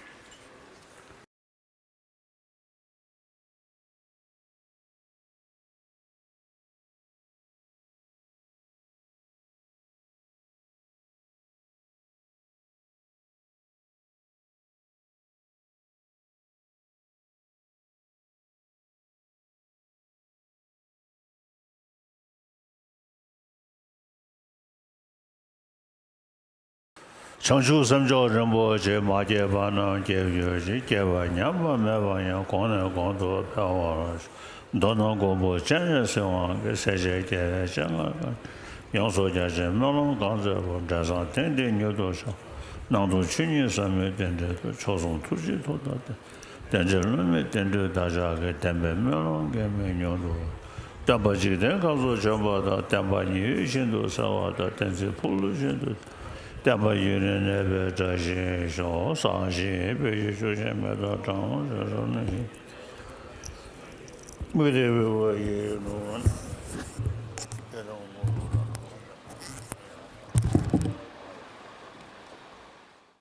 བྱང་ཆུབ་སེམས་མཆོག་རིན་པོ་ཆེ། མ་སྐྱེས་པ་རྣམས་སྐྱེ་གྱུར་ཅིག། སྐྱེས་པ་ཉམས་པ་མེད་པ་ཡང་། གོང་ནས་གོང་དུ་འཕེལ་བར་ཤོག། མདོར་ན་མགོན་པོ་སྤྱན་རས་གཟིགས་དབང་གིས། སྲས་བཅས་རྒྱལ་བའི་སྤྱན་སྔར་བསྐྱངས། ཡོངས་སུ་རྒྱ་ཆེའི་སྨོན་ལམ་གང་མཛད་པ། འབྲས་བཟང་དེང་འདིར་མྱུར་དུ་ཤོག། ནང་དུ་ཆོས་ཉིད་ཟབ་མོའི་རྟེན་འབྲེལ་དུ། མཆོག་གསུམ་ཐུགས་རྗེའི་མཐུ་དང་ལྡན། རྟེན་ཅིང་བསླུ་མེད་རྟེན་འབྲེལ་བདག་ཅག་གི། བདེན་པའི་སྨོན་ལམ་འགལ་མེད་མྱུར་དུ། སྟོན་པ་འཇིག་རྟེན་ཁམས་སུ་བྱོན་པ་དང་། བསྟན་པ་ཉི་འོད་བཞིན་དུ་གསལ་བ་དང་། བསྟན་འཛིན་ཕུག་ལུགས་བཞིན་དུ། བསྟན་པ་ཡུན་རིང་གནས་པའི་བཀྲ་ཤིས་ཤོག། བསང་ཞིང་བོད་ཀྱི་ཆུ་ཆེན་མེ་ཏོག་གྲང་མོ་རེ་རེ་ནས། དམིགས་ཏེ་འབད་བ་ཡིས་ནོ།